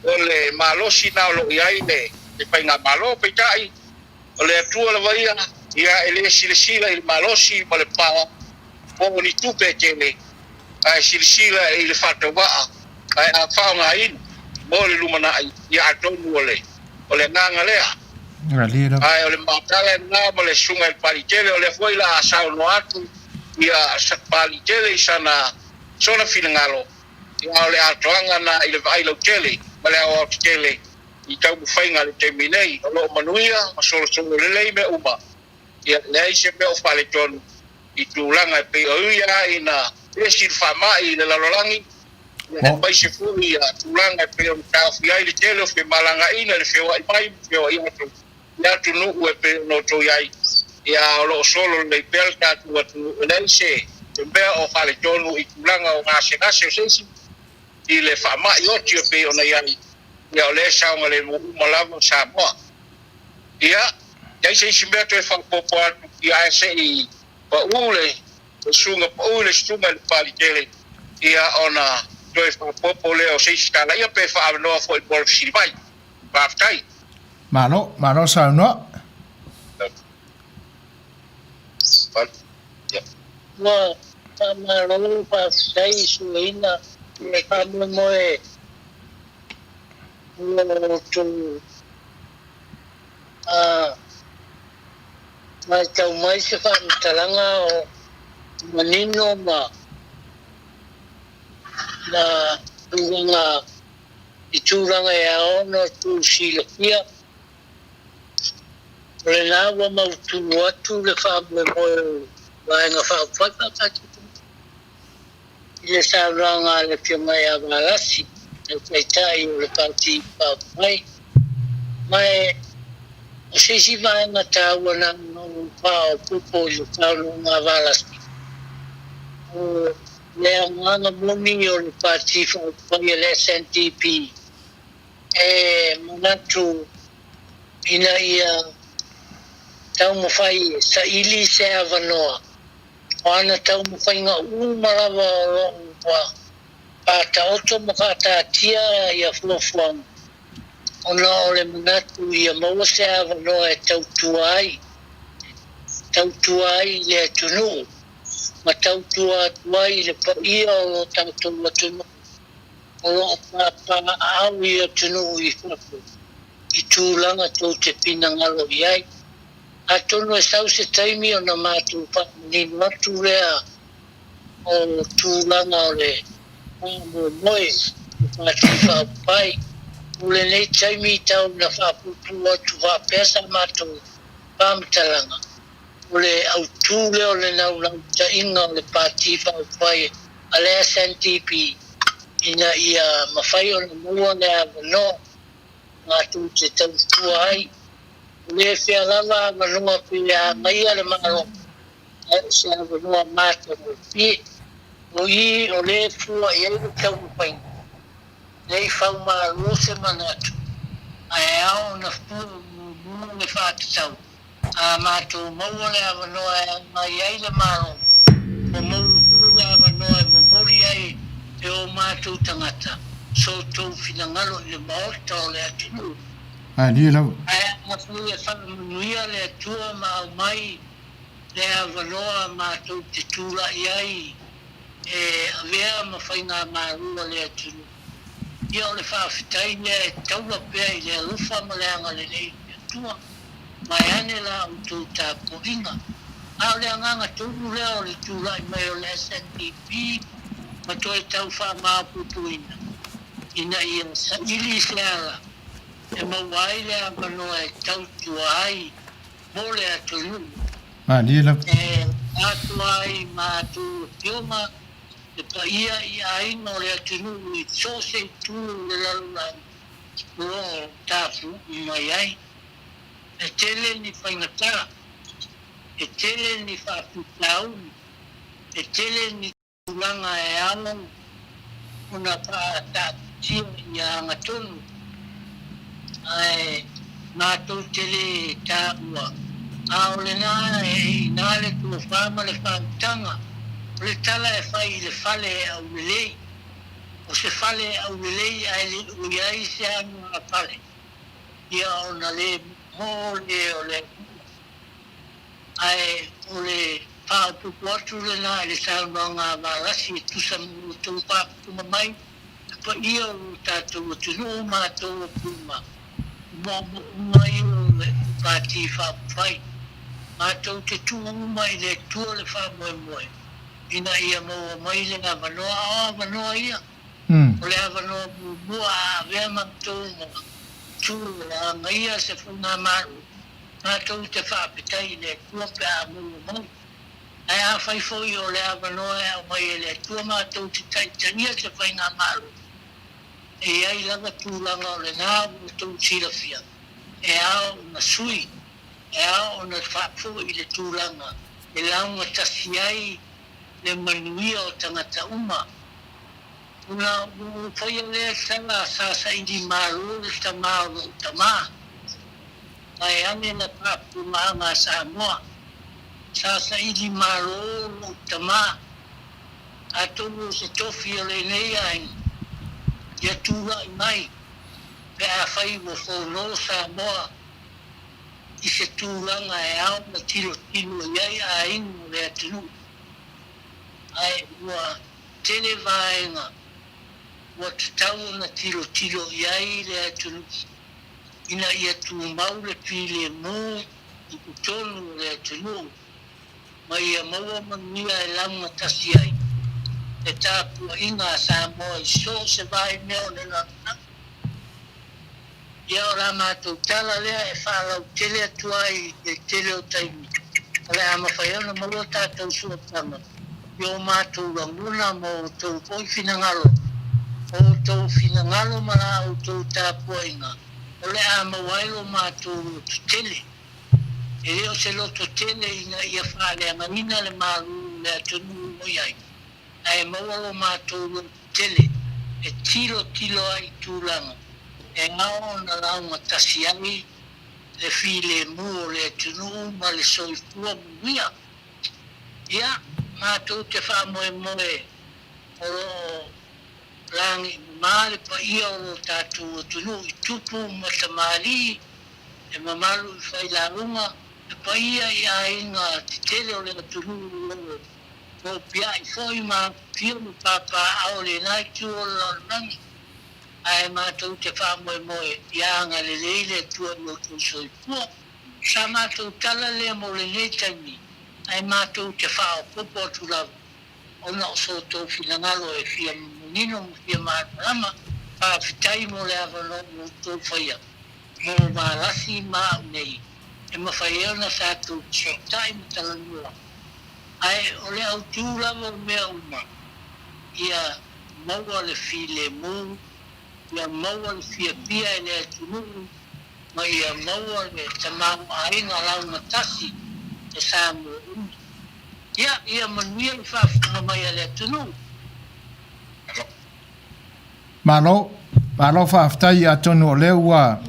o le malosi na o lo o i ai le faigamalo. Peitai, o le Atua lava ia, ia e le silasila i le malosi ma le pa po o ni tupe e tele, ae silasila i le faatauvaa ae a faaaogaina mo le lumanai, ia atonu o le o le agaga lea. Ae o le matala lena ma le susuga i le Palitele, o lea foi la a saunoa atu ia Palitele i sana sona finagalo, ia o le atoaga na i le vaai lautele ma le aoaotetele i taumafaiga i le taimi nei, o lo o manuia ma solosolo lelei mea uma, ia leai se mea o faaletonu i tulaga e pei o ia ina esi le faamai i le lalolagi, ia aemaise foi ia tulaga e pei ona taofi ai le tele o femalagaaiga i le feoai mai ma feoai atu i atunuu e pei ona outou i ai, ia o lo o solo lelei pea le tatou atunuu, e leai se mea o faaletonu i tulaga o gasegase o se isi i le faamai oti e pei ona i ai, ia o lea e saogalemu uma lava Samoa. Ia, leai se isi mea toe faaopoopo atu, ia ae se i pau le susuga pau le susuga i le Papalitele, ia ona toe faaopoopo lea o se isi tala, ia pe faaavanoa foi mo le fesili mai. Faafetai. Malo, malo saunoa. Ua faamalo faafetai i sueina le faamoemoe o lo outou matau mai se faamatalaga o manino ma ma tulaga i tulaga e ao ona outou silafia. O lena ua mautunu atu le faamoemoe o le Vaega Faaupufai Faatasi i le saunoaga a le Afioga ia Valasi, le Taitai o le Pati Faaupufai. Ma o se isi vaega taua na ona ou faaopoopo i le saunoaga a Valasi, o le agaga moni o le Pati Faaupufai a le SNDP, E manatu ina ia taumafai e saili se avanoa o ana taumafaiga uma lava o lo o ua faataoto ma faataatia ia fuafuaga, ona o le manatu ia maua se avanoa e tautua ai, tautua ai i le atunuu ma tautua atu ai i le paia o lo tatou atunuu. O lo o papaaao i atunuu i fafo i tulaga tou te finagalo i ai. Atonu e sau se taimi ona matou faamanino atu lea o tulaga o le faamoemoe o Pati Faaupufai. O lenei taimi tau ina faapuupuu atu faapea sa matou faamatalaga, o le autu lea o le naunauitaiga o le Pati Faaupufai a le SNDP. Ina ia mafai ona maua le avanoa matou te tautua ai. E le fea lava avanoa pe agaia le Malo, ae o se avanoa matagofie. O i o lea e fua i ai le taumafaiga, ne i faumalo se manatu, ae ao ona fua muamua le faatatau. A matou maua le avanoa e agai ai le Malo, ua maua foi le avanoa e momoli ai e o matou tagata so outou finagalo i le Maota o le atunuu. Malie lava. Ae afai e faamanuia le Atua ma aumai le avanoa matou te tulai ai e avea ma faigamalo a le atunuu, ia o le faafetai lea e taula pea i le alofa ma le agalelei o le Atua. Vaeane la outou tapuaiga. A o le agaga tonu lea o le tulai mai o le SNBP ma toe tau faamaopoopoina ina ia saili se ala e maua ai le avanoa e tautua ai mo le atunuu. Malie lava. E atoa ai matou afioga le paia i aiga o le atunuu i so o se itu o le lalolagi o lo o tapuai mai ai. E tele ni faigata, e tele ni faafitauli, e tele ni tulaga e ao ona faataatitia ia agatonu, ae matou te lē taua, a o lena e i ina le tofa ma le faautaga. O le tala e fai i le fale e aulelei, o se fale e aulelei ae le o i ai se anuga fale. ia ona le momoo le o le atunuu. Ae o le faaopoopo atu lena i le saunoaga a Valasi e tusa ma lo outou faafofoga mai, le paia o lo tatou atunuu matou o Puma, o moomooga ia o le Pati Faaupufai. Matou te tuu uma i le Atua le faamoemoe ina ia maua mai le avanoa, a o avanoa ia O le avanoa muamua a avea matou ma tu e agaia se faigamalo, matou te faafetai i le Atua pe a maua mai. Ae afai foi o le avanoa e aumai e le Atua matou te taitaia se faigamalo, e i ai lava tulaga o lena ua outou silafia, e ao ona sui, e ao ona faafoi i le tulaga e laugatasi ai le manuia o tagata uma. Ona ua ou faia lea tala sa saili malo le tama o lou tama, vaeane la faafofogaaga a Samoa. Sa saili malo lou tama, atonu o se tofi o lenei aiga ia tulai mai pe afai ua fono Samoa i se tulaga e ao ona tilotilo i ai aiga o le atunuu, ae ua tele vaega ua tatau ona tilotilo i ai le atunuu ina ia tumau le filemu i totonu o le atunuu ma ia maua manuia e laugatasi ai le tapuaiga a Samoa i so o se vaimea o le lalolagi. Ia o la matou tala lea e faalautele atu ai i le tele o taimi, o le a mafai ona maua tatou sootaga i o matou lagona ma outou foi finagalo, o outou finagalo ma la outou tapuaiga, o le a maua ai lo matou loto tele. E le o se loto tele ina ia faaleagaina le malu o le atunuu o i ai, ae maua lo matou loto tele e tilotilo ai i tulaga e ao ona laugatasi ai le filemu o le atunuu ma le soifua manuia. Ia, matou te faamoemoe o lo o lagi mama le paia o lo tatou atunuu i tupu ma tamalii, e mamalu i failauga, le paia i aiga tetele o le atunuu o lo o Nopiai foi ma afifio ma papaaao i lena itu o le lalolagi, ae matou te faamoemoe ia agalelei le Atua i lo outou soifua. Sa matou tala lea mo lenei taimi, ae matou te faaopoopo atu lava ona o so outou finagalo e fia manino ma fia malamalama. Faafetai mo le avanoa ua outou faia mo Valasi ma au nei, e mafai ai ona tatou fesootai ma talanoa. Ae o le autu lava o mea uma, ia maua le filemu, ia maua le fiafia e le atunuu ma ia maua le tamaoaiga laugatasi e Samoa uma. Ia, ia manuia le faafofoga mai a le atunuu. Malo, malo faafetai atonu o lea ua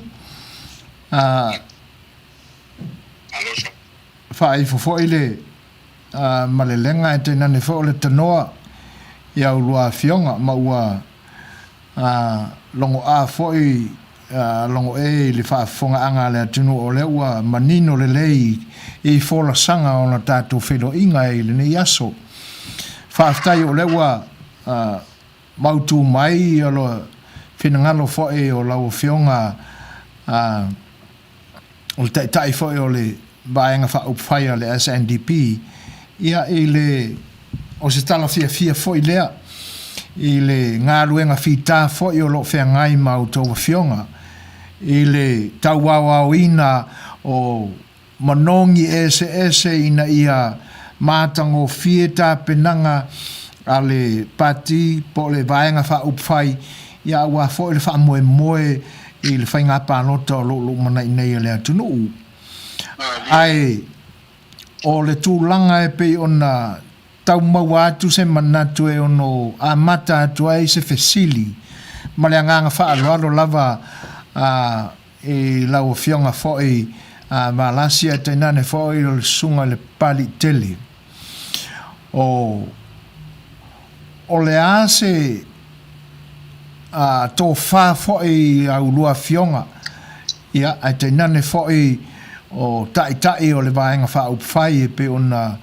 faaifo foi le malelega ae tainane foi o le tanoa i a ulua afioga ma ua logoa foi logo ē i le faafofogaaga a le atunuu o lea ua manino lelei i folasaga o la tatou feiloaiga i lenei aso. Faafetai o lea ua mautu mai o le finagalo foi o lau Afioga o le Taitai foi o le Vaega Faaupufai a le SNDP, ia i le, o se tala fiafia foi lea i le galuega fita foi o lo o feagai ma outou afioga i le tauaoaoina o manogi eseese ina ia matagofie tapenaga a le Pati po o le Vaega Faaupufai ia aua foi le faamoemoe i le faiga palota o lo o lumanai nei a le atunuu. Ae o le tulaga e pei ona tau maua atu se manatu e ono amata atu ai se fesili ma le agaga faaaloalo lava i lau Afioga foi a Valasi ae tainane foi o le Susuga i le Papaliitele. O o le a se tofa foi i a ulua afioga, ia, ae tainane foi o Taitai o le Vaega Faaupufai e pei ona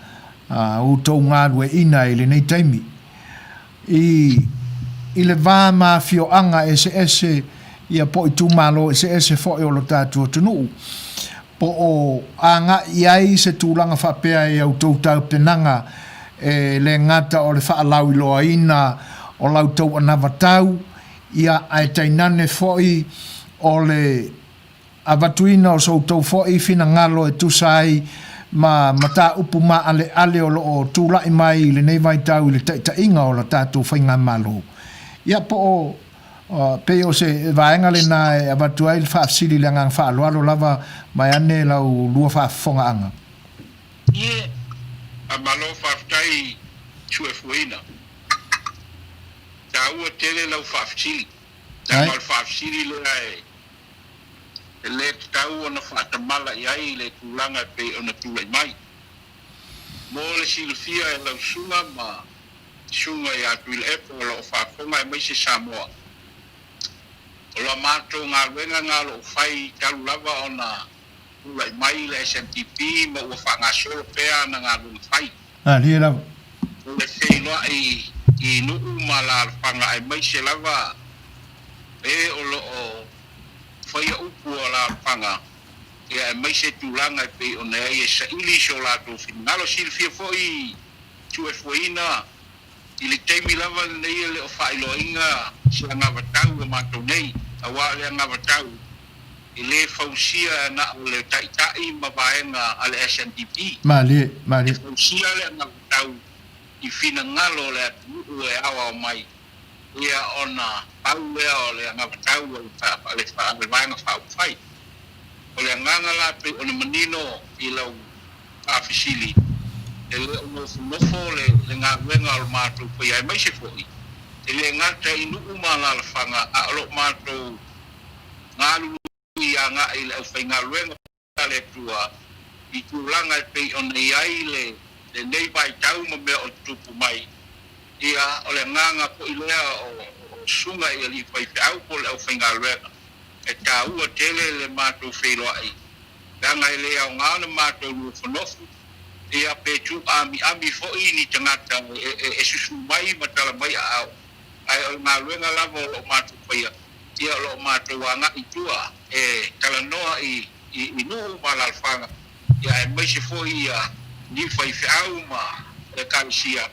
outou galueaiina i lenei taimi. I i le va ma afioaga eseese ia po o itumalo eseese foi o lo tatou atunuu, po o agai i ai se tulaga faapea i a outou tapenaga e le gata o le faalauiloaina o la outou anavatau, ia ae tainane foi o le avatuina o so outou foi finagalo e tusa ai ma mataupu maaleale o lo o tulai mai i lenei vaitau i le taitaiga o la tatou Faigamalo. Ia po o pei o se vaega lena e avatu ai le faafesili i le agaga faaaloalo lava vaeane lau lua faafofogaaga. Ie. Malo faafetai Suefueina. Taua tele lau faafesili. Leaga o le faafesili lea e E le tatau ona faatamala i ai le tulaga e pei ona tulai mai. Mo le silafia e lau susuga ma susuga ia Tuilaepa o lo o faafofoga aemaise Samoa, o la matou galuega na o lo o fai talu lava ona tulai mai le SNDP ma ua faagasolo pea ana galuega fai. Malie lava. O le feiloai i nuu ma alaalafaga aemaise lava e o lo o faia upu o alaalafaga, ia aemaise tulaga e pei ona i ai e saili so latou finagalo. Silafia foi tuefueina i le taimi lava lenei e le o faailoaina se anavatau a matou nei, aua o le anavatau e le fausia na o le taitai ma vaega a le SNDP. Malie, malie. E fausia le anavatau i finagalo o le atunuu e aoao mai. Ia ona pau lea o le anavatau a le Vaega Faaupufai. O le agaga la pei ona manino i lau faafesili, e le o nofonofo le galuega o le matou faia aemaise foi e le gata i nuu ma alaalafaga a o lo o matou galulue agai i le aufaigaluega a le Atua i tulaga e pei ona i ai lenei vaitau ma mea o tutupu mai, ia, o le agaga foi lea o susuga i alii faifeau po o le aufaigaluega, e taua tele le matou feiloai, leaga e le aoga ona matou nofonofo, ia, pe tuuamiami foi ni tagata e susu mai ma tala mai aao, ae o le galuega lava o lo o matou faia. Ia o lo o matou agai i tua e talanoa i i nuu ma alaalafaga, ia aemaise foi ia ni faifeau ma Ekalesia.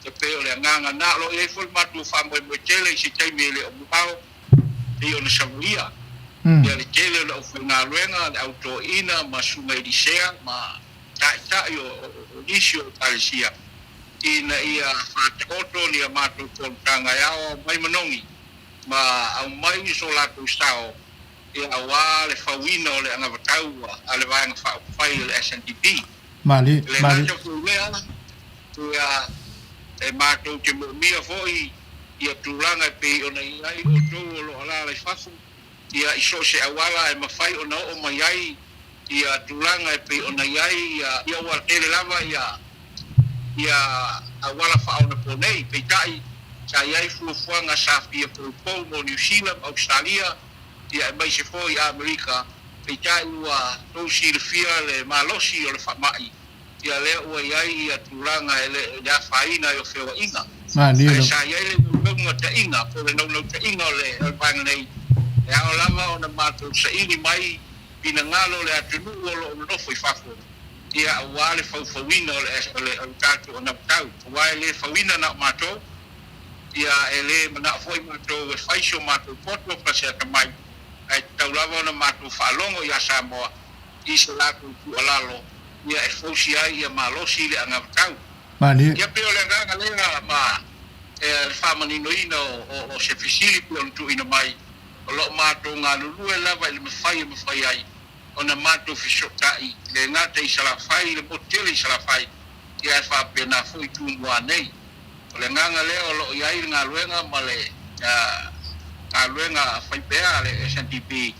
E pei o le agaga na. O lo o i ai foi le matou faamoemoe tele i se taimi e le o mamao, pei ona savaia ia le tele o le aufaigaluega, le au toeaina ma Susuga i Lisea ma Taitai o nisi o Ekalesia. ina ia faataoto ni a matou fonotaga e aoao mai manogi ma aumai so latou sao ia aua le fauina o le anavatau a le Vaega Faaupufai o le SNDP. Malie, E le malie. gata foi i lea, ia e matou te moomia foi ia tulaga e pei ona i ai outou o lo o alaala i fafo, ia i so o se auala e mafai ona oo mai ai ia tulaga e pei ona i ai ia ia ua tele lava ia ia auala faaonaponei. Peitai, sa i ai fuafuaga sa fia poupou mo Niu Sila ma Ausetalia, ia aemaise foi Amerika, peitai ua tou silafia le malosi o le faamai, ia lea ua i ai ia tulaga e le i afaina ai o feoaiga. Malie Ae lau. sa i ai le naunautaiga po o le naunautaiga o le vaega nei, e ao lava ona matou saili mai finagalo o le atunuu o lo o nonofo i fafo, ia aua le faufauina o le o le o le tatou anavatau, aua e le fauina na o matou, Ia, e le manao foi matou e fai so matou poto ma se atamai, ae tatau lava ona matou faalogo ia Samoa i se latou tuualalo, ia e fausia ai ia malosi le anavatau. Malie. Ia pei o le agaga lea ma le faamaninoina o se fesili pei ona tuuina mai, o lo o matou galulue lava i le mafai e mafai ai ona matou fesootai, le gata i Salafai, le motu tele i Salafai, ia ae faapena foi i Tumua nei. O le agaga lea o lo o i ai le galuega ma le galuega fai pea a le SNDP,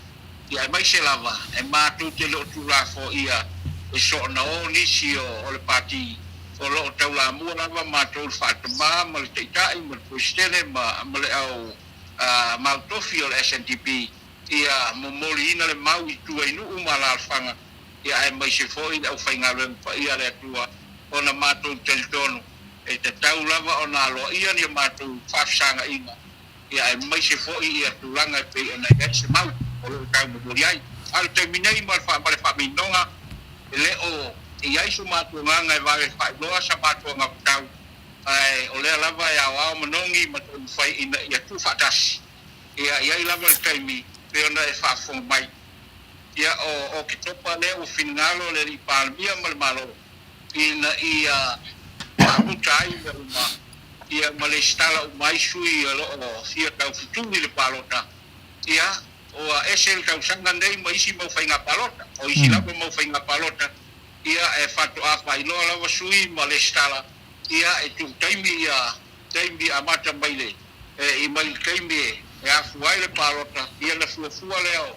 ia aemaise lava e matou te le o tuulafoaia e soona o nisi o le Pati o lo o taulamua lava matou le faatama ma le Taitai ma le Peresetene ma le au mautofi o le SNDP ia momoliina le mau i tua i nuu ma alaalafaga ia aemaise foi le aufaigaluega paia a le Atua ona matou talitonu e tatau lava ona aloaia ni a matou faafesagaiga, ia aemaise foi ia tulaga e pei ona i ai se mau o lo o taumomoli ai. A o le taimi nei ma le faamaninoga, e le o i ai so matou agaga e vave faailoa sa matou anavatau, ae o lea lava e aoao manogi ma taumafai ina ia tuufaatasi, ia i ai lava le taimi pei ona e faafofoga mai. Ia o Oketopa lea ua finagalo le Alii Palemia ma le Malo ina ia faamuta ai mea uma, ia ma lesitala uma ai sui o lo o fia taufetuli i le palota, ia, ua ese le tausaga lenei ma isi mau faiga palota. O isi lava mau faiga palota, ia, e faatoa faailoa lava sui ma lesitala, ia, e tuu taimi ia taimi amata mai le, e, mai le taimi e afua ai le palota, ia na fuafua lea o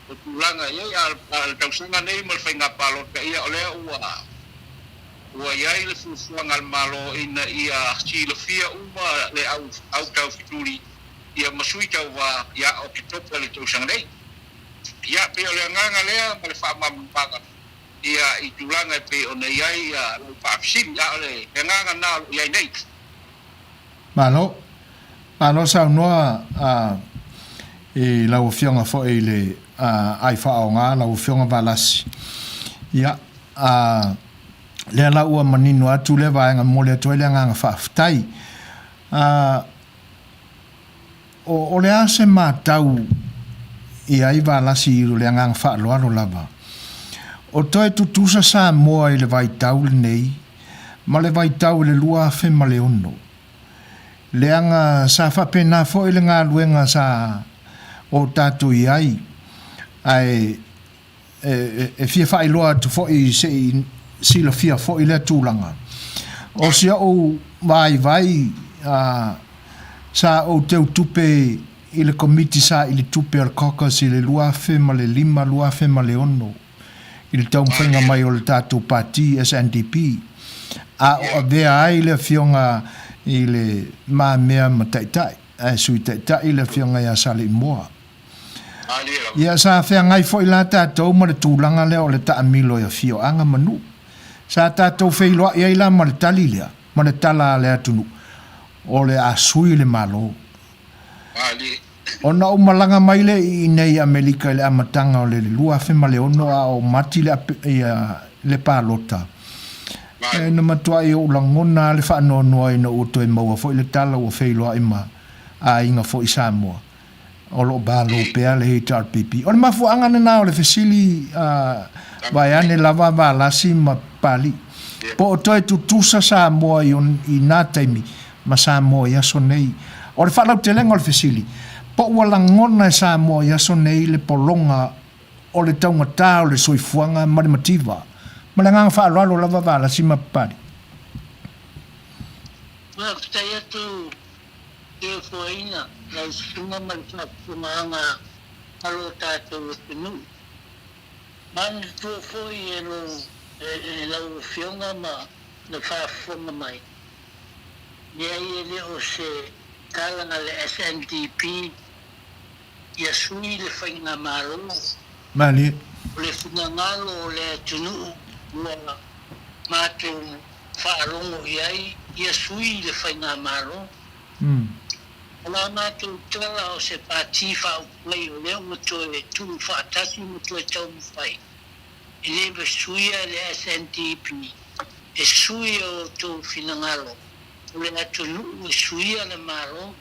o tulaga i ai, a o le tausaga nei ma le faiga palota, ia o lea ua ua i ai le fuafuaga a le Malo ina ia silafia uma le au au taufetuli ia ma sui tauva ia Oketopa i le tausaga nei. Ia, pei o le agaga lea ma le faamalamalamaga ia i tulaga e pei ona i ai ia lau faafesili, a o le agaga lena o lo o i ai nei. Malo. Malo saunoa i lau Afioga foi i le ai faaaoga lau Afioga Valasi. Ia, lea la ua manino atu lea vaega e momoli atu ai le agaga faafetai. O le a se matau i ai Valasi i le agaga faaaloalo lava? O toe tutusa Samoa i le vaitau lenei ma le vaitau i le 2006. Leaga sa faapena foi le galuega sa o tatou i ai, ae e fia faailoa atu foi se i silafia foi lea tulaga. O si o'u vaivai sa ou teutupe i le Komiti Saili Tupe a le Caucus i le 2005, 2006. i le taumafaiga mai o le tatou Pati SNDP, a o avea ai le Afioga i le Mamea ma Taitai, ae Sui Taitai le Afioga ia Saleimoa. Ia, sa feagai foi la tatou ma le tulaga lea o le taamilo i afioaga ma nuu. Sa tatou feiloai ai la ma le tali lea, ma le tala a le atunuu, o le a sui le Malo. Ona ou malaga mai lea i inei i Amerika i le amataga o le 2006 a o mati le, ia, le palota. E, na matuai ou lagona lava le faanoanoa ina ua toe maua foi le tala ua feiloai ma aiga foi i Samoa o lo o malo pea le HRPP. O le mafuaaga lena o le fesili, a, vaeane lava Valasi ma Papalii. Po o toe tutusa Samoa i, i nā taimi ma Samoa i aso nei. O le faalautelega o le fesili, po ua lagona e Samoa i aso nei le pologa o le taugata o le soifuaga ma le mativa? Ma le agaga faaaloalo lava Valasi ma Papali. Faafetai atu i le foaiina, lau susuga ma le faafofogaaga a lo tatou atunuu. Manatua foi e lou, e lau Afioga ma le faafofoga mai, leai e le o se tala a le SNDP ia sui le faigamalo. Malie. O le finagalo o le atunuu ua matou faalogo i ai ia sui le faigamalo. O la matou tala o se pati faaupufai o lea ua toe tuu faatasi ma toe taumafai e le suia le SNDP e sui o outou finagalo o le atunuu e suia le Malo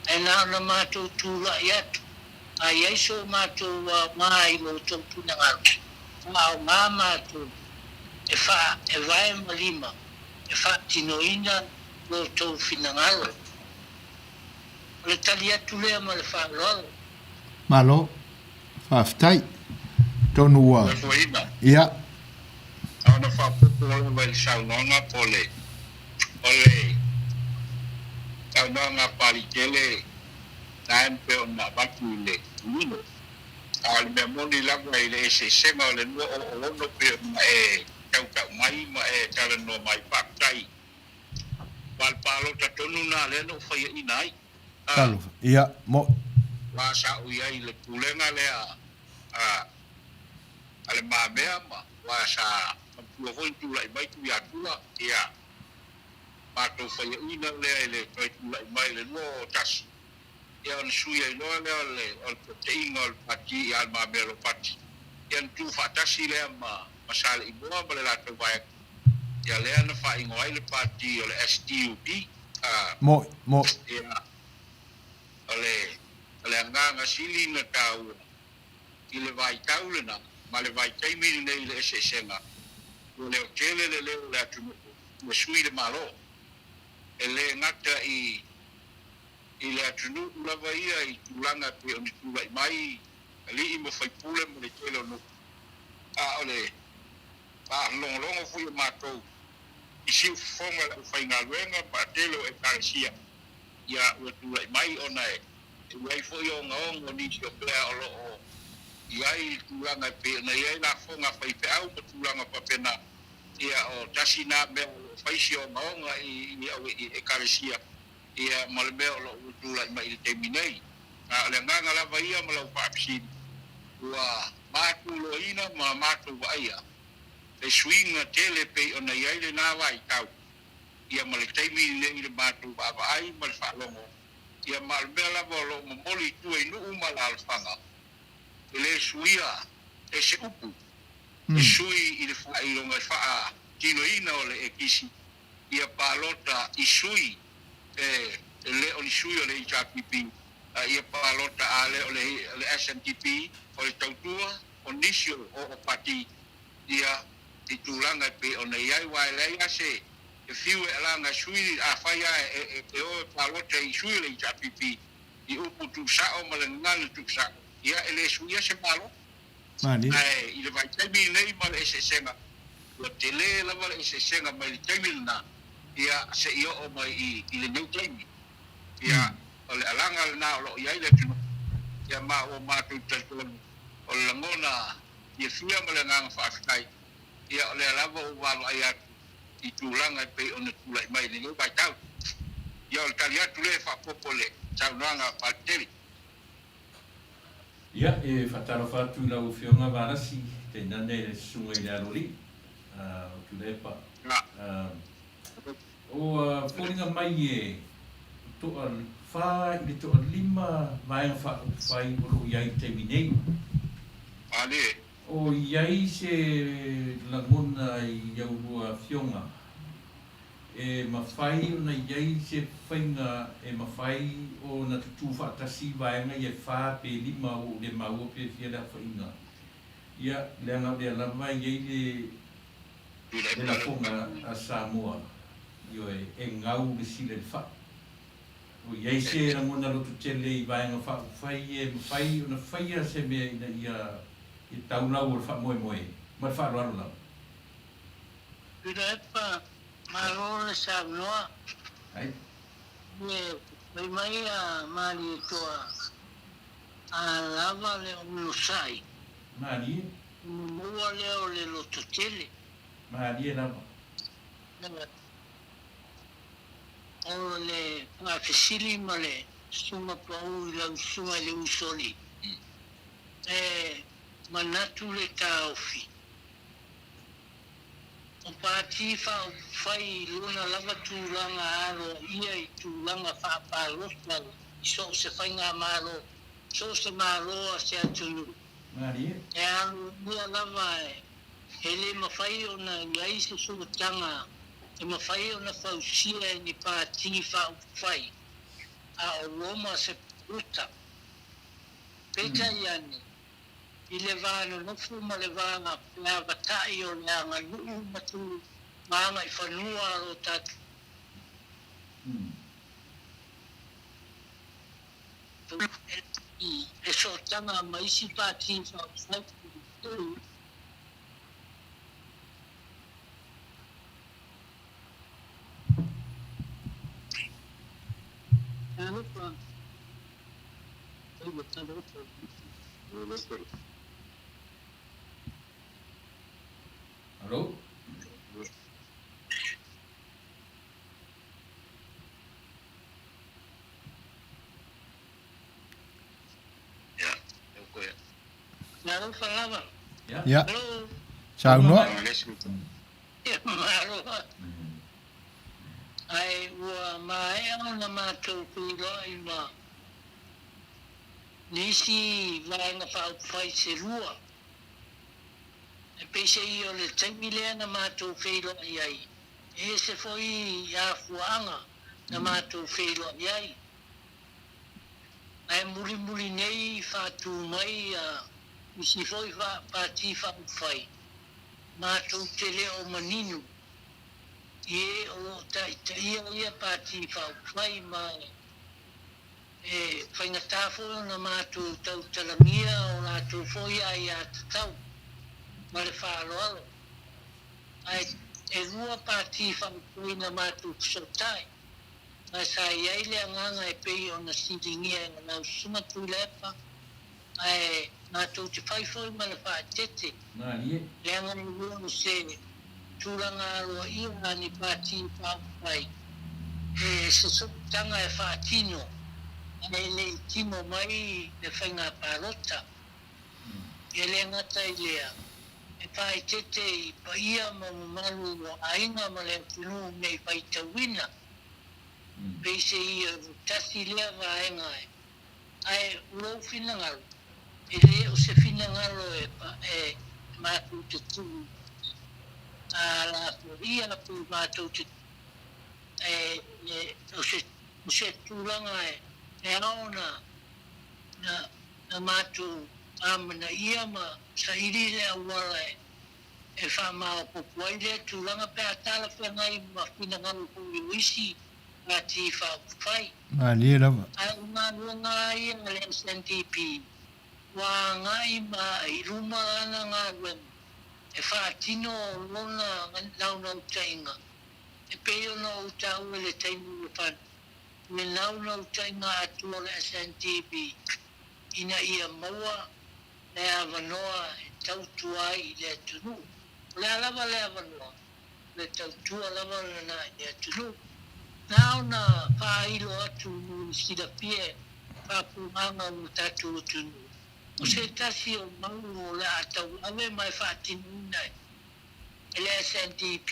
ae na ona matou tulai atu a i ai so matou aoga i lo outou finagalo faaaoga matou e faa e vae ma lima e faatinoina lo outou finagalo. O le tali atu lea ma le faaaloalo. Malo. Faafetai. Atonu ua. Toefuaina. Ia. Na ona faaopoopo lava i le saunoaga po o le, o le saunoaga a Papalitele na pei ona avatu i le manino. A o le mea moni lava i le eseesega o le 206 pei ona e tautau mai ma e talanoa mai, faafetai. Aua o le palota tonu lena lea na ou faiaina ai. Talofa. Ia, mo. Aua sa ou i ai i le pulega lea a a Le Mamea ma aua sa manatua foi na tulai mai Tuiatua, ia, matou faiaina lea i le toe tulai mai i le 2001, ia ona sui ai loa lea o le o le taitaiga o le Pati ia Le Mamea Ropati, ia ona tuufaatasi lea ma ma Saleimoa ma le latou vaega, ia lea na faaigoa ai le Pati o le SDUP, a, Mo'i, mo'i. Ia, o le o le agaga sili na taua i le vaitau lena ma le vaitaimi lenei i le eseesega, ua leotele le leo o le atunuu ua sui le Malo. E le gata i i le atunuu lava ia i tulaga e pei ona tulai mai alii ma faipule ma le tele o nuu, a o le faalogologo foi o matou i siufofoga i le aufaigaluega ma tele o Ekalesia, ia ua tulai mai ona e i ai foi ogaoga o nisi o mea o lo o i ai i tulaga e pei ona i ai lafoga a faifeau ma tulaga faapena. Ia o tasi na mea o lo o fai si ogaoga i i Ekalesia ia ma le mea o lo o ua tulai mai i le taimi nei. A o le agaga lava ia ma lau faafesili, ua matuloina ma matou vaaia le suiga tele pei ona i ai lena vaitau, ia ma le taimi lenei i le matou vaavaai ma le faalogo, ia ma o le mea lava o lo o momoli i tua i nuu ma alaalafaga, e le suia e se upu e sui i le faailoga e faatinoina o le ekisi ia palota i sui e le o ni sui o le HRPP a ia palota a le o le SNDP o le tautua o nisi o o pati ia i tulaga e pei ona i ai aua e leai a se e fiu e alaga e sui afai a e o e palota i sui o le HRPP i upu tuusao ma le gagana tuusao ia e le suia se Malo. Ae i le vaitaimi lenei ma le eseesega, ua tele lava le eseesega mai le taimi lena, ia, seia oo mai i, i lenei taimi. Ia, o le alaga lena o lo o i ai le atunuu, ia, ma ua matou talitonu, o le lagona fiafia ma le agaga faafetai, ia, o lea lava ua vaavaai atu i tulaga e pei ona tulai mai i lenei vaitau. Ia, o le tali atu lea e faaopoopo i le saunoaga a Paletele. Ia, e faatalofa atu i lau Afioga Valasi, tainane le Susuga i le Aloalii o Tuilaepa. Ua foliga mai e toafa i le toalima vaega faaupufai o lo o i ai i le taimi nei. O i ai se lagona i a oulua afioga E mafai ona i ai se faiga e mafai ona tutū faatasi vaega ia e fa pe lima ua ou le maua pe fia le aofaiga. Ia, leaga o lea lava e i ai le. Le lafoga a Samoa, ioe, e gau le sila i le fai. O i ai se lagona lototele i vaega faaupufai e mafai ona faia se mea ina ia ia tau lau o le faamoemoe ma le faaaloalo lava. Tuilaepa, Malo le saunoa. Ai. E fai mai a Malietoa a lava le onosai. Malie. Ona maua lea o le lototele. Malie lava. O le faafesili ma le susuga pau i lau susuga i le Usoli, e manatu le taofi, o Pati Faaupufai i lona lava tulaga aloaia i tulaga faapalota i so o se faigamalo, so o se Malo a se atunuu, e aloaia lava e le mafai ona i ai se sootaga e mafai ona fausia e ni Pati Faaupufai a o loma se palota. Peitai ane, i le va nonofo ma le va feavatai o le aganuu ma tugagaifanua a lo tatou le sootaga ma isi Pati Faaupufai. Alo? Ia. Saunoa. Malo. Ae ua maea ona matou feiloai ma nisi vaega faaupufai se lua. E peiseai o le taimi lea na matou feiloai ai, e ese foi afuaaga na matou feiloai ai. Ae mulimuli nei faatu mai isi foi Pati Faaupufai, matou te le o manino i e o lo o taitaia ia Pati Faaupufai ma e faigata foi ona matou tautalagia o latou foi aiatatau ma le faaaloalo. Ae e lua Pati Faaupufai na matou fesootai. Ae sa i ai le agaga e pei ona siligia e lau Susuga Tuilaepa, ae matou te fai foi ma le faaeteete, leaga e le o se tulaga aloaia a ni Pati Faaupufai e se sootaga e faatino ae le i tino mai le faiga palota. E le gata i lea, e faaeteete i paia ma mamalu o aiga ma le atunuu nei faitauina, peiseai o tasi lea vaega e, ae o lou finagalo, e le o se finagalo e e matou te tuu a lafoia pe matou te e e o se o se tulaga e e ao ona na na matou amanaia ma saili le auala e faamaopoopo ai lea tulaga pe a talafeagai ma finagalo foi o isi Pati Faaupufai. Malie lava. Ae o galuega lava ia a le SNDP ua agai ma i luma lana galuega e faatino lona naunautaiga e pei ona ou taua i le taimi ua fano, le naunautaiga atoa o le SNDP ina ia maua le avanoa e tautua ai i le atunuu. O le a lava le avanoa, o le tautua lava lena i le atunuu. Na ona faailo atu mo le silafia e faafofogaaga o lo tatou atunuu, o se tasi o mau o le a tauave ma e faatinoina e le SNDP,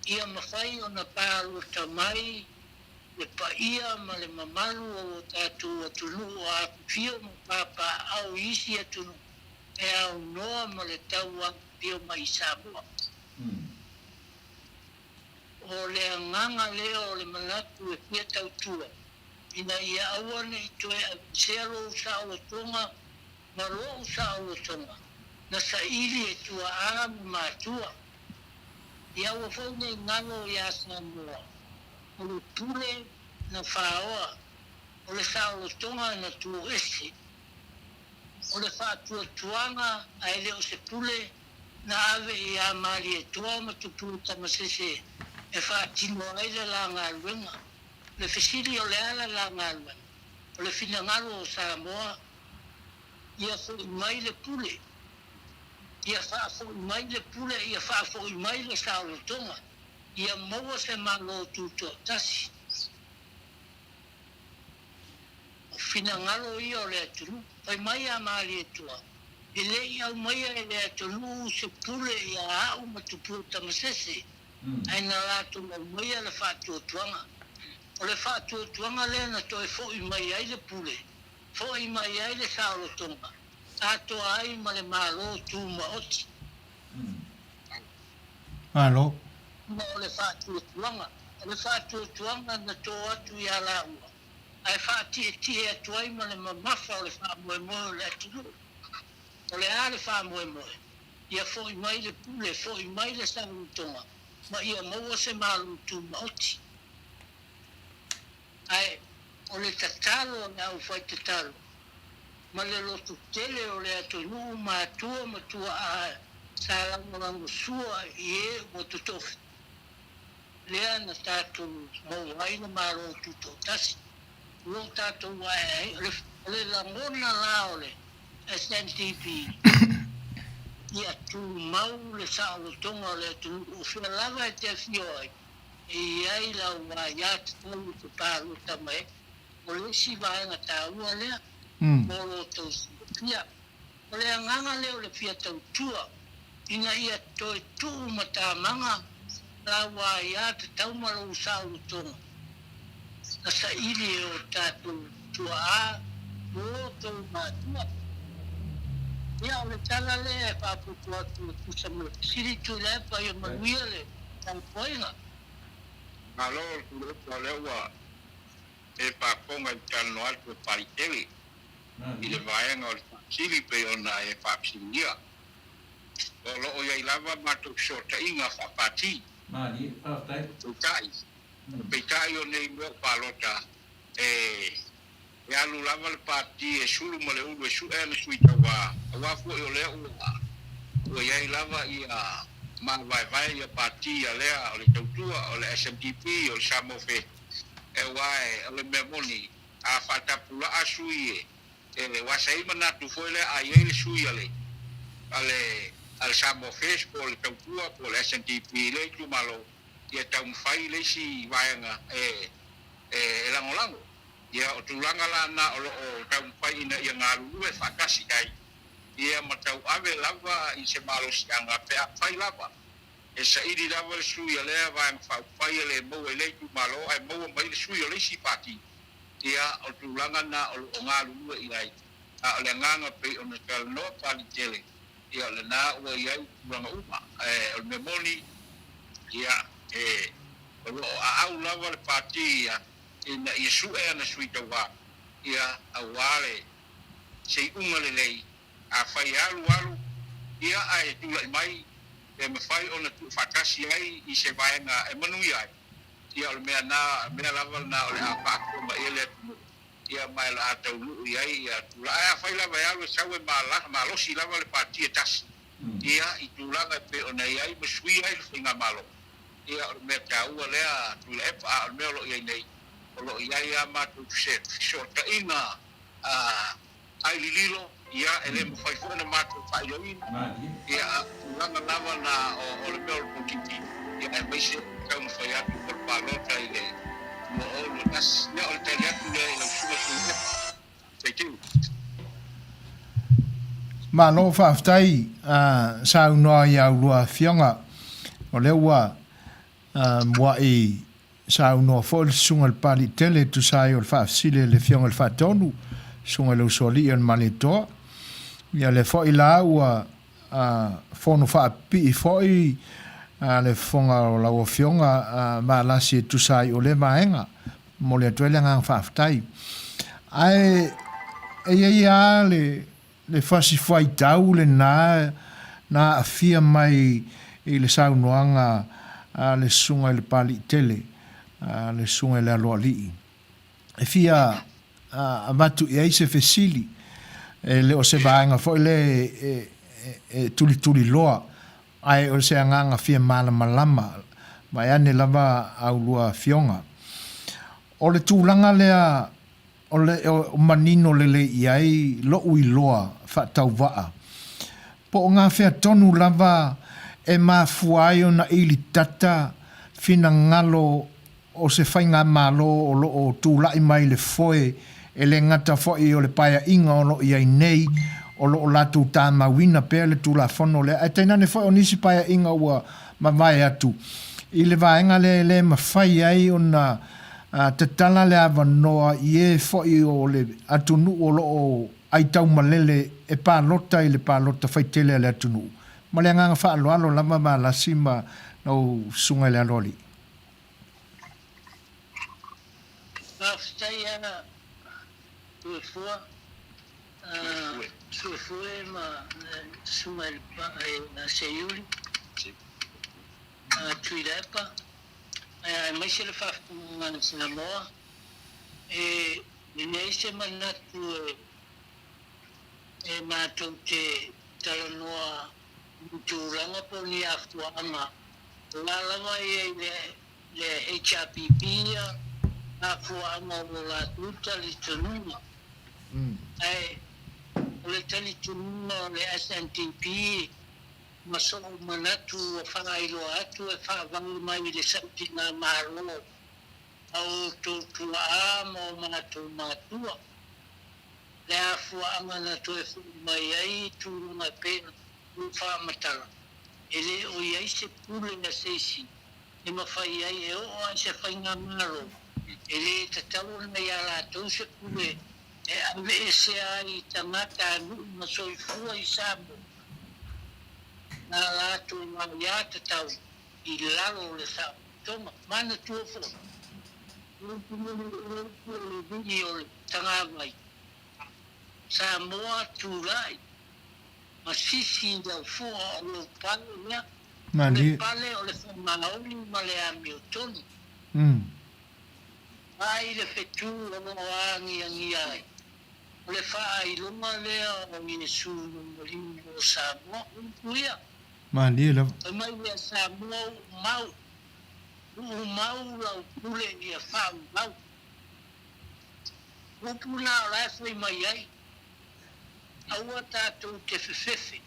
ia mafai ona palota mai le paia ma le mamalu o lo tatou atunuu o afifio ma papaaao i isi atunuu e aunoa ma le tau afifio mai i Samoa. O le agaga lea o le manatu e fia tautua ina ia aua ne i toe aveesea lou saolotoga ma lou saolotoga na saili e tuaa ma matua. Ia aua foi nei galo iā Samoa, o le pule na faoa, o le saolotoga na tuuese, o le faatuatuaga ae le o se pule na ave iā Malietoa ma Tupua Tamasese e faatino ai le la galuega. O le fesili o le a le la galuega? O le finagalo o Samoa ia foi mai le pule. Ia faafoi mai le pule, ia faafoi mai le saolotoga, ia maua se Malo tutoatasi. O finagalo ia o le atunuu. Fai mai a Malietoa, E le i aumaia e le atunuu se pule ia au ma Tupua Tamasese, ae na latou aumaia le faatuatuaga. O le faatuatuaga lea na toe foi mai ai le pule, foi mai ai le saolotoga, atoa ai ma le Malo Tumaoti. Malo. Ma o le faatuatuaga, o le faatuatuaga na to atu ia laua, ae faatietie atu ai ma le mamafa o le faamoemoe o le atunuu. O le a le faamoemoe? Ia foi mai le pule, foi mai le saolotoga, ma ia maua se Malo Tumaoti. Ae o le tatalo a le aufaitatalo ma le loto tele o le atunuu matua ma tuaa sa lagolagosua i e ua totofi, lea na tatou maua ai le Malo Tutoatasi. O lo o tatou aeae, o le lagona la o le SNDP ia tumau le saolotoga o le atunuu o fea lava e te afio ai, E i ai lau aiatatau i te palota mai, o le isi vaega taua lea mo lo outou silafia. O le agaga lea o le fia tautua ina ia toe tuu matamaga lau aiatatau ma lou saolotoga na saili e o tatou tuaa mo outou matua. Ia, o le tala lea e faaputu atu e tusa ma le fesili, Tuilaepa, ia manuia le tapuaiga. Malo le Tuilaepa o lea ua e faafofoga i le talanoa atu a Palikele i le vaega o le faafesili pei ona e faafesiligia. O lo o i ai lava matou fesootaiga faapati. Malie, faafetai. Peitai, peitai o nei mea o palota e e alu lava le pati e sulu ma le ulu e su'e ana sui tauā, auā foi o lea ua ua i ai lava ia mavaevae ia pati a lea o le Tautua, o le SNDP, o le Samoa Faith, auā o le mea moni a faatapula'a sui e e auā sa i ai manatu foi lea a i ai le sui a le a le a le Samoa Faith po o le Tautua po o le SNDP i lea itumalo ia taumafai le isi vaega e e lagolago. Ia, o tulaga la na o lo o taumafai ina ia galulue faatasi ai, ia ma tauave lava i se malosiaga pe afai lava e saili lava le sui a lea Vaega Faaupufai e le maua i lea itumalo ae maua mai le sui o le isi pati, ia, o tulaga na o lo o galulue i ai. A o le agaga pei ona talanoa Palitele, ia o lena ua i ai tulaga uma. Ae o le mea moni, ia, e, o lo o aau lava le pati ia ina ia su'e ana sui tauā, ia, auā le se iuga lelei, afai e alu alu, ia, ae tula'i mai, e mafai ona tuufaatasi ai i se vaega e manuia ai, ia, o le mea na, mea lava lena o le a faafofoga i ai le atunuu, ia, ma e o le a taunuu i ai ia tulaga. Ae afai lava e alu e sau e malosi lava le pati e tasi, ia, i tulaga e pei ona i ai ma suia ai le faigamalo, Ia, o le mea taua lea, Tuilaepa, a o le mea o lo o i ai nei, o lo o i ai a matou fesootaiga ai lililo, ia, e le mafai foi ona matou faailoina, ia, a o tulaga lava na o le mea o le polokiki, ia, aemaise o le taumafai atu mo le palota i le 2021. Ia, o le tali atu lea i lau Susuga Tuilaepa. Thank you. Malo faafetai saunoa i a ulua afioga. O lea ua mua'i saunoa foi le Susuga i le Papalii Tele e tusa ai o le faafesili a le Afioga i le Faatonu, Susuga i le Usoalii o le Malietoa. Ia lea foi la ua fono faapipii foi le fofoga o lau Afioga Valasi e tusa ai o lea vaega. Momoli atu ai le agaga faafetai. Ae e i ai lava le, le fasi fuaitau lena na aafia mai i le saunoaga le Susuga i le Papalii Tele, le Susuga i le Aloalii. E fia avatu i ai se fesili, e le o se vaega foi lea e tulituliloa, ae o se agaga fia malamalama, vaeane lava a ulua afioga. O le tulaga lea o le manino lelei i ai loʻu iloa faatauvaa, po o gafea tonu lava e mafua ai ona ilitata finagalo o se faigamalo o lo o tulai mai le foe e le gata foi o le paeaiga o lo o i ai nei o lo o latou tamauina pea le Tulafono lea, ae tainane foi o nisi paeaiga ua mavae atu i le vaega lea e le mafai ai ona tatala le avanoa i e foi o le atunuu o lo o aitaumalele e palota i le palota faitele a le atunuu. Ma le agaga faaaloalo lava Valasi ma lau Susuga i le Aloalii. Faafetai a Suefua, Suefue ma Susuga i le Seiuli, Tuilaepa, aemaise le faafofoga a Samoa. E leai se manatu e matou te talanoa i tulaga po o ni afuaaga o la lava e i ai le HRPP ia afuaaga o lo latou talitonuga. Ae o le talitonuga o le SNDP ma so'u manatu ua faailoa atu e faavae mai i le sailigamalo a outou tuaa ma o matou matua, le afuaaga na toe fo'i mai ai i tulaga e pei ona ou faamatala, e le o i ai se pule a se isi e mafai ai e oo ai se faigamalo, e le tatau ona iā latou se pule e aveesea ai i tagata a nuu na soifua i Samoa na latou aiatatau i lalo o le saolotoga. Manatua foi, o upu o upu o le vili o le tagavai, Samoa tulai ma sisi i lau fua o lou pale lea, o le pale o le faamaoni ma le amiotonu. Ai le fetu o lo o agiagia ai, o le faailoga lea o Iesu Maliu mo Samoa, upu ia. Malie lava. Fai mai ia Samoa uu mau, uu mau lau pule ia faaumau. Upu na o la e fai mai ai, aua tatou te fefefe,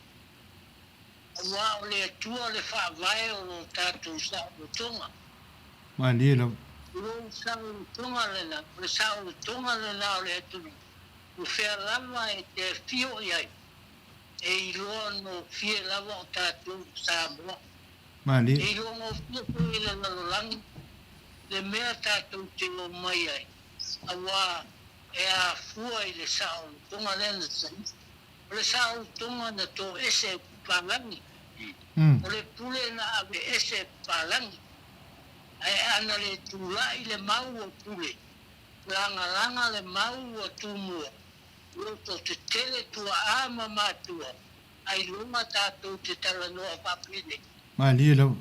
auā o le Atua le faavae o lo tatou saolotoga. Malie lava. O lou saolotoga lena, o le saolotoga lena o le atunuu, o fea lava e te afio i ai, E iloa gofie lava o tatou o Samoa. Malie. E iloa gofie foi e le lalolagi le mea tatou te omai ai, auā e afua i le saolotoga lea na saili. O le saolotoga na toese e papalagi. O le pule na aveese e papalagi. Ae ana le tulai le mau o pule, lagalaga le mau ua tumua, Loto tetele tuaa ma matua, ailoga tatou te talanoa faapenei. Malie lava.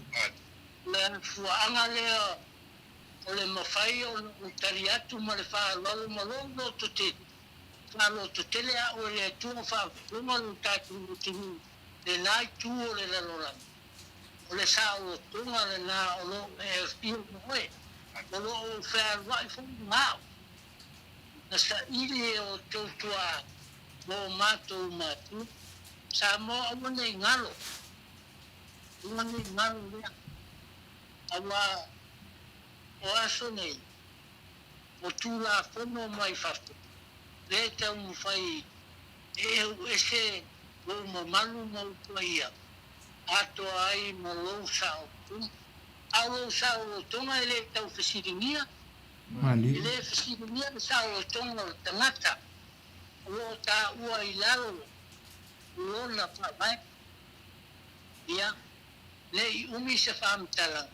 O le afuaaga lea o le mafai ona ou tali atu ma le faaaloalo ma lou loto tele, faalototele a'u e le Atua faafofoga lo tatou atunuu lena itu o le lalolagi. O le saolotoga lena o lo o e afio ma oe, o lo o ou fealuai foi ma a'u. Na saili e outou tuaa mo matou matua. Samoa aua nei galo, aua nei galo lea, auā o aso nei, o Tulafono mai fafo, lea e taumafai e euese lou mamalu ma ou paia, atoa ai ma lou saolotoga. A o lou saolotoga e le tau fesiligia, E le fesiligia le saolotoga o le tagata o lo o taua i lalo o lona faavae. Ia, ne i umi se faamatalaga,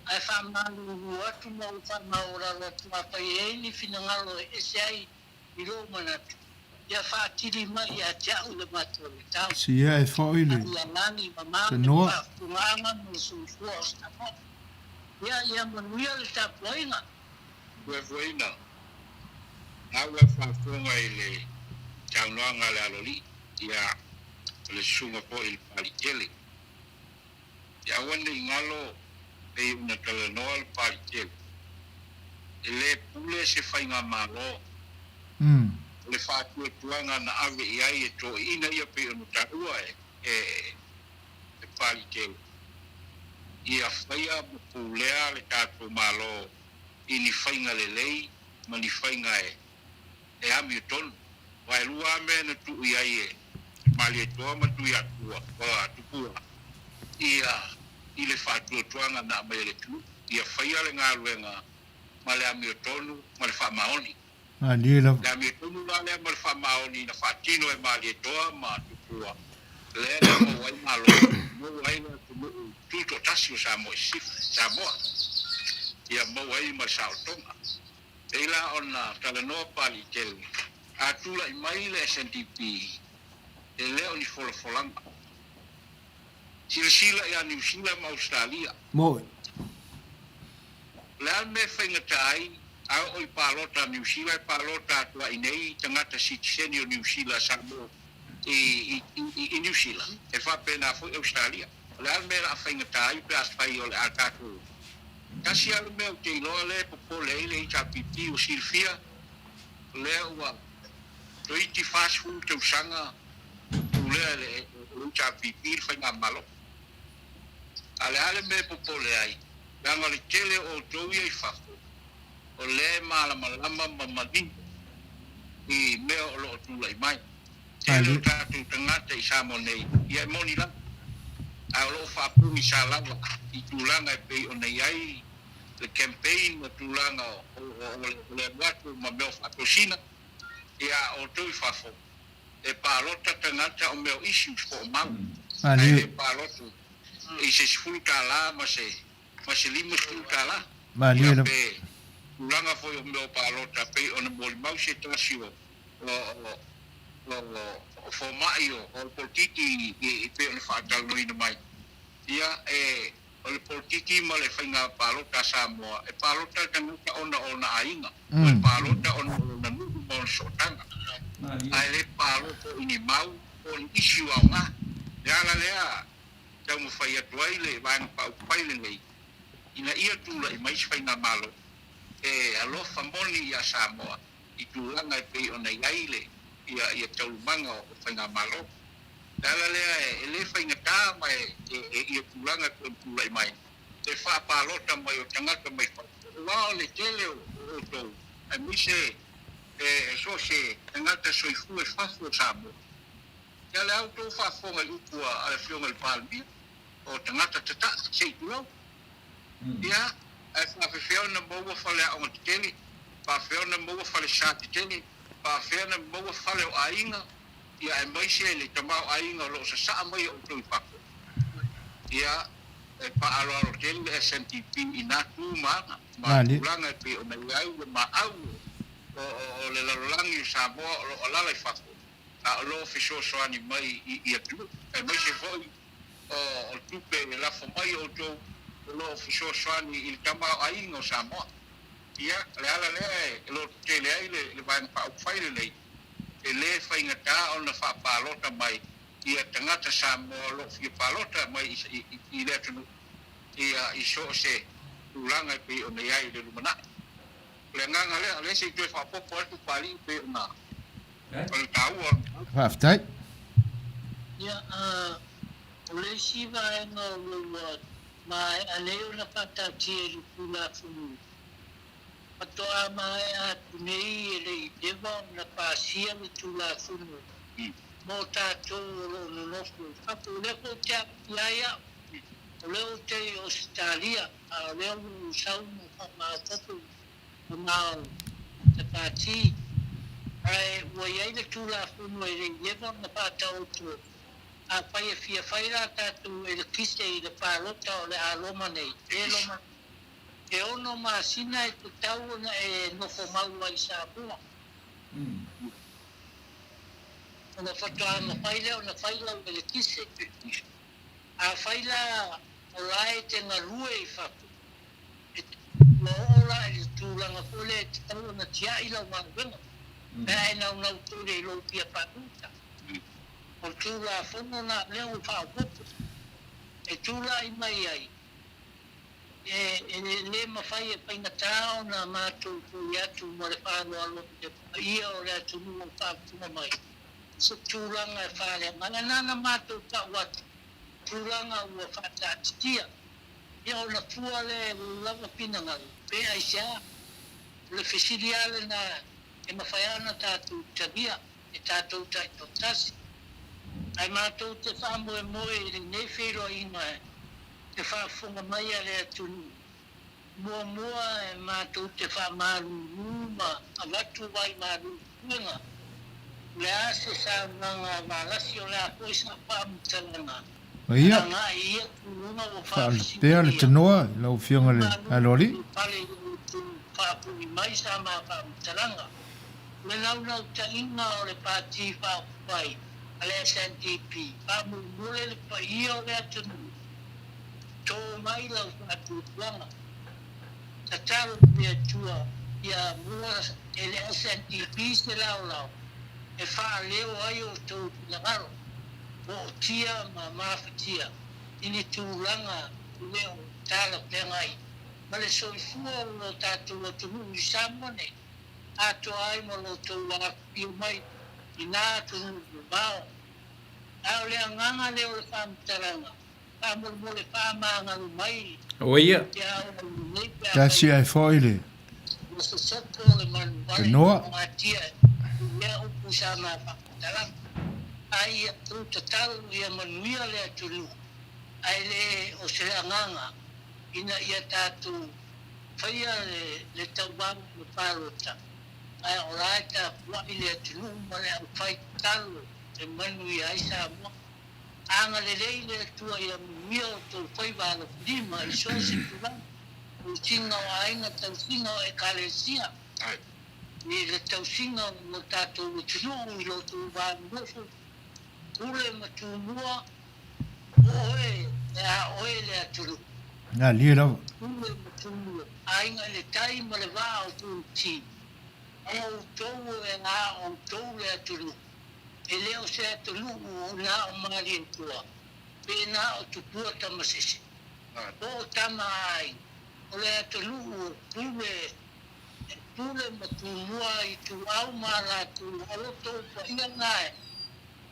ae faamalulu atu ma ou faamaualalo atu afai e i ai ni finagalo e ese ai i lou manatu. Ia faatili mai ia te a'u le matou latau. Sia e foi le A ia lagi mamao le tanoa. faafofogaaga ma le soifua o Samoa. Ia, ia manuia le tapuaiga. Fuefueina, Au e faafofoga i le saunoaga a le Aloalii, ia, o le susuga foi i le Papalitele. Ia aua ne i galo pei ona talanoa le Papalitele, e le pule se faigamalo o le faatuatuaga na ave i ai e toeaiina ia pei ona taua e le Papalitele, ia faia ma pulea le tatou Malo i ni faiga lelei ma ni faiga e amiotonu. Aua e lua lava mea na tuu i ai e Malietoa ma Tuiatua, Tupua, ia i le faatuatuaga na aumai e le atunuu, ia faia le galuega ma le amiotonu ma le faamaoni. Malie lava. Le amiotonu la lea ma le faamaoni na faatino e Malietoa ma Tupua, lea na maua ai Malo, maua ai le atunuu tutoatasi o Samoa i Sisifo, Samoa, ia maua ai ma le saolotoga. Pei la ona talanoa Papalii tele, a tulai mai le SNDP, e le o ni folafolaga. Silasila ia Niu Sila ma Ausetalia. Moi. O le a le mea e faigata ai, a oo i palota a Niu Sila e palota atu ai nei tagata sitiseni o Niu Sila, Samoa i, i, i Niu Sila, e faapena foi Ausetalia. O le a le mea o le a faigata ai pe afai o le a tatou Tasi lava le mea ou te iloa lea e popole ai le HRPP ua silafia lea ua toeiti 40 tausaga pulea e le HRPP le faigamalo. A o le a le mea e popole ai, leaga o le tele o outou ia i fafo o lea e malamalama ma manino i mea o lo o tulai mai. Tele o tatou tagata i Samoa nei, ia e moni lava, ae o lo o faapugisa lava i tulaga e pei ona i ai le campaign ma tulaga o le alu atu ma mea o faatosina, ia a outou i fafo, e palota tagata o mea o issues po o mau, ae le palota i se $10 ma se ma se $50. Ia pe tulaga foi o mea o palota pei ona molimau se tasi o o fomai o le polokiki e pei ona faatalanoaina mai. Ia, e, o le polokiki ma le faiga palota a Samoa, e palota le tagata ona o ona aiga, o e palota ona o lona nuu ma ona sootaga, ae le palota i ni mau po o ni issue aoga. Le ala lea taumafai atu ai le Vaega Faaupufai lenei ina ia tulai mai se faigamalo e alofa moni ia Samoa i tulaga e pei ona i ai le ia ia taualumaga o faigamalo. O le ala lea e le faigata ma e ia tulaga e pei ona tulai mai le faapalota mai o tagata mai fafo aua o le tele o outou aemaise e so o se tagata soifua i fafo o Samoa. Ia le a outou faafofoga i upu a le Afioga i le Palemia o tagata tataa se i tulou. Ia, ae faafefea ona maua faleaoga tetele? Faafefea ona maua falesa tetele? Faafefea ona maua fale o aiga? Ia, aemaise le tamaoaiga o lo o sasaa mai e outou i fafo. Ia, e faaaloalo tele le SNDP i na tu ma aga, ma tulaga e pei ona i ai le maau o le lalolagi o Samoa o lo o alaala i fafo, a o lo o fesoasoani mai i atunuu, aemaise foi o tupe e lafo mai outou o lo o fesoasoani i le tamaoaiga o Samoa. Ia, o le ala lea e lototele ai le Vaega Faaupufai lenei, e le faigata ona faapalota mai ia tagata Samoa o lo o fia palota mai i le atunuu ia i so o se tulaga e pei ona i ai i le lumanai. O le agaga lea, o lea se i toe faaopoopo atu Papalii pei ona O le taua o le mataupu. Faafetai. Ia, o le isi vaega o lo ua maea nei ona faataatia i le Tulafono, faatoa maea atu nei e le i leva ona pasia le Tulafono mo tatou o lo o nonofo i fafo. O lea foi ou te aafia ai au, o lea ou te i Ausetalia, a o lea ua ou sau ma faamaopoopo ma o le Pati, ae ua i ai le Tulafono e le i leva ona faataoto, afai e fia fai la tatou elekise i le palota o le a loma nei, e loma nei, e ono masina e tatau ona e nofo mau ai i Samoa. Ona faatoa mafai lea ona fai lau eletise. Afai la o la e te galue i fafo, e ua oo la i le tulaga foi lea e tatau ona tiai lau galuega pe a e naunau tele i lou fia palota. O le Tulafono lena lea ua faaopoopo e tulai mai ai, e le mafai e faigata ona matou fai atu ma le faaaloalo i le paia o le atunuu o faafofoga mai i se tulaga e faaleaga ai. Na ona matou tau atu, tulaga ua faataatitia, ia ona fua lea e lou lava finagalo, pe aisea? O le fesili lava lena e mafai lava ona tatou talia e tatou taitoatasi. Ae matou te faamoemoe i lenei feiloaiga e faafofoga mai a le atunuu, muamua e matou te faamalulu ma avatu vaimalu puega, o le a se saunoaga a Valasi o le a foi sa faamatalaga agai i ia tulaga ua Faalupea le faafesiligia. tanoa i lau Afioga i le Malulu Aloalii. pale i outou faapuni mai sa ma faamatalaga. O le naunautaiga o le Pati Faaupufai a le SNDP, faamolemole le paia o le atunuu, tō mai lau faatuatuaga. Tatalo i le Atua ia mua e le SNDP se laolao e faaleo ai outou finagalo, ootia ma mafatia i ni tulaga e le o talafeagai ma le soifua o lo tatou atunuu i Samoa nei. atoa ai ma lo outou afifio mai i nā atunuu mamao. A o le agaga lea o le faamatalaga, faamolemole faamagalo mai Oia. ia au i lenei pe afai Tasi ae foi le ua sosopo le manuvale tanoa. o gatia i lea upu sa ma faamatalaga. A ia outou tatalo ia manuia le atunuu, ae le o se agaga ina ia tatou faia le tauvaga o le palota, ae o la e tapuai le atunuu ma le aufai tatalo e manuia ai Samoa. Agalelei le Atua ia manuia outou faiva alofilima i so o se tulaga, tausiga o aiga, tausiga o Ekalesia, i le tausiga o lo tatou atunuu i lo outou va nonofo, pule ma tumua, o oe e a oe le atunuu. Galie lava. Pule ma tumua, aiga i le tai ma le vaa o Tuiti, o outou e a outou le atunuu. E le o se atunuu o na o Malietoa, pe na o Tupua Tamasese, po o Tama a Aiga, o le atunuu o Pule, e pule ma tumua ituau ma a latou aloto paia na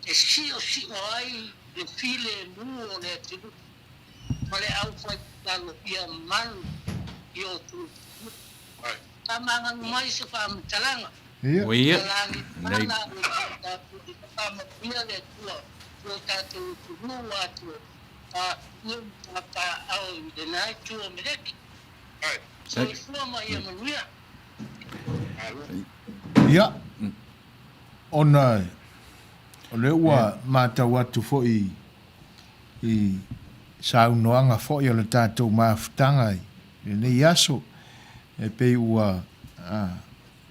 e siosio ai le filemu o le atunuu ma le aufaitatalo ia malu i outou atunuu. Faamagalo mai se faamatalaga. Ia. Ia. Ia lagi Nei. pala o tatou i faamanuia le Atua i lo tatou atunuu atoa, afifio ma papaaao i lena itu o Meleki. Soifua ma ia manuia. Ia, ona o lea ua matau atu foi i saunoaga foi o le tatou mafutaga i lenei aso, e pei ua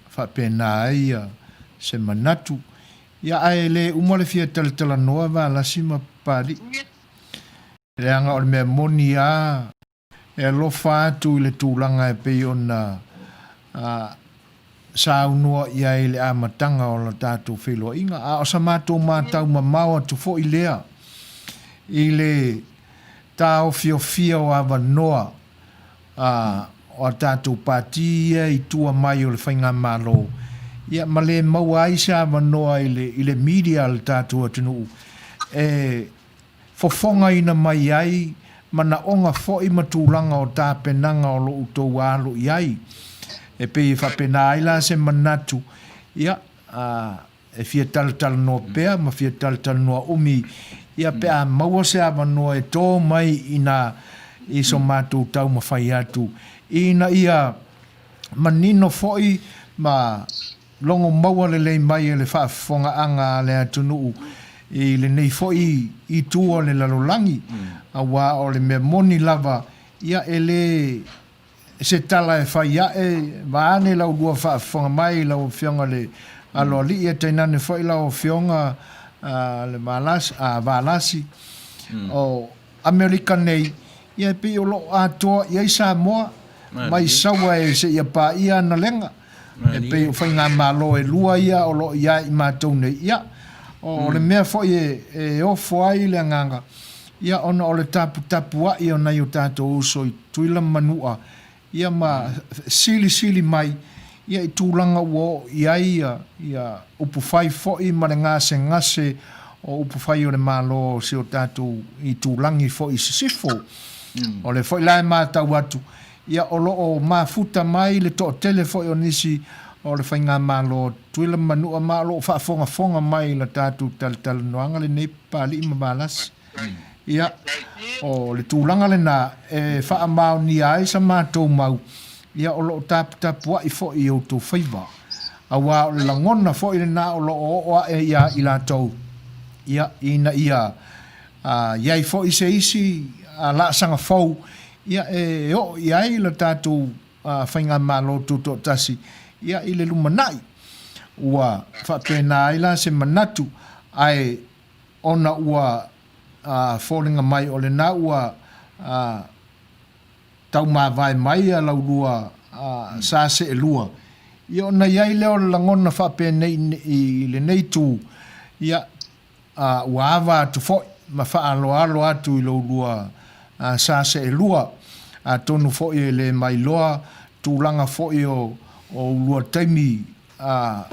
faapena ai se manatu. Ia, ae le uma le fia talatalanoa Valasi ma Papalii, leaga o le mea moni lava E alofa atu i le tulaga e pei ona saunoa i ai i le amataga o la tatou feiloaiga, a o sa matou matau mamao atu foi lea i le taofiofia o avanoa o a tatou pati ia i tua mai o le faigamalo, ia ma le maua ai se avanoa i le media a le tatou atunuu e fofogaina mai ai manaoga foi ma tulaga o tapenaga o lo outou alo i ai. E pei e faapena ai la se manatu, ia, e fia talatalanoa pea ma fia talatalanoa umi, ia, pe a maua se avanoa e tō mai ina i so matou taumafai atu ina ia manino foi ma Logo maua lelei mai e le faafofogaaga a le atunuu i lenei foi itu o le lalolagi, aua o le mea moni lava, ia e le se tala e fai ae, vaeane la ulua faafofoga mai lau Afioga i le Aloalii, tainane foi lau Afioga le Valasi, a Valasi o Amerika nei, ia e pei o lo o atoa i ai Samoa mai Saua e seia paia ana lega. E pei o faigamalo e lua ia o lo o i ai i matou nei. Ia, o le mea foi e ofo ai le agaga, ia ona o le taputapuai o nai o tatou uso i Tutuila ma Manua, ia ma silisili mai ia i tulaga ua oo i ai ia upufai foi ma le gasegase o upufai o le Malo o si o tatou itulagi foi i sisifo. O lea foi la e matau atu, ia o lo o mafuta mai le toatele foi o nisi o le Faigamalo Tutuila ma Manua ma o lo o faafogafoga mai i la tatou talatalanoaga lenei Papalii ma Valasi. Ia, o le tulaga lena e faamaonia ai sa matou mau, ia o lo o taputapuai foi i outou faiva. Aua o le lagona foi lena o lo o oo ae ia i latou, ia, ina ia i ai foi se isi laasaga fou, ia, e oo i ai le tatou Faigamalo Tutoatasi, ia, i le lumanai. Ua faapena ai la se manatu, ae ona ua foliga mai o lena ua taumavae mai a laulua sa seelua, ia ona i ai lea o le lagona faapenei i lenei itu, ia, ua ava atu foi ma faaaloalo atu i laulua sa seelua, atonu foi e le mailoa tulaga foi o ulua taimi a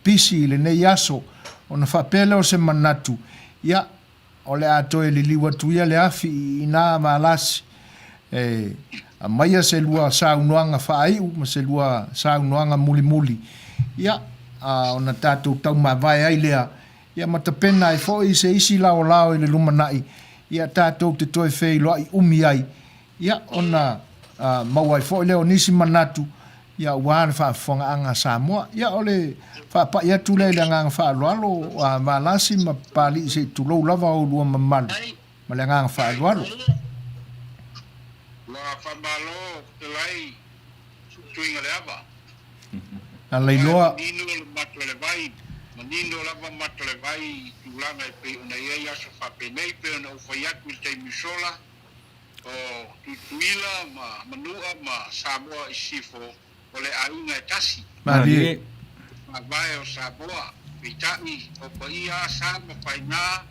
pisi i lenei aso, ona faapea lea o se manatu, ia, o le a toe liliu atu ia le afi i ina Valasi e aumaia se lua saunoaga faaiu ma se lua saunoaga mulimuli, ia, ona tatou taumavae ai lea, ia, ma tapena ai foi se isi laolao i le lumanai, ia, tatou te toe feiloai umi ai Ia, ona maua ai foi lea o nisi manatu, ia, aua le faafofogaaga a Samoa. Ia, o le faapai atu lea i le agaga faaaloalo a Valasi ma Papalii se i tulou lava oulua mamalu ma le agaga faaaloalo. Ua faamalo fetalai Tuigaleava. Alailoa. Manino le mata o le vai, manino lava mata o le vai i tulaga e pei ona i ai aso faapenei, pei ona ou fai atu i le taimi ua sola, O Tutuila ma Manua ma Samoa i Sisifo o le aiga e tasi. Malie. Faavae o Samoa, peitai o paia sa ma faiga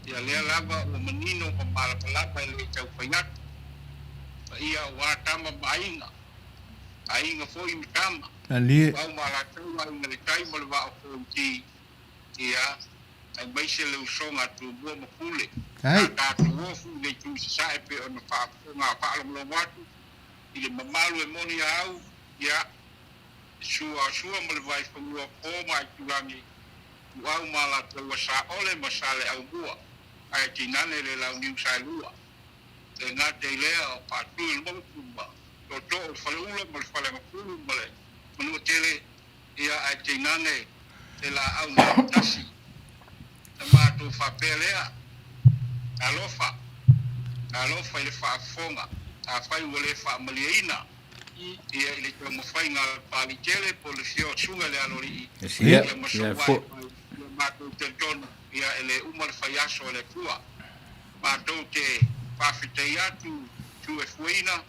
ia lea lava ua manino ma malamalama e le tau fai atu. Paia aua tama ma aiga, aiga foi ma tama. Malie. Ituau ma Alataua, Aiga i le Tai ma le Vaa o Fonoti, ia aemaise le usoga a Tumua ma Pule. Ai. Sa tatou ofu i le itu i sasae pei ona faafofoga faalogologo atu i le mamalu e moni a au, ia, le sua o Sua ma le Vaifanua Po ma Aitulagi, Ituau ma Alataua Saole ma Saleaaumua, ae tainane le Launiu Saelua. Le gata i lea o Faatui o le Motu ma Tootoo o le Faleula ma le Faleagafulu ma le Manuatele, Ia, ae tainane le laau na tasi na matou faapea lea, Talofa, talofa i le faafofoga, afai ua le faamalieina ia i le taumafaiga a le Papalii tele po o le fia o Susuga i le Aloalii, ia ma sou ae mai, ia matou talitonu, ia e le uma le faiaso a le Atua. Matou te faafetai atu, tu e fuaina,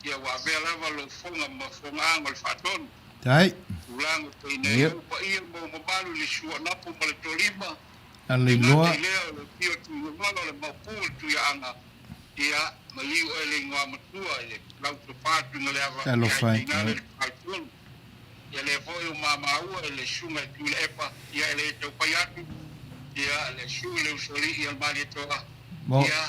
Ia ua avea lava lou foga ma fogaaga o le faatonu. Tai. Tulaga pei nei ou paia ma ou mamalu i le suanapu ma le tolima, Le le gata iloa. i lea o le afio Tuigamala o le Maopu o le Tuiaaga, ia maliu oe le igoa matua i le Lautopa Tuigaleava, ia Talofa ae e. tainane le Faletolu. Ia lea foi o mamaua i le Susuga i Tuilaepa, ia e le tau fai atu, ia le Susuga i le Usoalii a le Malietoa, Mo. ia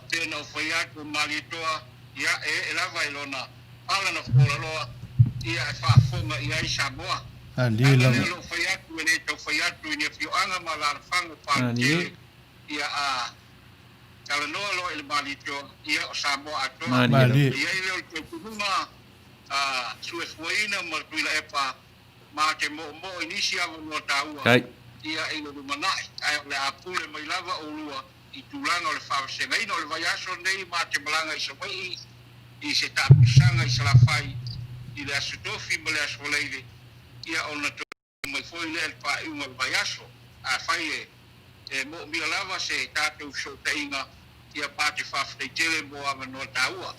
pei ona ou fai atu o le Malietoa, Ia, e ee lava i lona ala na fualaloa, ia e faafofoga i ai Samoa. Alie Leaga lava. lea o lou fai atu, e le tau fai atu i ni afioaga ma alaalafaga o Palotele, ia a talanoa loa i le Malietoa, ia o Samoa atoa. Malie. E i ai lea o le talitonuga a Suefuaina ma Tuilaepa ma te moomoo i nisi avanoa taua, ia i le lumanai, ae o le a pule mai lava oulua i tulaga o le faavasegaina o le vaiaso lenei ma te malaga i Savaii i se taamilosaga i Salafai i le Aso Tofi ma le Aso Faraile, ia ona toe mai foi lea i le faaiuga o le vaiaso. Afai e E moomia lava se tatou fesootaiga ia pa te faafetai tele mo avanoa taua.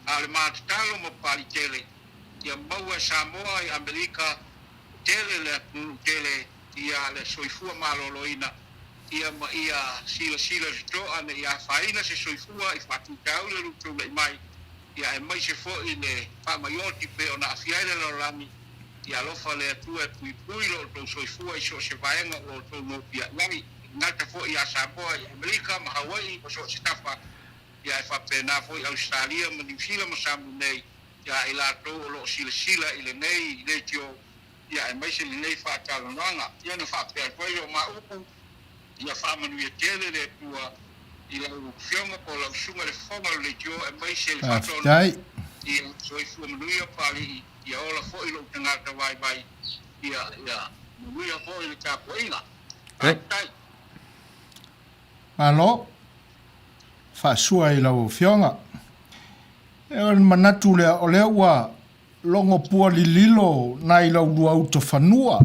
A o le ma tatalo ma papali tele ia maua e Samoa i Amerika tele le atunuu tele ia le soifua maloloina ia ma ia silasila totoa ne i afaina se soifua i faafitauli o lo tulai mai ia aemaise foi le faamai-oti pei ona aafia ai le lalolagi. Ia alofa le Atua e puipui lo outou soifua i so o se vaega ua outou nopiai ai, e le gata foi ia Samoa i Amerika ma Hawaii ma so o se tafa, ia e faapena foi Ausetalia ma Niu Sila ma Samoa nei, ia i latou o lo o silasila i lenei leitio, ia aemaise lenei faatalanoaga. Ia ona faapea atu ai lea o ma upu, Ia faamanuia tele le Atua i lau Afioga po o lau Susuga i le Fofoga o le Leitio aemaise le faatonu Faafetai. ia soifua manuia Papalii, ia ola foi lou tagata vaivai, ia ia manuia foi le tapuaiga. Faafetai. Malo. Faasua i lau Afioga. E o le manatu lea, o lea ua Logo pua lililo nai lau luauta fanua,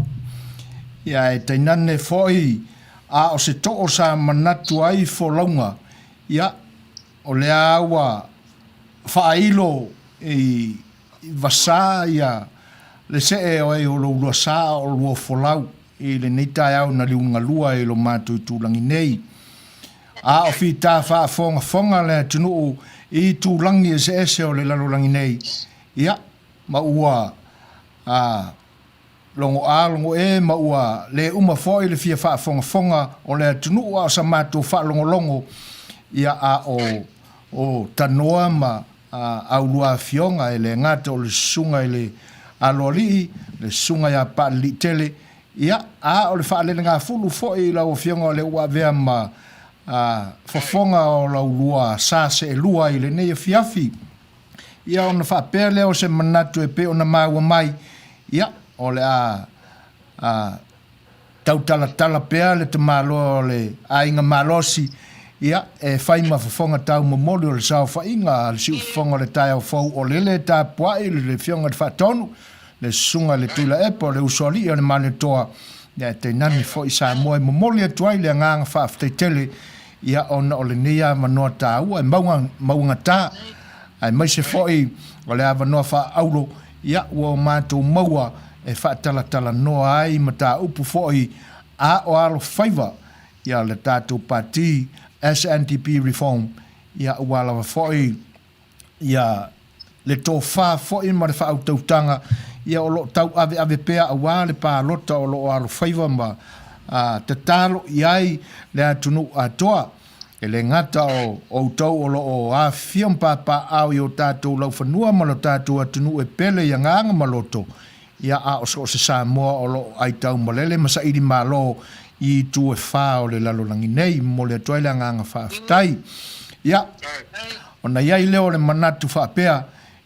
ia e tainane foi a o se too sa manatu ai folauga, ia o lea ua faailo i vasa ia le see o ai o lou lua sa a o lua folau i lenei taeao na liugalua i lo matou itulagi nei. A o fita faafogafoga le atunuu i itulagi eseese o le lalolagi nei, Ia, ma ua, a, logo a logo e ma ua le uma foi le fia faafogafoga o le atunuu a o sa matou faalogologo, ia, a o, o tanoa ma, a, aulua afioga e le gata o le susuga i le Aloalii, le susuga ia Paaliliitele, ia, a o le faalelegafulu foi i lau afioga o lea ua avea ma, a, fofoga o laulua sa seelua i lenei afiafi. Ia ona faapea lea o se manatu e pei ona maua mai, ia, o le a, a tautalatala pea le tamaloa o le aiga malosi, ia, e fai ma fofoga taumomoli o le saofaiga a le siufofoga o le taeao fou o lele e tapuai le Afioga i le Faatonu, le Susuga i le Tuilaepa o le Usoalii o le Manetoa, ia e tainane foi Samoa e momoli atu ai le agaga faafetai tele ia ona o lenei avanoa taua e mauga, mauagata, aemaise foi o le avanoa faaauro, ia ua o matou maua e faatalatalanoa ai mataupu foi a o alofaiva ia le tatou Pati SNDP Reform, ia ua lava foi ia le tofa foi ma le faautautaga ia o lo o tauaveave pea aua le palota o lo o alofaiva ma tatalo i ai le atunuu atoa. E le gata o outou o lo o afifio ma papaaao i o tatou laufanua ma lo tatou atunuu e pele i agaga ma loto, ia a o so o se Samoa o lo o aitaumalele ma saili malo i itu e fa o le lalolagi nei. Momoli atu ai le agaga faafetai. Ia, ona i ai lea o le manatu faapea,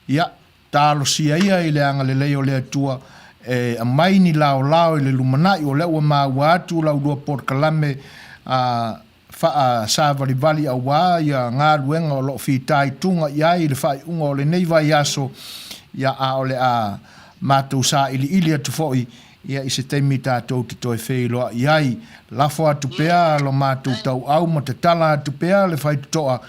ia, talosia ia i le agalelei o le Atua e aumai ni laolao i le lumanai, o lea ua maua atu lau lua polokalame a faasavalivali auā ia galuega o lo o fitaituga i ai i le faaiuga o lenei vaiaso, ia a o le a matou sailiili atu foi ia i se taimi tatou te toe feiloai ai. Lafo atu pea lo matou tauau ma tatala atu pea le faitotoa,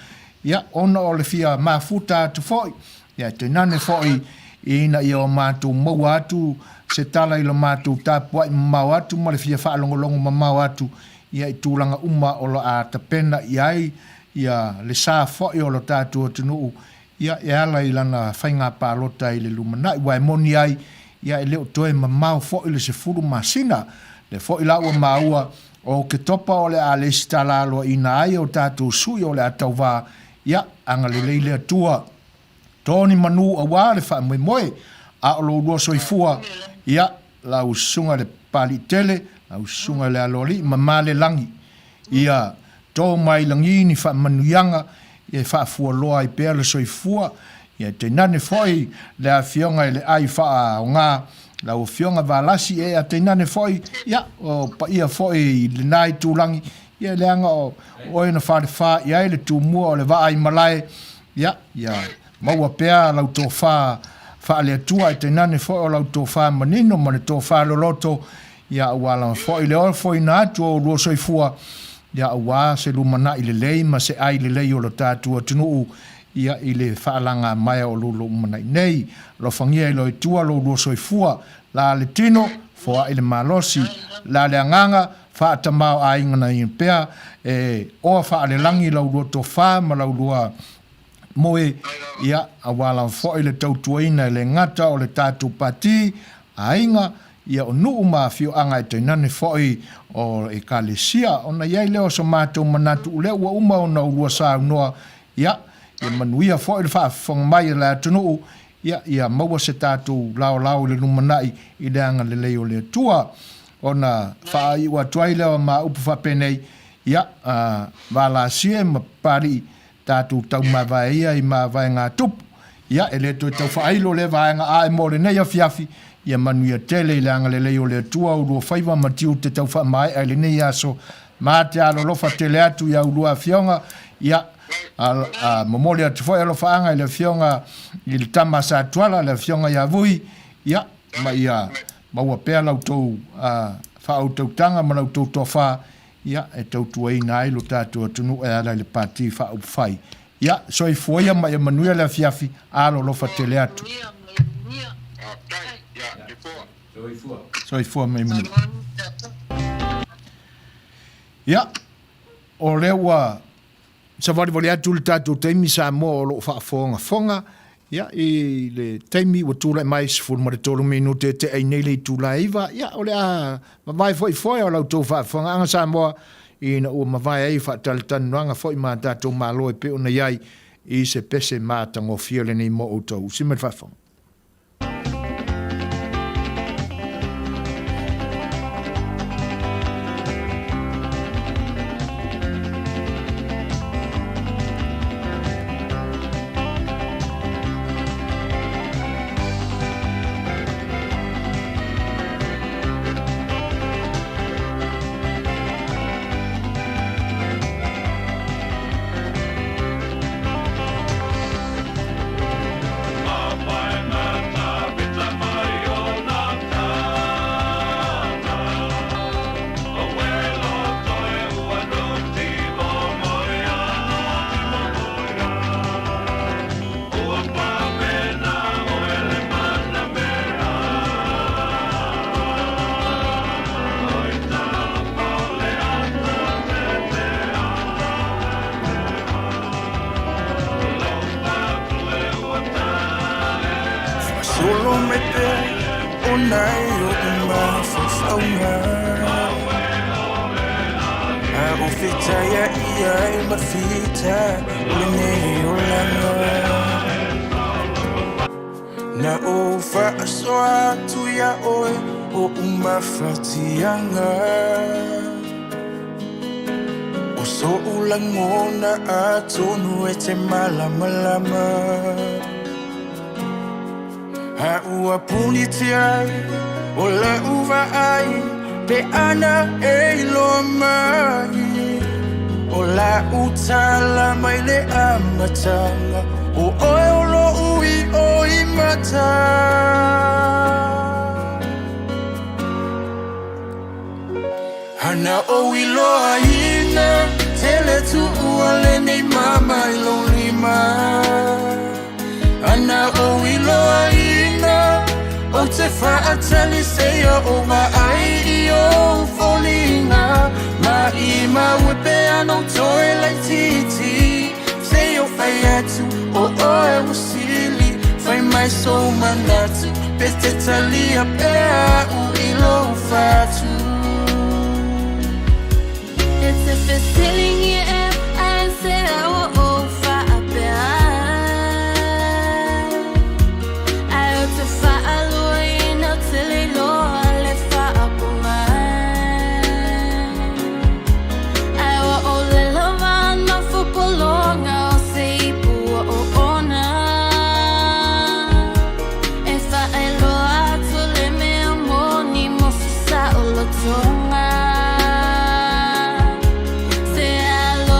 ia ona o le fia mafuta atu foi, ia tainane foi ina ia o matou maua atu se tala i lo matou tapuai mamao atu ma le fia faalogologo mamao atu ia i tulaga uma o lo a tapena i ai ia le sa foi o lo tatou atunuu ia e ala i lana faiga palota i le lumanai. Ua e moni ai, ia e le o toe mamao foi le 10 masina. Le foi la ua maua o Oketopa o le a lesitala aloaina ai o tatou sui o le a tauvā, ia agalelei le Atua. To ni manu auā le faamoemoe, a o lo ulua soifua, ia lau susuga i le Papaliitele, lau susuga i le Aloalii ma Malelagi, ia to mai lagi ni faamanuiaga e faafualoa ai pea le soifua, ia tainane foi le afioga i le ai faaaoga, lau afioga Valasi, e a tainane foi, ia, o paia foi i lena itulagi, ia leaga o oe na falefa i ai le tumua o le vaa i malae, ia, ia maua pea lau tofa faale-Atua, ae tainane foi o lau tofa manino ma le tofa loloto, Ia, aua lava foi le ofoina atu o oulua soifua, ia, aua se lumanai lelei ma se ai lelei o lo tatou atunuu, ia, i le faalagamaea o lo lumanai nei. Alofagia e le Atua lo oulua soifua, la le tino, foai le malosi, la le agaga, faatamaoaiga pea, e oa faalelagi la ulua tofa ma la ulua moe, ia, aua lava foi le tautuaina e le gata o le tatou pati, aiga, ia, o nuu ma afioaga e tainane foi o ekalesia. Ona i ai lea o so matou manatu, o lea ua uma ona ulua saunoa, ia, ia manuia foi le faafofoga mai a le atunuu, ia, ia maua se tatou laolao i le lumanai i le agalelei o le Atua. Ona faaiu atu ai lea o ma upu faapenei, ia, Valasie ma Papalii, tatou taumavae ia i mavaega tupu. Ia, e le toe tau faailo lea vaega ae mo lenei afiafi, ia manuia tele i le agalelei o le Atua ulua faiva ma tiute tau faamaea i lenei aso. Ma te alolofa tele atu i a ulua afioga, ia, a, a, momoli atu foi alofaaga i le afioga i le tama a Satuala, le afioga ia Vui, ia, ma ia maua pea la outou faautautaga ma la outou tofa, ia, e tautuaina ai lo tatou atunuu e ala i le Pati Faaupufai. Ia, soifua ia ma ia manuia le afiafi, alolofa tele atu. Soifua ma ia manuia. Ia, o lea ua savalivali atu le tatou taimi Samoa o lo o faafogafoga, ia, i le taimi ua tulai mai 13 minute e tea ai nei le itula e 9, ia, o le a mavae foi foe o la outou faafofogaaga Samoa ina ua mavae ai faatalatalanoaga foi ma tatou Malo e pei ona i ai i se pese matagofie lenei mo outou. Usi mai le faafofoga. Faasolo mai pea ona i oʻu mafaufauga A o fetaia ia ai ma fita o lenei olaga Na ou faasoa atu iā oe oʻu mafatiaga O soʻu lagona atonu e te malamalama A ua punitia ai o laʻu vaai pe ana e iloa mai O laʻu tala mai le amataga O oe o loʻu iʻo i mata Ana ou iloaina tele tuua lenei mama i lou lima Ana ou iloaina ou te faatali seia ou vaai i ou foliga Maʻimau e pe ana ou toe laitiiti Seia ou fai atu o oe ua sili Fai mai sou manatu pe te talia pea a'u i lou fatu. E te fesiligia e aisea ua ou faapea Ai ou te faaluaina ou te le iloa le faapoga Ai ua ʻōlelo ma pologa o se ipu ua oona E faailoa atu le mea moni mo se saolotoga Se alofa.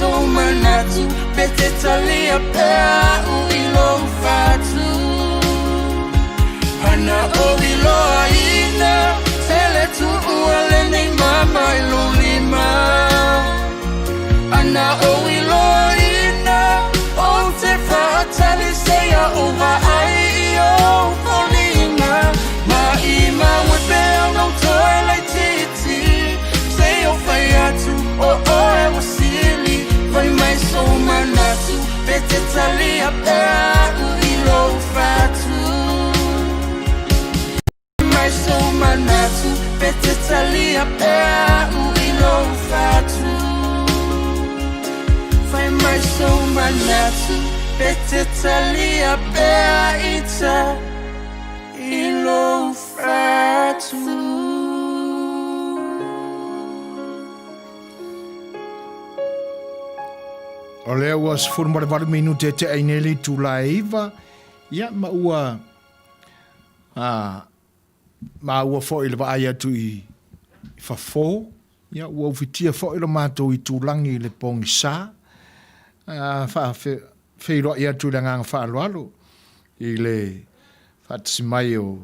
sou manatu pe te talia pea a'u i lou fatu. Ana ou iloaina tele tuua lenei mama i lou lima. Ana ou iloaina ou te faatali seia ou vaai i ou foliga. Maimau e pea ona ou toe laitiiti seia ou fai atu o oe ua sili. Fai mai sou manatu pe te talia pea a'u i lou fatu. Mai sou manatu pe te talia pea a'u i lou fatu. Fai mai sou manatu pe te talia pea ita i lou fatu. O lea ua 18 minute e tea i nei le itula e 9, ia ma ua a maua foi le vaai atu i fafo, ia ua ufitia foi lo matou itulagi i le pogisa, a faafeiloai atu i le agaga faaaloalo i le faatasi mai o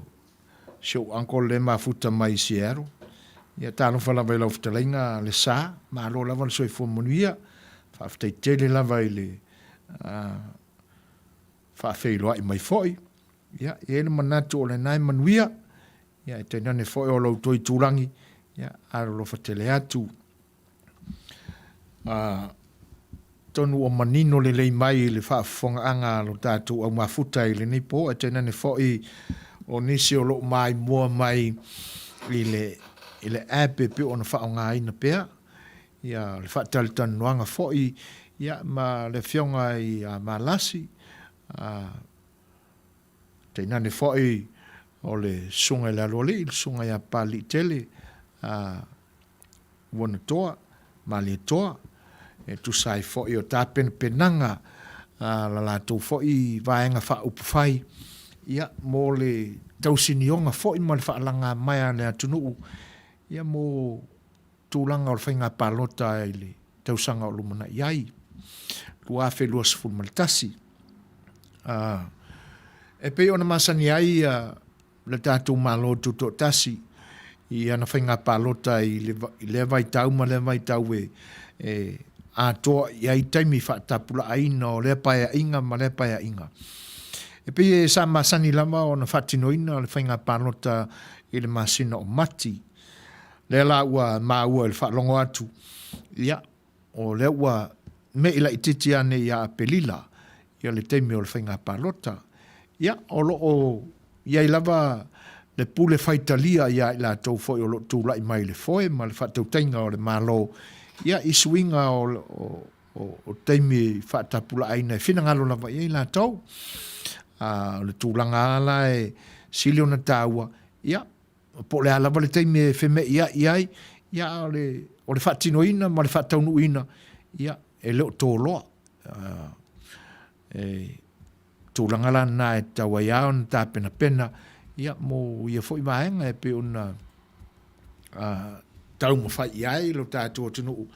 si ou uncle lea e mafuta mai i Seattle. Ia talofa lava i lau fetalaiga Lesa, malo lava le soifua manuia, faafetai tele lava i le faafeiloai mai foi. Ia, e i ai le manatu o lena e manuia, ia e tainane foi o lo outou itulagi, ia alolofa tele atu. Atonu ua manino lelei mai i le faafofogaaga a lo tatou au mafuta i lenei po, ae tainane foi o nisi o lo o maimoa mai i le, i le app e pei ona faaaogaina pea, ia, le faatalatalanoaga foi, ia, ma le Afioga ia Malasi, tainane foi o le Susuga i le Aloalii, le Susuga ia Papaliitele, Uanatoa, Malietoa, e tusa ai foi o tapenapenaga a la latou foi Vaega Faaupufai, ia, mo le tausinioga foi ma le faalagamaea a le atunuu, ia, mo tulaga o le faiga palota i le tausaga o lumanai ai, 2021. E pei ona masani ai le tatou Malo Tutoatasi i ana faiga palota i lea vaitau ma lea vaitau e atoa i ai taimi faatapulaaina o lea paeaiga ma lea paeaiga. E pei e sa masani lava ona faatinoina le faiga palota i le masina o Mati. Lea la ua maua i le faalogo atu, ia, o lea ua me'i laitiiti ane ia Aperila ia le taimi o le faiga palota. Ia, o lo o i ai lava le pule faitalia ia i latou foi o lo o tulai mai i le foe ma le faatautaiga o le Malo, ia, i suiga o, o, o, o taimi faatapulaaina e finagalo lava i ai latou. A, o le tulaga lava la e sili ona taua, ia, Po o le a lava le taimi e feme'ia'i ai, ia a o le, o le faatinoina ma le faataunuuina, ia, e le o toloa. E tulaga la lena e tatau ai lava ona tapenapena, ia, mo ia foi vaega e pei ona taumafai i ai lo tatou atunuu,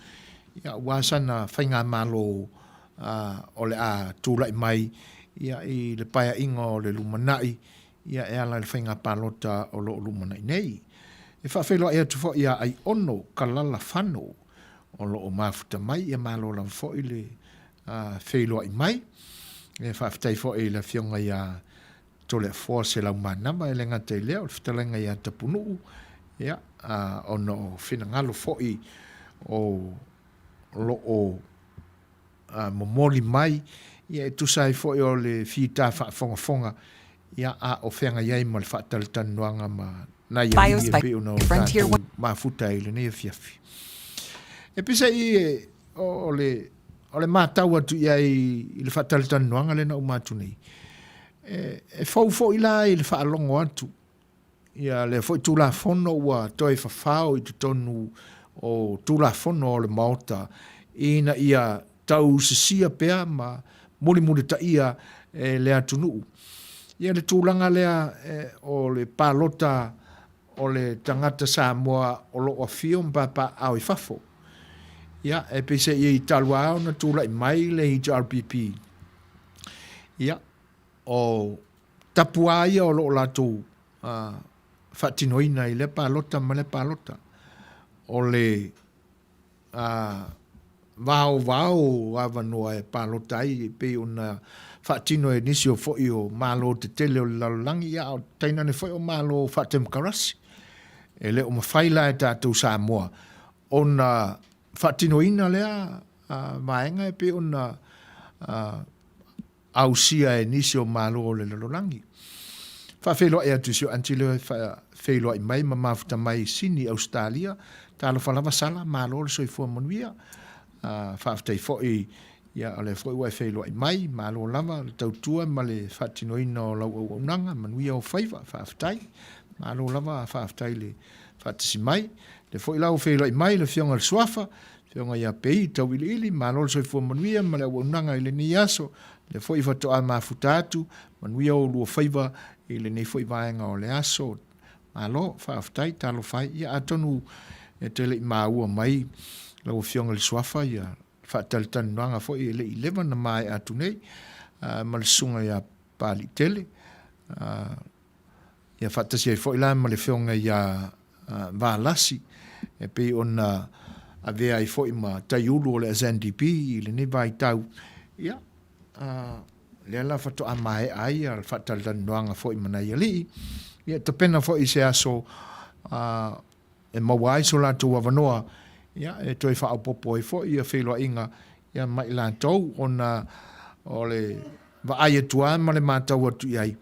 ia, aua sana faigamalo o le a tulai mai, ia, i le paeaiga o le lumanai, Ia e ala i le faiga palota o lo o lumanai nei. E faafeiloai atu foi ia Aiono Kalala Fano o lo o mafuta mai, ia malo lava foi le feiloai mai. E faafetai foi i le Afioga ia Toleafoa Selaumanava, e le gata i lea o le fetalaiga ia Tapunuu, ia, ona o finagalo foi o lo o momoli mai, ia e tusa ai foi o le fita faafogafoga, ia a o feagai ai ma le faatalatalanoaga ma nai alii e pei ona o tatou mafuta ai i lenei afiafi. E peiseai o le, o le matau atu i ai i le faatalatalanoaga lea na uma atu nei, e, e fou foi la i le faalogo atu Ia lea foi Tulafono ua toe fafao i totonu o Tulafono o le Maota ina ia tausisia pea ma mulimulitaia e le atunuu ia le tulaga lea o le palota o le tagata Samoa o lo o afio ma papaaao i fafo. Ia, e peiseai talu lava ona tulai mai le HRPP, ia, o tapu lava ia o lo o latou faatinoina i lea palota ma lea palota. O le vaovao o avanoa e palota ai e pei ona faatino e nisi o foi o Malo tetele o le lalolagi, ia a o tainane foi o Malo faatemokarasi. E le o mafai la e tatou Samoa ona faatinoina lea vaega e pei ona ausia e nisi o Malo o le lalolagi. Faafeiloai atu i si o aunty lea e faafeiloai mai ma mafuta mai i Sini, Ausetalia. Talofa lava Sala, malo le soifua manuia. Faafetai foi ia o lea foi ua e feiloai mai, malo lava le tautua ma le faatinoina o lau auaunaga, manuia ou faiva, faafetai. Malo lava faafetai le faatasi mai. Lea foi la ua feiloai mai le Afioga i le Suafa, Afioga ia Pei Tauiliili, malo le soifua manuia ma le auaunaga i lenei aso. Lea foi faatoa mafuta atu, manuia oulua faiva i lenei foi vaega o le aso. Malo, faafetai, talofa ai. Ia atonu e te le i maua mai lau Afioga i le Suafa ia faatalitalinuaga foi e le i leva na maea atu nei ma le Susuga ia Papaliitele. Ia faatasi ai foi la ma le Afioga ia Valasi e pei ona avea ai foi ma taiulu o le SNDP i lenei vaitau, ia, lea la faatoa maea ai le faatalatalanoaga foi ma nai alii, ia tapena foi i se aso e maua ai so latou avanoa, ia, e toe faaopoopo ai foi ia feiloaiga ia ma i latou ona o le vaai atu lava ma le matau atu i ai,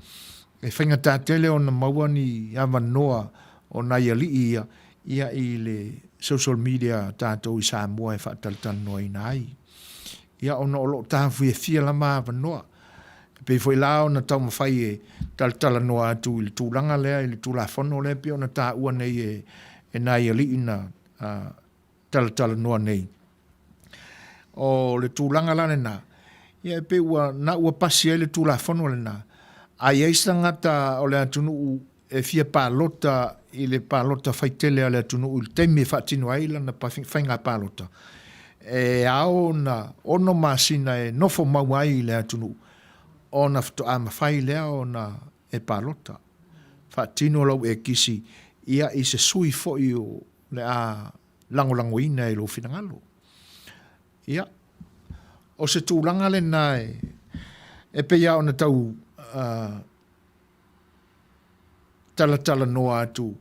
e faigata tele ona maua ni avanoa o nai alii ia, ia i le social media a tatou i Samoa e faatalatalanoaina ai. Ia ona o lo o taofiofia lava avanoa. E pei foi la ona taumafai e talatalanoa atu i le tulaga lea, i le Tulafono lea e pei ona taua nei e, e nai alii na talatalanoa nei. O le tulaga la lena, ia e pei ua, na ua pasi ai le Tulafono lena, a i ai se tagata o le atunuu e fia palota i le palota faitele a le atunuu i le taimi e faatino ai lana faiga palota, e ao ona ono masina e nofo mau ai i le atunuu ona faatoa mafai lea ona e palota. Faatino lau ekisi ia i se sui foi o le a lagolagoina e lou finagalo. Ia, o se tulaga lena e pei lava ona tau talatalanoa atu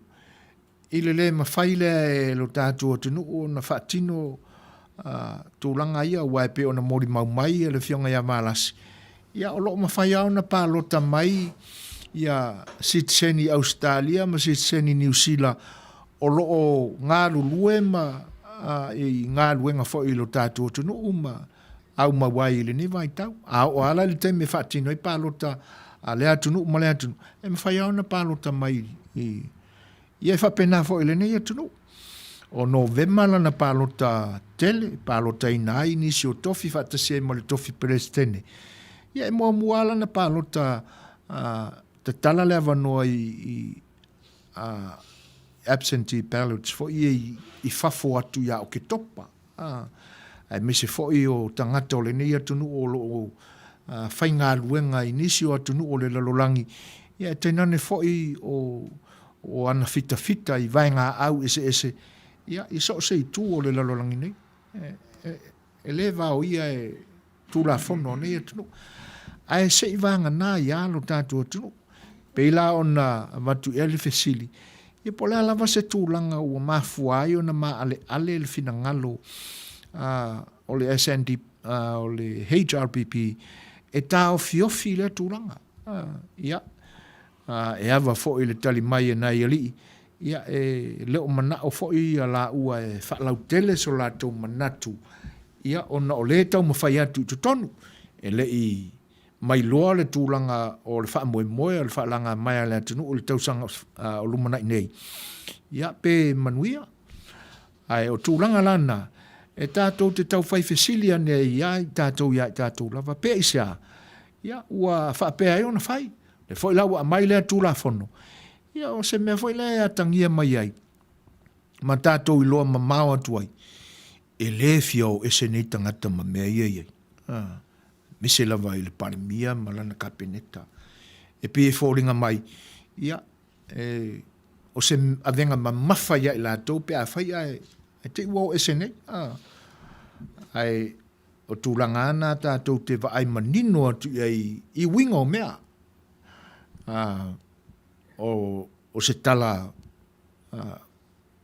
i le le mafai lea e lo tatou atunuu ona faatino tulaga ia, aua e pei ona molimau mai le Afioga ia Valasi, ia o lo o mafai lava ona palota mai ia sitiseni Ausetalia ma sitiseni Niu Sila o lo o galulue ma i galuega foi i lo tatou atunuu ma aumau ai i lenei vaitau. A oo lava la i le taimi e faatino ai palota a lea atunuu ma lea atunuu, e mafai lava ona palota mai i Ia e faapena foi i lenei atunuu. O Novema lana palota tele, e palotaina ai nisi o tofi faatasi ai ma le tofi Peresetene. Ia e muamua lava lana palota tatala le avanoa i absentee ballots foi ia i fafo atu ia Oketopa. Aemaise foi o tagata o lenei atunuu o lo o faigaluega i nisi o atunuu o le lalolagi, ia e tainane foi o ana fitafita i vaegaau eseese, ia, i so o se itu o le lalolagi nei. E le vaoia e Tulafono a nei atunuu. Ae se i vagana ai lava lo tatou atunuu. Pei la ona avatu i ai le fesili, ia po o le a lava se tulaga ua mafua ai ona maaleale le finagalo o le SND, o le HRPP e taofiofi lea tulaga. Ia, e ava foi le tali mai a nai alii, ia e le o manao foi ia laua e faalautele so latou manatu, ia ona o lea e taumafai atu i totonu, e le i mailoa le tulaga o le faamoemoe o le faalagamaea a le atunuu i le tausaga o lumanai nei, ia pe manuia. Ae o tulaga la na, e tatou te tau fai fesili ane ai ia i tatou ia i tatou lava, pe aisea, ia ua faapea ai ona fai. Lea foi la ua aumai lea Tulafono, ia o se mea foi lea e atagia mai ai ma tatou iloa mamao atu ai. e lē fia o ese nei tagata ma mea ia i ai, ā, aemaise lava i le Palemia ma lana Kapeneta. E pei e foliga mai, ia, e, o se avega mamafa ia i latou pe afai ae, ae te i ua o ese nei, ā, ae o tulaga lava na tatou te vaai manino atu i ai i uiga o mea. Ā, o, o se tala, ā,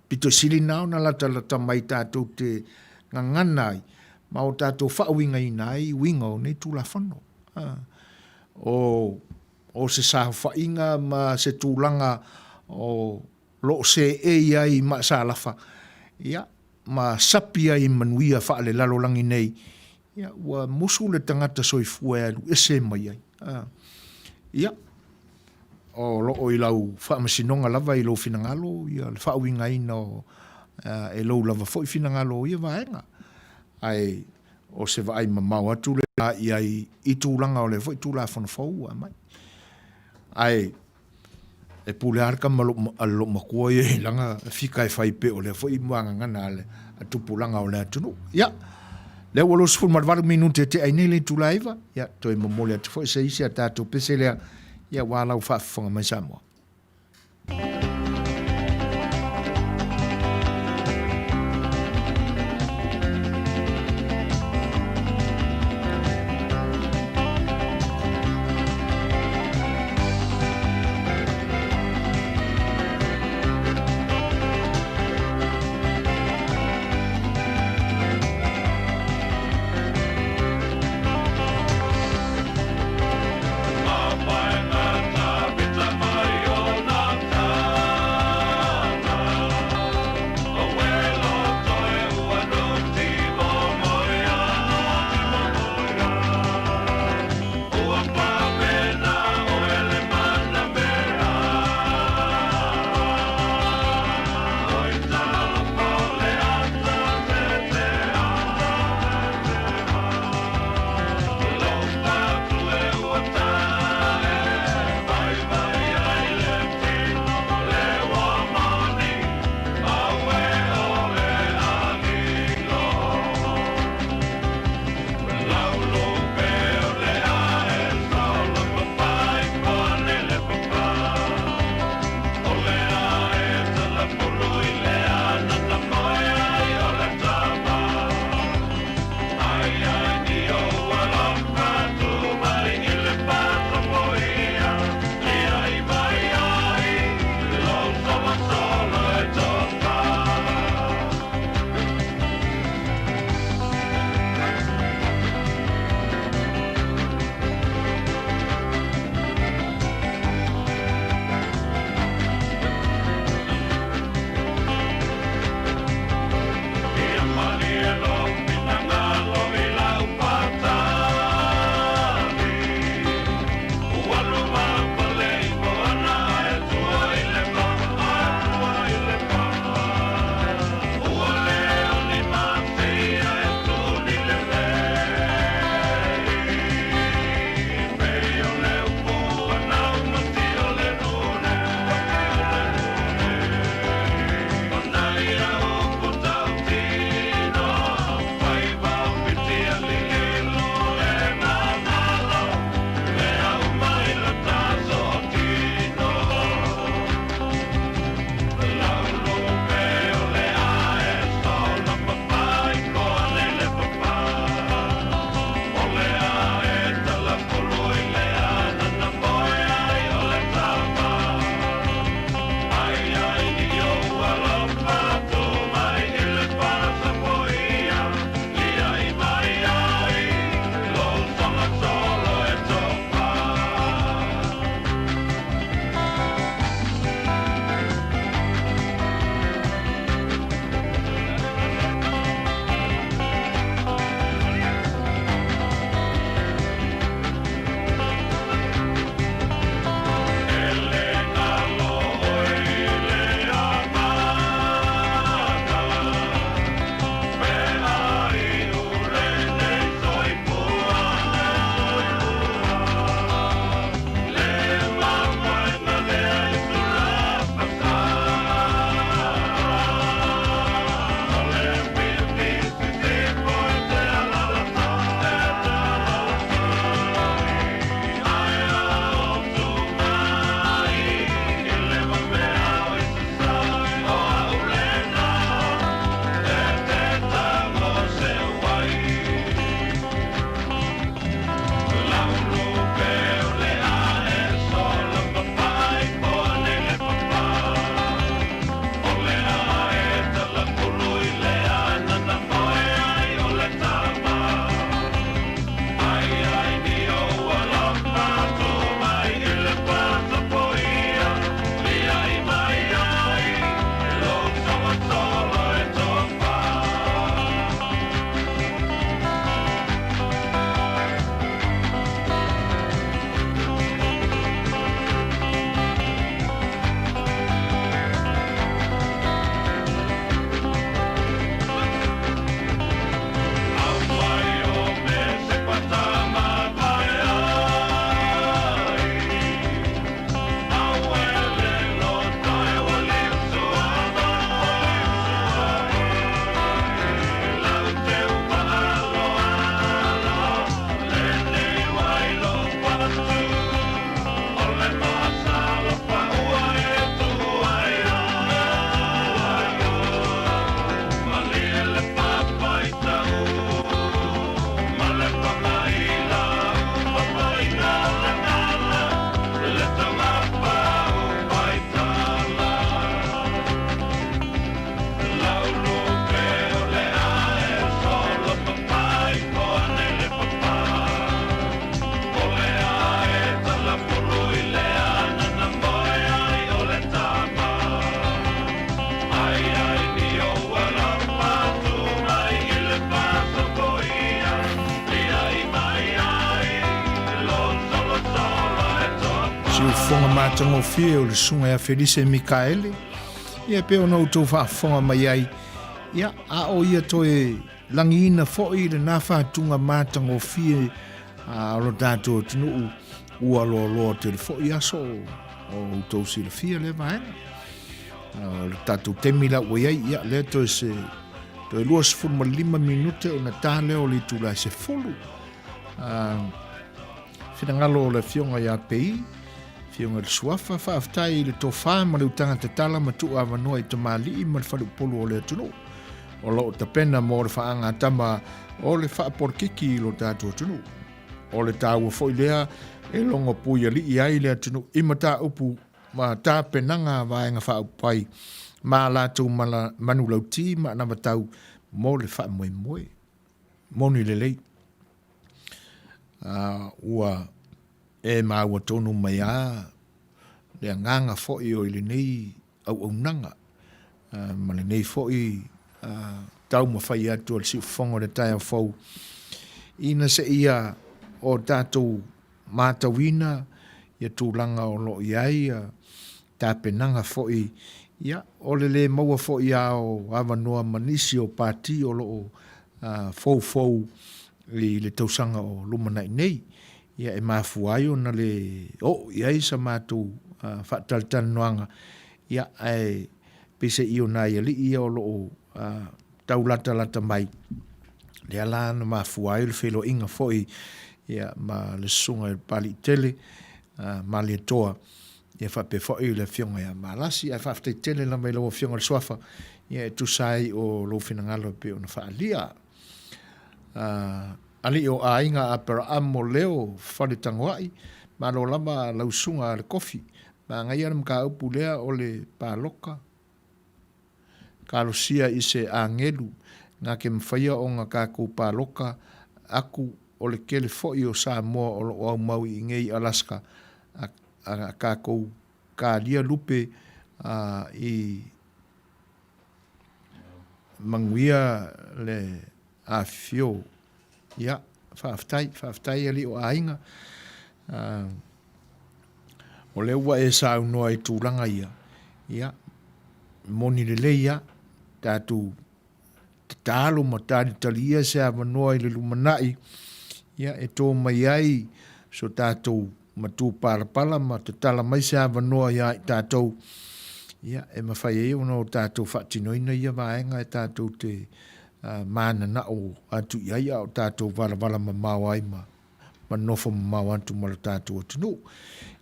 Pito sili na ona latalata mai tatou te gagana ai ma o tatou faauigaina ai uiga o nei Tulafono. O, o se saofaiga ma se tulaga o lo o seei ai i Maasalafa, ia, ma sapi ai i manuia faalelalolagi nei, ia, ua musu le tagata soifua e alu ese mai ai. Ia, o lo o i lau faamasinoga lava i lou finagalo ia le faauigaina o e lou lava foi finagalo o ia vaega. Ae o se vaai mamao atu lena i ai i tulaga o lea foi Tulafono fou ua aumai. Ae E pule lava le tama a le loomatua ia i lana fika e fai pei o lea foi muagagana a le tupulaga o le atunuu. Ia, lea ua 28 minute e tea ai nei le itula e 9, ia, toe momoli atu foi se isi a tatou pese lea, ia, aua lau faafofoga mai Samoa. Siufofoga matagofie o le Susuga ia Felise Mikaele, ia e pei ona outou faafofoga mai ai, ia, a o ia toe lagiina foi lena faatuga matagofie a o lo tatou atunuu ua loaloa tele foi aso o outou silafia lea vaega. O le tatou taimi la ua i ai, ia, lea toe se toe 25 minute ona ta lea o le itula e 10. Finagalo o le Afioga ia Pei, Afioga i le Suafa, faafetai i le tofa ma le utaga tatala ma tuu avanoa i tamalii ma le faleupolu o le atunuu o lo o tapena mo le faagatama o le faapolokiki i lo tatou atunuu. O le taua foi lea e logo puialii ai le atunuu i mataupu ma tapenaga a Vaega Faaupufai ma a latou manulauti ma anavatau mo le faamoemoe. Moni lelei, ua e maua tonu mai lava le agaga foi o i lenei auaunaga ma lenei foi taumafai atu a le siufofoga o le taeao fou ina seia o tatou matauina ia tulaga o lo o i ai tapenaga foi, ia, o le lē maua foi lava o avanoa ma nisi o pati o lo o foufou i le tausaga o lumanai nei, ia e mafua ai ona le oo i ai sa matou faatalatalanoaga, ia, ae peiseai o nai alii ia o lo o tau latalata mai, lea la na mafua ai le feiloaiga foi ia ma le Susuga i le Papaliitele Malietoa, ia faapea foi le Afioga ia Malasi. Ae faafetai tele lava i lau Afioga i le Suafa ia e tusa ai o lou finagalo e pei ona faaalia. Alii o Aiga Aperaamo Leo Faletagoai, malo lava lau Susuga a le Kofi. Manaia le mataupu lea o le paloka. Talosia i se agelu na ke mafaia ona tatou paloka aku o le tele foi o Samoa o lo o aumau i inei i Alaska a a tatou talia lupe a i manuia le afifio. Ia, faafetai, faafetai alii o aiga. O lea ua e saunoa i tulaga ia, ia, moni lelei lava, tatou tatalo ma talitalia se avanoa i le lumanai, ia, e to mai ai so tatou matupalapala ma tatala mai se avanoa ia i tatou, ia, e mafai ai ona o tatou faatinoina ia vaega e tatou te mananao atu i ai a o tatou valavala mamao ai ma ma nofo mamao atu ma lo tatou atunuu.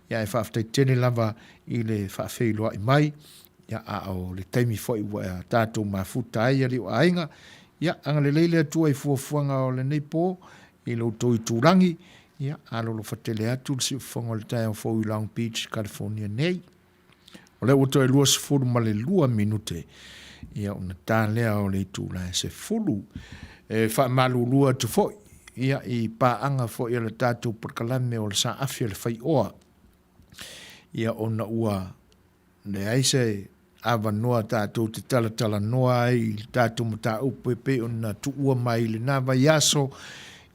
Ia ae faafetai tele lava i le faafeiloai mai, ia a o le taimi foi ua tatou mafuta ai alii o aiga, ia agalelei le Atua i fuafuaga o lenei po i lo outou itulagi, ia alolofa tele atu le siufofoga o le taeao fou i Long Beach, California nei. O lea ua toe 22 minute ia ona ta lea o le itula e 10. E faamalulu atu foi ia i paaga foi a le tatou polokalame o le Saafi a le Faioa ia ona ua leai se avanoa tatou te talatalanoa ai i le tatou mataupu e pei ona tuua mai i lena vaiaso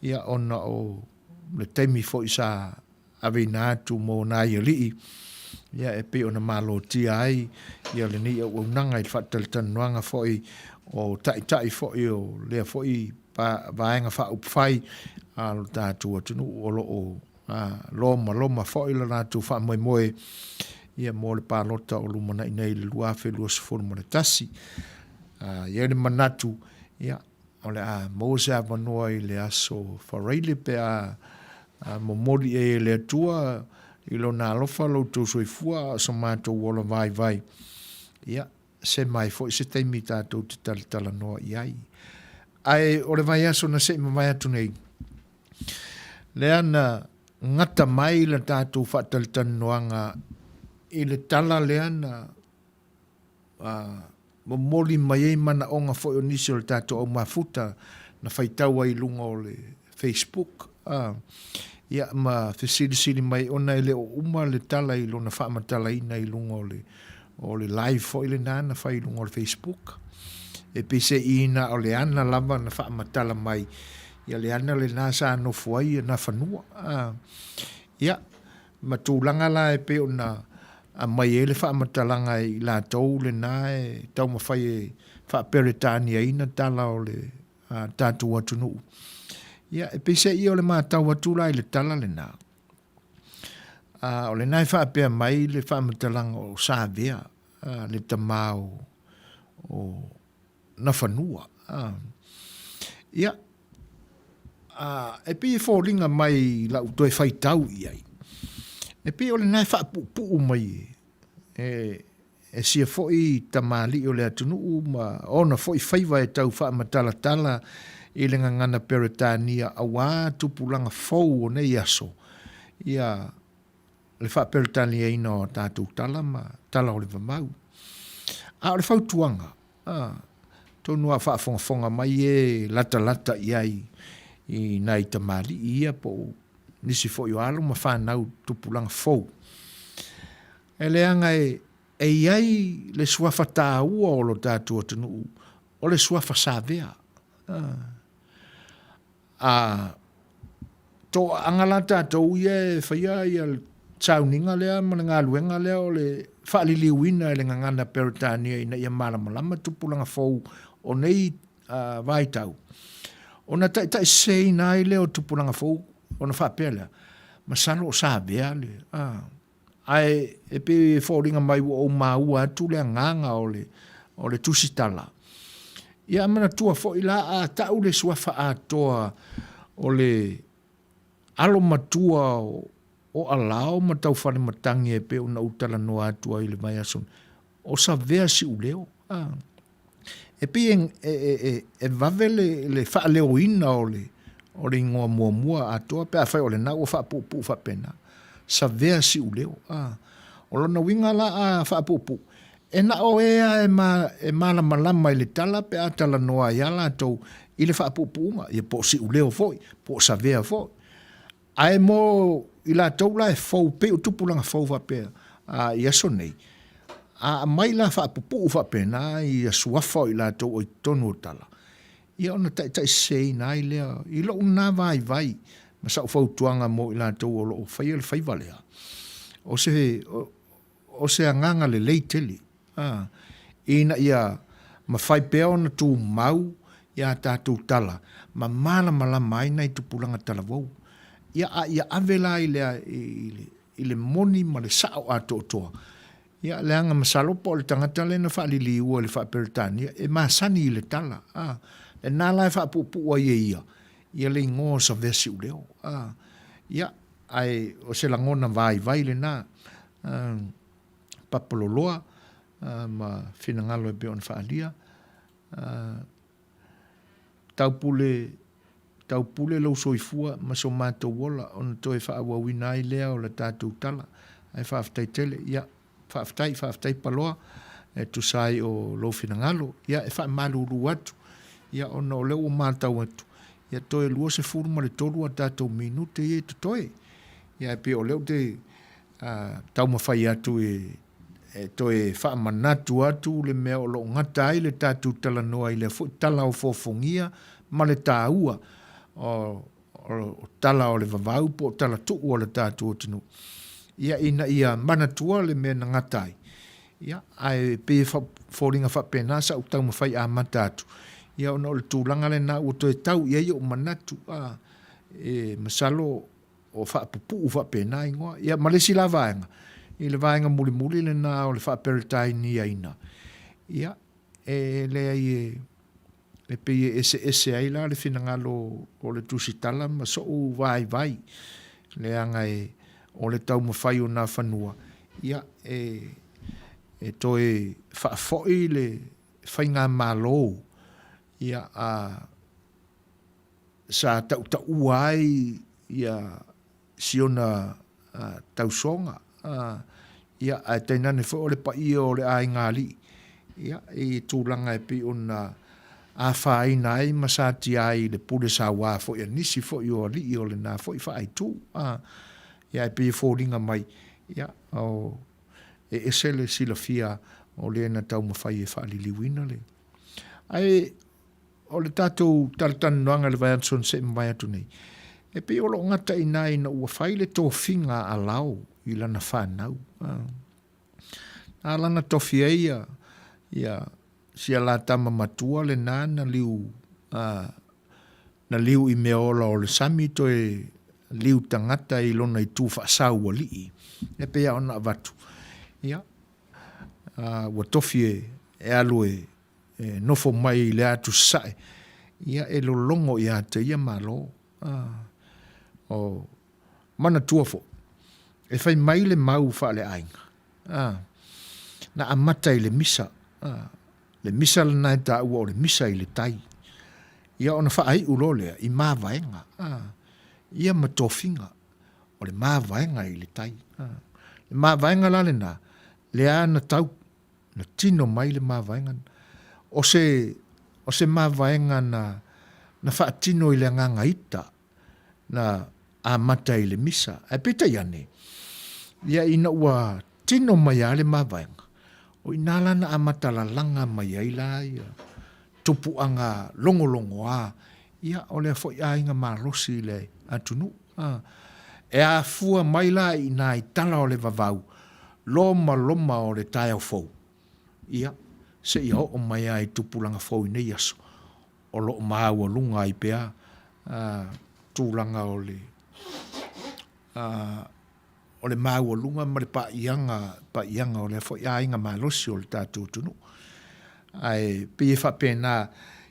ia ona o le taimi foi sa aveina atu mo nai alii, ia e pei ona malotia ai ia lenei auaunaga i le faatalatalanoaga foi o taitai foi o lea foi vaega faaupufai a lo tatou atunuu o lo o lomaloma foi lo latou faamoemoe ia mo le palota o lumanai nei i le 2021. E i ai le manatu, ia, O le a maua se avanoa i le aso Faraile pe a momoli i ai e le Atua i Lona alofa lo outou soifua a o so matou ola vaivai. Ia, sema ai foi se taimi tatou te talatalanoa i ai. Ae o le vaiaso na se i mavae atu nei, lea na gata mai le tatou faatalatalanoaga i le tala lea na momoli mai ai manaoga foi o nisi o le tatou au mafuta na faitau ai i luga o le Facebook, ia ma fesilisili mai ona e le o uma le tala i lona faamatalaina i luga o le o le live foi lena na fai i luga o le Facebook. E peiseai na o le ana lava na faamatala mai, ia le ana lena sa nofo ai Nafanua. Ia. Ma tulaga la e pei ona aumai ai le faamatalaga e i latou lena e taumafai e faaperetaniaina tala o le tatou atunuu. Ia, e peiseai o le matau atu la i le tala lena, o lena e faapea mai le faamatalaga o Savea, le tama o Nafanua. Ia, e pei e foliga mai i lau toe faitau i ai, e pei o lena e faapuupuu mai e e sia foi tamalii o le atunuu ma ona foi faiva e tau faamatalatala i le gagana Peretania auā tupulaga fou o nei aso, ia le faaperetaniaina o a tatou tala ma tala o le vavau. A o le fautuaga, atonu a faafogafoga mai e latalata i ai i nai tamalii ia po o nisi foi o alo ma fanau tupulaga fou, e leaga e i ai le suafa taua o lo tatou atunuu, o le suafa Savea. A toaaga la tatou ia e faia ia le sauniga lea ma le galuega lea o le faaliliuina e le gagana Peretania ina ia malamalama tupulaga fou o nei vaitau, ona taitaiseseina ai lea o tupulaga fou ona faapea lea, masalo o Savea le, Ae e pei e foliga mai ua ou maua atu le agaga o le, o le tusitala. Ia manatua foi la a tau le suafa atoa o le alo matua o, o Alao ma Taufalematagi e pei ona ou talanoa atu ai i le vaiaso, o Savea Siuleo. A. E pei e, e, e, e vave le, le faaleoina o le, o le igoa muamua atoa pe afai o lena ua faapuupuu faapena. Savea Siuleo. A. O lona uiga la a faapuupuu, e na o e lava e, ma, e malamalama i le tala pe a talanoa ai lava latou i le faapuupuuga, ia po o Siuleo foi, po o Savea foi. Ae mo i latou la e fou, pei o tupulaga fou faapea i aso nei, a aumai la faapupuu faapena ia suafa o i latou o i totonu o tala, ia ona taitaiseseina ai lea i lou lena vaivai ma sau fautuaga mo i latou o lo o faia le faiva lea. O se, o se agaga lelei tele, a, ina ia mafai pea ona tumau i a tatou tala ma malamalama ai nai tupulaga talavou. Ia, a ia ave la i le, i le, i le moni ma le sao atoatoa, ia, leaga masalo po o le tagata lea na faaliliua i le faa-Peretania, e masani i le tala, a, lena la e faapuupuu ai e ia, ia le igoa o Savea Siuleo, a, ia, Ae o se lagona vaivai lena, papaloloa ma finagalo e pei ona faaalia. Taupule, taupule lou soifua ma so matou ola ona toe faaauauina ai lea o le tatou tala. Ae faafetai tele. Ia, faafetai, faafetai Paloa e tusa ai o lou finagalo. Ia, e faamalulu atu, ia ona o lea ua matau atu, ia toe 23 a tatou minute ia e totoe. Ia e pei o lea ou te taumafai atu e toe faamanatu atu le mea o lo o gata ai le tatou talanoa i lea foi tala o foofogia ma le taua o tala o le vavau po o tala tuu a le tatou atunuu, ia ina ia manatua le mea na gata ai. Ia, ae pei e foliga faapena sa ou taumafai amata atu, ia ona o le tulaga lena ua toe tau i ai ou manatu, a, e masalo o faapupuu faapena igoa. Ia, ma le isi la vaega, i le vaega mulimuli lena o le faa-Peretaniaina, ia, e leai e, e pei e eseese ai la le finagalo o le tusitala ma soʻu vaivai, leaga e o le taumafai o Nafanua, ia, e, e toe faafoi le faigamalo, ia, a, sa tautaua ai ia si ona tausoga, ia, ae tainane foi o le paia o le aiga alii, ia, i tulaga e pei ona afaina ai ma satia ai i le pule saua foi a nisi foi o alii o lena foi faaitu. Ia, e pei e foliga mai, ia, o, e ese le silafia o le na taumafai e faaliliuina le. Ae o le tatou talatalanoaga i le vaiaso na se i mavae atu nei, E pei o loo gata i ina ina ua fai le tofiga a Alao i lana fanau. Na lana tofi ai ia, ia sia la tama matua lena na liu, a, na liu i mea ola o le sami toe liu tagata i lona itu faasau alii. E pei lava ona avatu, ia, a, ua tofi e, e alu e, e nofo mai i le atu sasae, ia e lologo ia te ia Malo. A, o manatua foi, e fai mai le mau faaleaiga, a, na amata i le misa, a, le misa lena e taua o le misa i le tai. Ia ona faaiu loa lea i mavaega, a, ia ma tofiga o le mavaega i le tai. A, le mavaega la lena, lea na tau na tino mai le mavaega na. O se, o se mavaega na, na faatino i le agaga ita, na amata i le misa. Ae peitai ane, ia ina ua tino mai lava le mavaega, o i ina la na amata lalaga mai ai la ia tupuaga logologoa, ia o lea foi aiga malosi i le atunuu. A, e afua mai la i ina i tala o le vavau, lomaloma o le taeao fou, ia, seia oo mai lava i tupulaga fou i nei aso, o lo o maualuga ai pea a, tulaga o le, a, o le maualuga ma le pa'iaga, pa'iaga o lea foi aiga malosi o le tatou atunuu. Ae pei e faapena,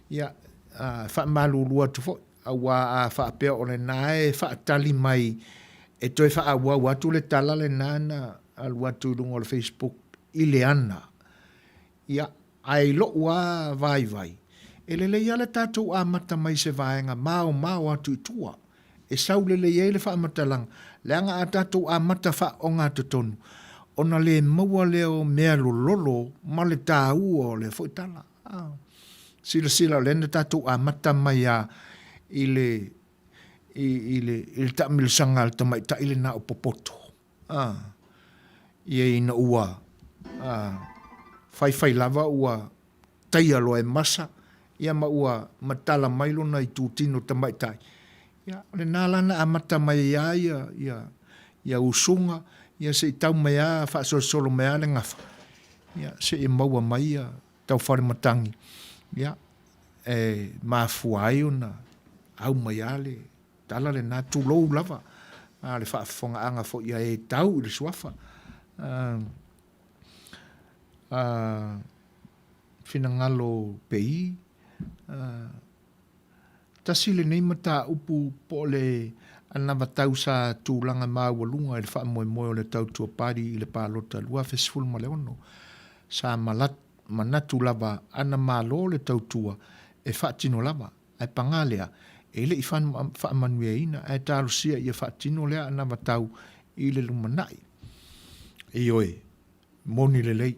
ia, a, faamalulu atu foi, auā a faapea o lena e faatali mai e toe faaauau atu le tala lena na alu atu i luga o le Facebook i le ana, ia, Ae i loʻu a vaivai, e lelei a le tatou amata mai i se vaega maomao atu i tua, e sau lelei ai le faamatalaga, leaga a tatou amata faaogatotonu, ona le maua lea o mea lololo ma le taua o lea foi tala. A silasila o lea na tatou amata mai a i le, i, i le, i le taamilosaga a le tamaitai lena o Popoto. A, ia ina ua, a, faifai lava ua taia loa e masa, ia ma ua matala mai lona itutino tamaitai, ia, o lena la na amata mai ai lava ia, ia, ia usuga, ia se i tau mai lava, faasolosolo mai lava le gafa, ia, seia maua mai ia taufale matagi, ia, e mafua ai ona au mai lava le tala lena, tulou lava a le faafofogaaga foi a e tau i le suafa. A finagalo pei, tasi lenei mataupu po o le anavatau sa tulaga maualuga i le faamoemoe o le Tautua Party i le palota 2016, sa manatu lava ana malo le tautua e faatino lava. Ae pagā lea, e le i faamanuiaina, ae talosia ia faatino lea anavatau i le lumanai. Ioe, moni lelei,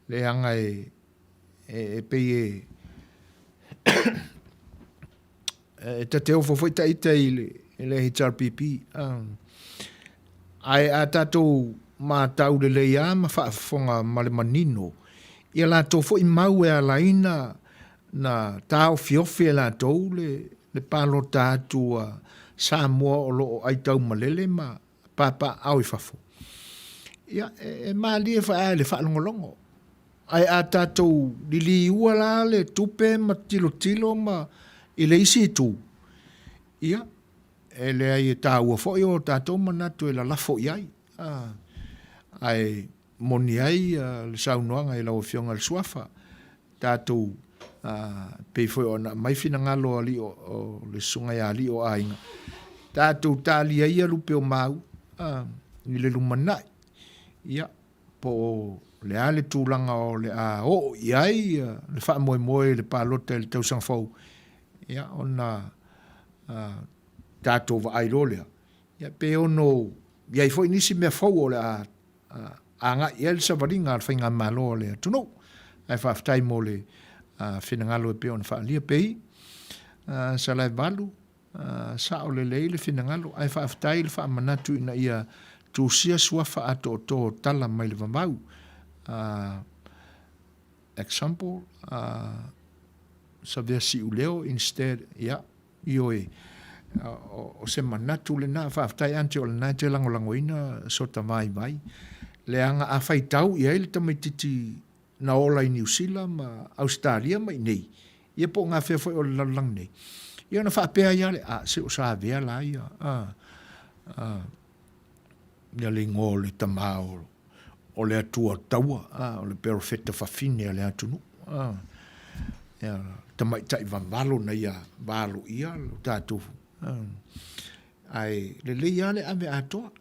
leaga e, e pei e, e ta te ofo foi ta ita i le, i le HRPP. Ae a tatou matau lelei lava ma faafofoga ma le manino, ia latou foi mau e alaina Na taofiofi e latou le palota atu a Samoa o lo o aitaumalele ma papaaao i fafo. Ia, e malie foi lava i le faalogologo. Ae a tatou liliua la le tupe ma tilotilo ma i le isi itu, ia, e leai e taua foi o tatou manatu e lalafo i ai. Ae moni ai le saunoaga i lau Afioga i le Suafa, tatou, pei foi ona aumai finagalo o alii o le susuga ia alii o aiga, tatou talia ia lupe o mau i le lumanai, ia, po o le a le tulaga o le a oo i ai le faamoemoe i le palota i le tausaga fou, ia, ona tatou vaai loa lea, ia, pe ono i ai foi nisi mea fou o le a agai i ai le savaliga a le faigamalo a le atunuu. Ae faafetai mo le finagalo e pei ona faaalia pei Salaevalu, sao lelei le finagalo ae faafetai le faamanatu ina ia tusia suafa atoatoa o tala mai le vavau. Example, Savea Siuleo instead, ia, ioe. O se manatu lena, faafetai Aunty o lena e te lagolagoina sota vaivai, leaga a faitau i ai le tamaititi na ola i Niu Sila ma Ausetalia ma inei, ia po o gafea foi o le lalolagi nei, ia ona faapea ai lava lea, a, se o Savea la ia, a, a, ia le igoa o le tama o, o le Atua taua, a, o le perofeta fafine a le atunuu, a, ia, tamaitai vavalo na ia valoia lo tatou, a, ae lelei lava le ave atoa,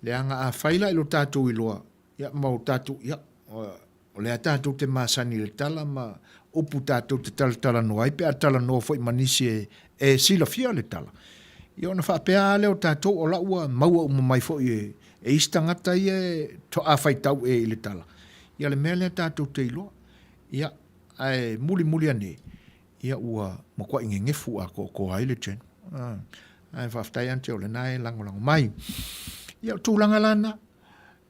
leaga afai la i lo tatou iloa, Ia, ma o tatou, ia, o lea tatou te masani i le tala ma upu tatou te talatalanoa ai pe a talanoa foi ma nisi e, e silafia le tala. Ia ona faapea lava lea o tatou o la ua maua uma mai foi e, e isi tagata ia e toa faitau e i le tala. Ia le mea lea tatou te iloa. Ia, ae mulimuli ane, ia ua matuai gegefu atoatoa ai le channel. Ae faafetai Aunty o lena e lagolago mai. Ia o tulaga la na.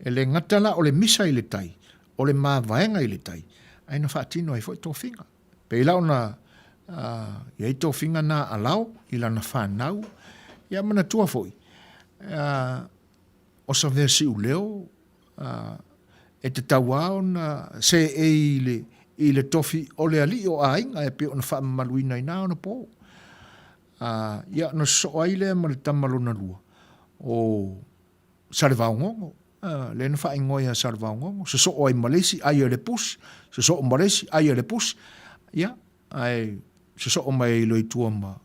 E le gata la o le misa i le tai, o le mavaega i le tai, ae na faatino ai foi tofiga. Pei la ona i ai tofiga na a Alao i lana fanau, ia manatua foi, o Savea Siuleo e tatau lava ona seei i le, i le tofi o le alii o aiga e pei ona faamamaluina i na ona po. Ia ona sosoo ai lea ma le tama lona lua, o Salevaogogo, lea na faaigoa ia Salevaogogo, sosoo ai ma le isi, ai e le pusi, sosoo ma le isi, ai e le pusi, ia, ae sosoo mai ai loa i tua ma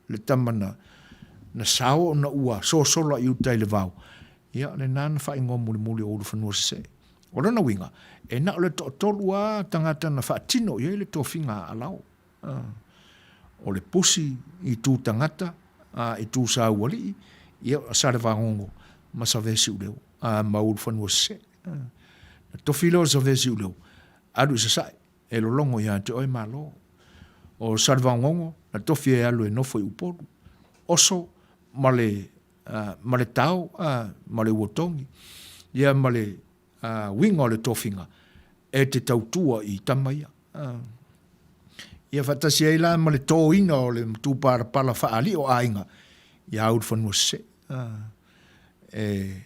le tama na, na sao ona ua sosola i uta i le vao, ia, lena na faaigoa mulimuli o Ulufanua Sesee. O lona uiga, e na o le toatolu lava tagata na faatino i ai le tofiga a Alao. O le pusi i tu tagata, a i tu saualii, ia o Salevagogo ma Savesiuleo, a ma Ulufanua Sesee. Na tofi lea o Savesiuleo, alu i Sasae, e lologo ia te oe Malo. O Salevagogo, na tofi e alu e nofo i Upolu, oso ma le, ma le tao, ma le uotogi, ia ma le uiga o le tofiga, e te tautua i tama ia. Ia faatasi ai la ma le tōina o le matupalapala faalii o aiga ia Ulufanua Sesee. E,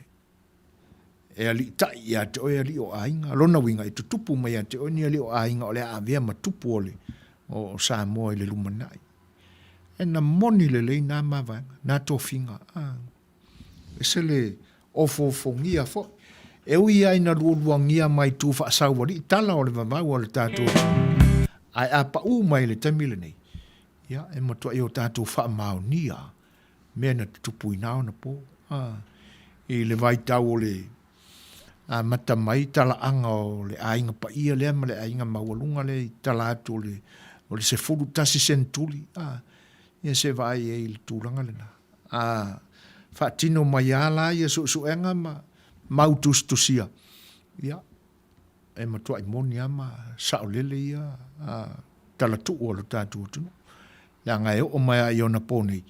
e aliitai ia te oe alii o aiga. Lona uiga e tutupu mai ia te oe ni alii o aiga o le a avea ma tupu o le o Samoa i le lumanai. E na moni lelei nā mavaega, nā tofiga. Ese le ofoofogia foi. E ui lava ina lualuagia mai tu faasaualii tala o le vavau a le tatou atunuu, ae a pau mai i le taimi lenei, ia, e matuai o tatou faamaonia mea na tutupu i na ona po. I le vaitau o le amata mai talaaga o le aiga paia lea ma le aiga maualuga lea i tala atu o le 11 seneturi, ia se vaai ai i le tulaga lena. A faatino mai lava la ia suesuega ma mau tusitusia, ia, e matuai moni lava ma saolele ia talatuu a lo tatou atunuu. Leaga e oo mai lava i ona po nei,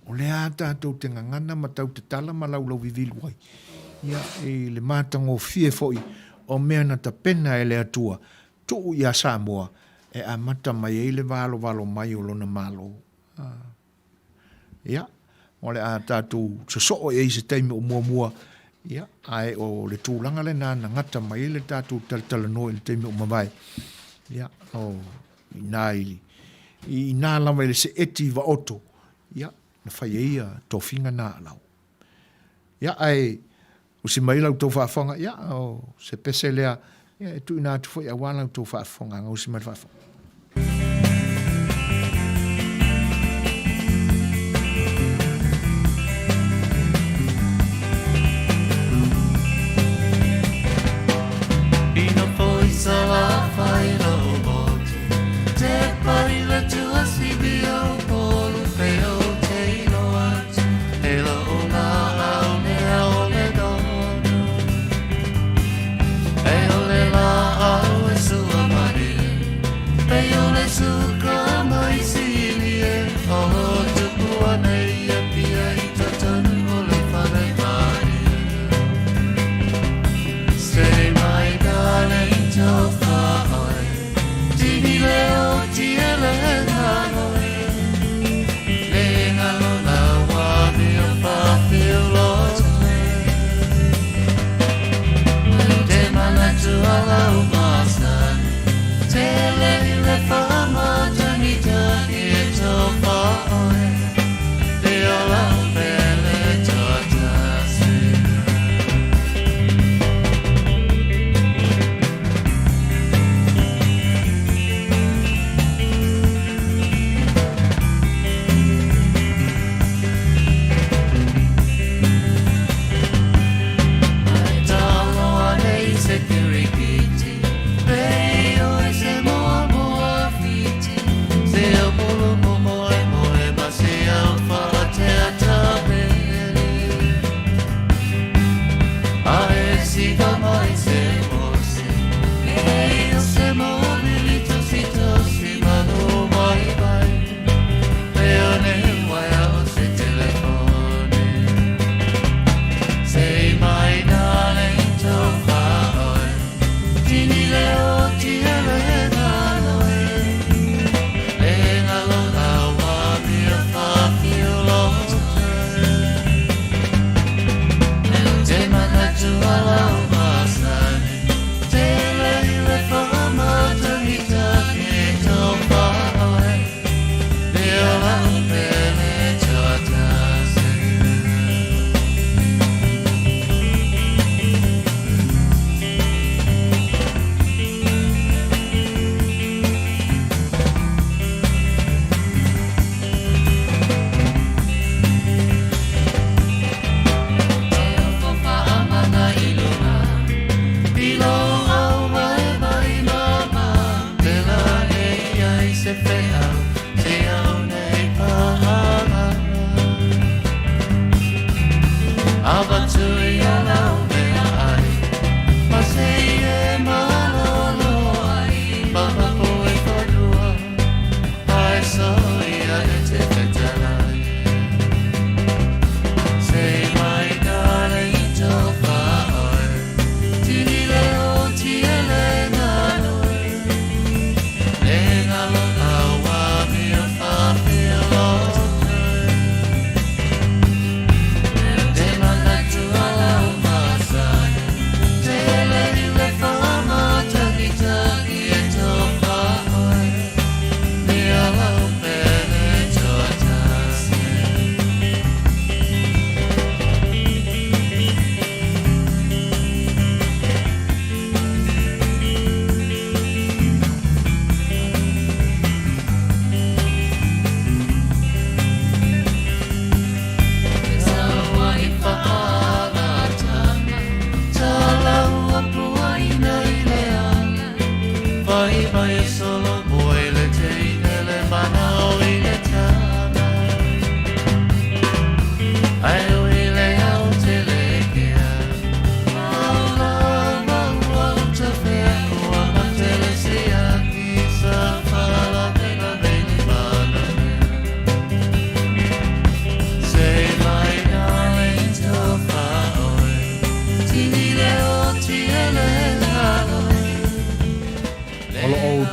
o lea lava tatou te gagana ma tau tatala ma laulauvivilu ai, ia, i le matagofie foi o mea na tapena e le Atua, tuu iā Samoa e amata mai ai le valovalo mai o lona Malo. Ia, o le a tatou sosoo i ai i se taimi o muamua, ia, ae o le tulaga lena na gata mai ai le tatou talatalanoa i le taimi o mavae, ia, o inā i, inā lava i le seeti vaoto, ia, na fai ai ia tofiga na a lau. Ia, ae usi mai la outou faafofoga, ia, o se pese lea, ia, e tuuina atu foi aua la outou faafofogaaga, usi mai le faafofoga.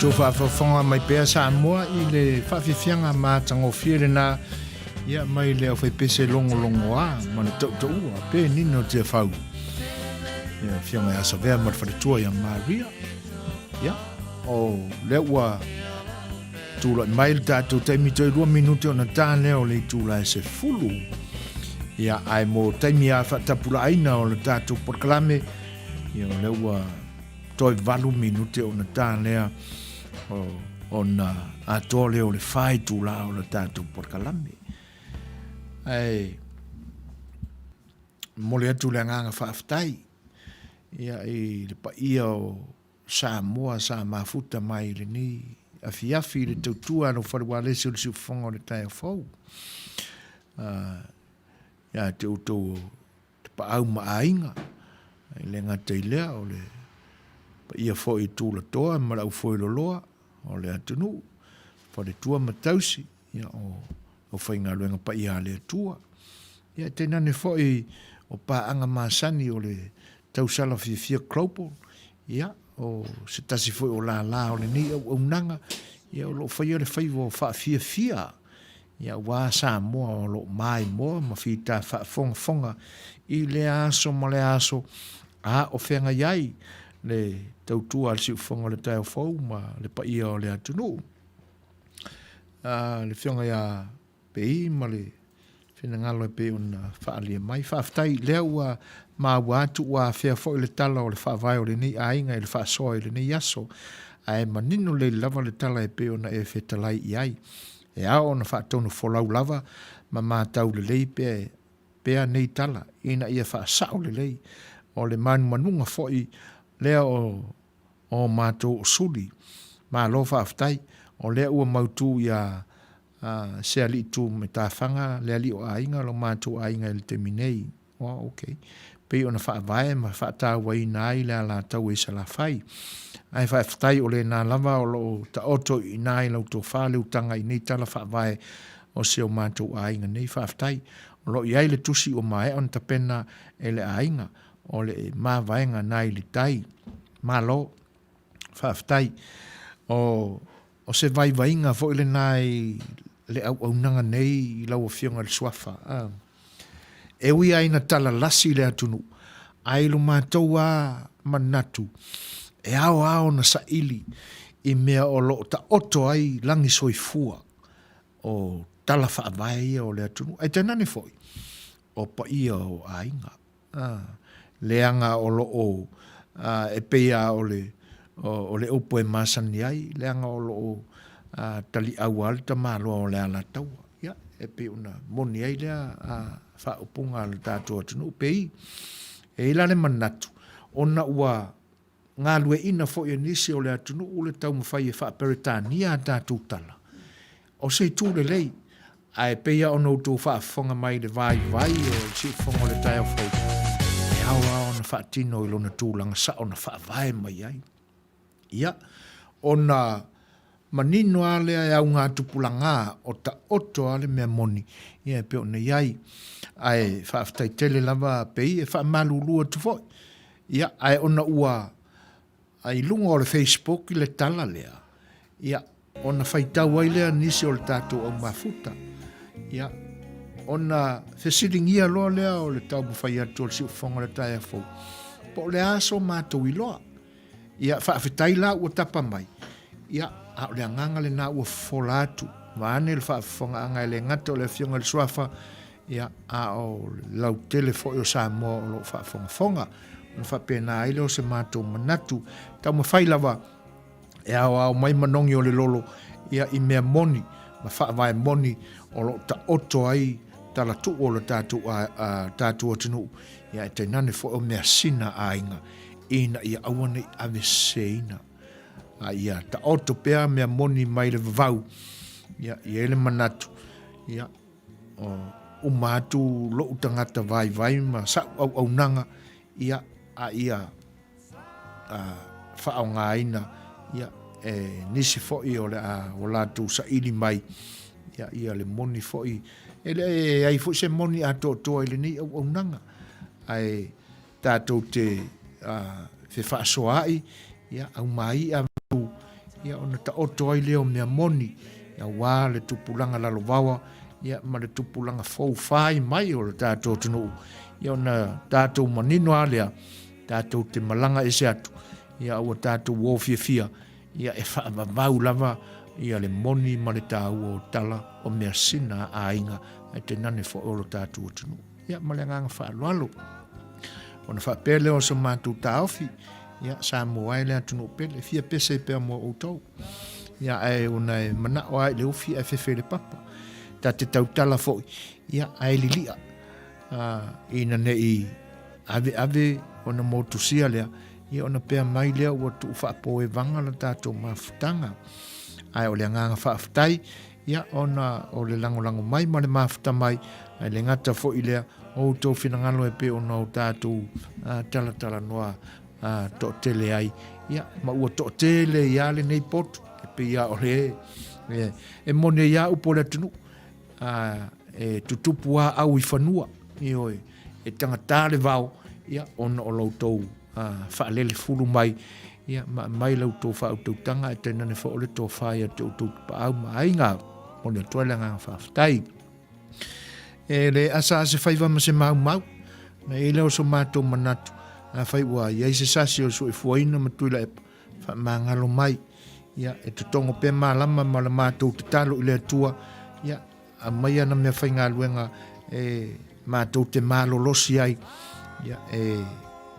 Outou faafofoga mai pea Samoa i le faafiafiaga matagofie lena ia mai le aufaipese logologoa ma le tautaua pe nino Tiafau. Ia afioga ia Savea ma le faletua ia Maria. Ia, o lea ua tulai mai le tatou taimi toe 2 minute ona ta lea o le itula e 10. Ia, ae mo taimi a faatapulaaina o le tatou polokalame, ia o lea ua toe 8 minute ona ta lea ona atoa lea o le 4 itula o le tatou polokalame. Ae momoli atu le agaga faafetai ia i le paia o Samoa sa mafuta mai i lenei afiafi i le tautua a lou fale ualesi o le siufofoga o le taeao fou. Ia te outou o Tapaau ma Aiga, e le gata i lea o le paia foi i Tulatoa ma le aufueloloa o le atunuu, faletua ma tausi, ia o aufaigaluega paia a le Atua. Ia e tainane foi o paaga masani o le tausala fiafia Global, ia o se tasi foi o lala o lenei auaunaga, ia o lo o faia le faiva o faafiafia, ia aua Samoa o lo o maimoa ma fita faafogafoga i lea aso ma lea aso, a o feagai ai le tautua a le siufofoga o le taeao fou ma le paia o le atunuu. Le Afioga ia Pei ma le finagalo e pei ona faaalia mai. Faafetai, lea ua maua atu ua afea foi le tala o le faavae o lenei aiga i le faasoa i lenei aso, ae manino lelei lava le tala e pei ona e fetalai i ai. E ao ona faatonu folau lava ma matau lelei pea pea nei tala ina ia faasao lelei. O le manumanuga foi lea o o matou o suli. Malo faafetai, o lea ua mautu ia se alii tu matafaga le alii o aiga lo matou aiga i le taimi nei. Oh, ok. Pei ona faavae ma faatauaina ai le alataua i Salafai. Ae faafetai o lena lava o lo o taoto i ina i lau tofa le utaga i nei tala faavae o si o matou aiga nei. Faafetai. O lo o i ai le tusi ua maea ona tapena e le aiga. O le mavaega na i le tai. Malo. Faafetai. O, o se vaivaiga foi lena i le auaunaga nei i lau Afioga i le Suafa. A. E ui lava ina talalasi le atunuu, ae i lo matou lava manatu, e ao lava ona saili i mea o lo o taoto ai lagi soifua o tala faavae ia o le atunuu, ae tainane foi o paia o aiga. Leaga o lo o, e pei lava o le, o le upu e masani ai, leaga o lo o taliau lava le tamaloa o le Alataua. Ia, e pei ona moni ai lea faaupuga a le tatou atunuu, pei e i ai la le manatu, ona ua galueaiina foi e nisi o le atunuu le taumafai e faa-Peretania a tatou tala. O se itu lelei, ae pei lava ona outou faafofoga mai i le vaivai o le siufofoga o le taeao fou, e ao lava ona faatino i lona tulaga sao na faavae mai ai. Ia, ona manino lava lea e augatupulaga o taoto lava le mea moni, ia e pei ona i ai. Ae faafetai tele lava pei e faamalulu atu foi. Ia, ae ona ua i luga o le Facebook le tala lea, ia, ona faitau ai lea nisi o le tatou aumafuta. Ia, ona fesiligia loa lea o le taumafai atu o le siufofoga o le taeao fou, po o le a so matou iloa. Ia, faafetai la ua tapa mai, ia, a o le agaga lena ua fofola atu, vaeane le faafofogaaga e le gata o le Afioga i le Suafa, Ia, a o le lautele foi o Samoa o lo o faafogafoga, ona faapena ai lea o se matou manatu. Taumafai lava e aoao mai manogi o le lolo, ia, i mea moni ma faavae moni o lo o taoto ai talatuu o le tatou, a, a, tatou atunuu, ia, ae tainane foi o measina a aiga, ina ia aua ne i aveseseina. A ia taoto pea mea moni mai le vavau, ia, i ai le manatu, ia, Uma atu lou tagata vaivai ma sa'u auaunaga, ia, a ia faaaogaina, ia, e nisi foi o le a o latou saili mai, ia, ia le moni foi, e leai foi se moni atoatoa i lenei auaunaga, ae tatou te fefaasoaai, ia, aumai ia, ia, ona taoto ai lea o mea moni, aua le tupulaga lalovaoa, ia, ma le tupulaga fou fai mai o le tatou atunuu, ia, ona tatou manino lava lea, tatou te malaga ese atu, ia, a ua tatou o fiafia, ia, e faavavau lava ia le moni ma le taua o tala o measina a aiga, ae tainane foi o lo tatou atunuu. Ia, ma le agaga faaaloalo. Ona faapea lea o so matou taofi, ia, Samoa e le atunuu pele, fia pese pea mo outou. Ia, ae ona e manao lava i le ufi ae fefe i le papa. Ta te tautala foi, ia, ae lilia, ina ne i aveave ona motusia lea, ia ona pea mai lea ua tuu faapoevaga la tatou mafutaga. Ae o le agaga faafetai, ia ona o le lagolago mai ma le mafuta mai, ae le gata foi i lea, o outou finagalo e pei ona o tatou talatalanoa toatele ai, ia, ma ua toatele ai lava lenei potu, e pei lava o le, e moni ai lava upu o le atunuu, e tutupu lava au i fanua, ioe, e tagata le vao, ia, ona o lo outou faalelefulu mai, ia, ma aumai la outou faautautaga, ae tainane foi o le tofa ia te outou tapaau ma aiga. Momoli atu ai le agaga faafetai. E le asa lava se faiva ma se maumau, na i ai lea o so matou manatu, afai ua i ai se sasi o le soifuaina ma Tuilaepa, faamagalo mai, ia, e totogo pea malama ma le matou tatalo i le Atua, ia, aumai ana meafaigaluega e matou te malolosi ai, ia, e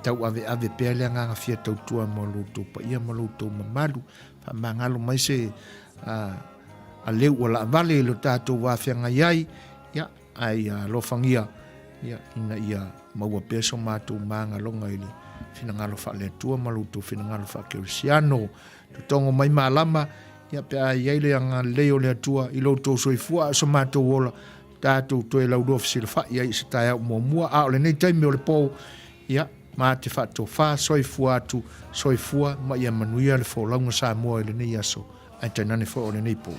tauaveave pea le agaga fia tautua mo lo outou paia ma lo outou mamalu. Faamagalo mai se aleu ua laavale i lo tatou va feagai ai, ia, ae ia alofagia, ia, ina ia maua pea so matou magaloga i le finagalo faale-Atua ma lo outou finagalo faakerisiano. Totogo mai malama, ia, pe a i ai le agalelei o le Atua i lo outou soifua a o so matou ola, tatou toe laulua fesilafai ai i se taeao muamua, a o lenei taimi o le po, ia, ma te faatofa soifua atu, soifua ma ia manuia le folauga Samoa i lenei aso, ae tainane foi o lenei po.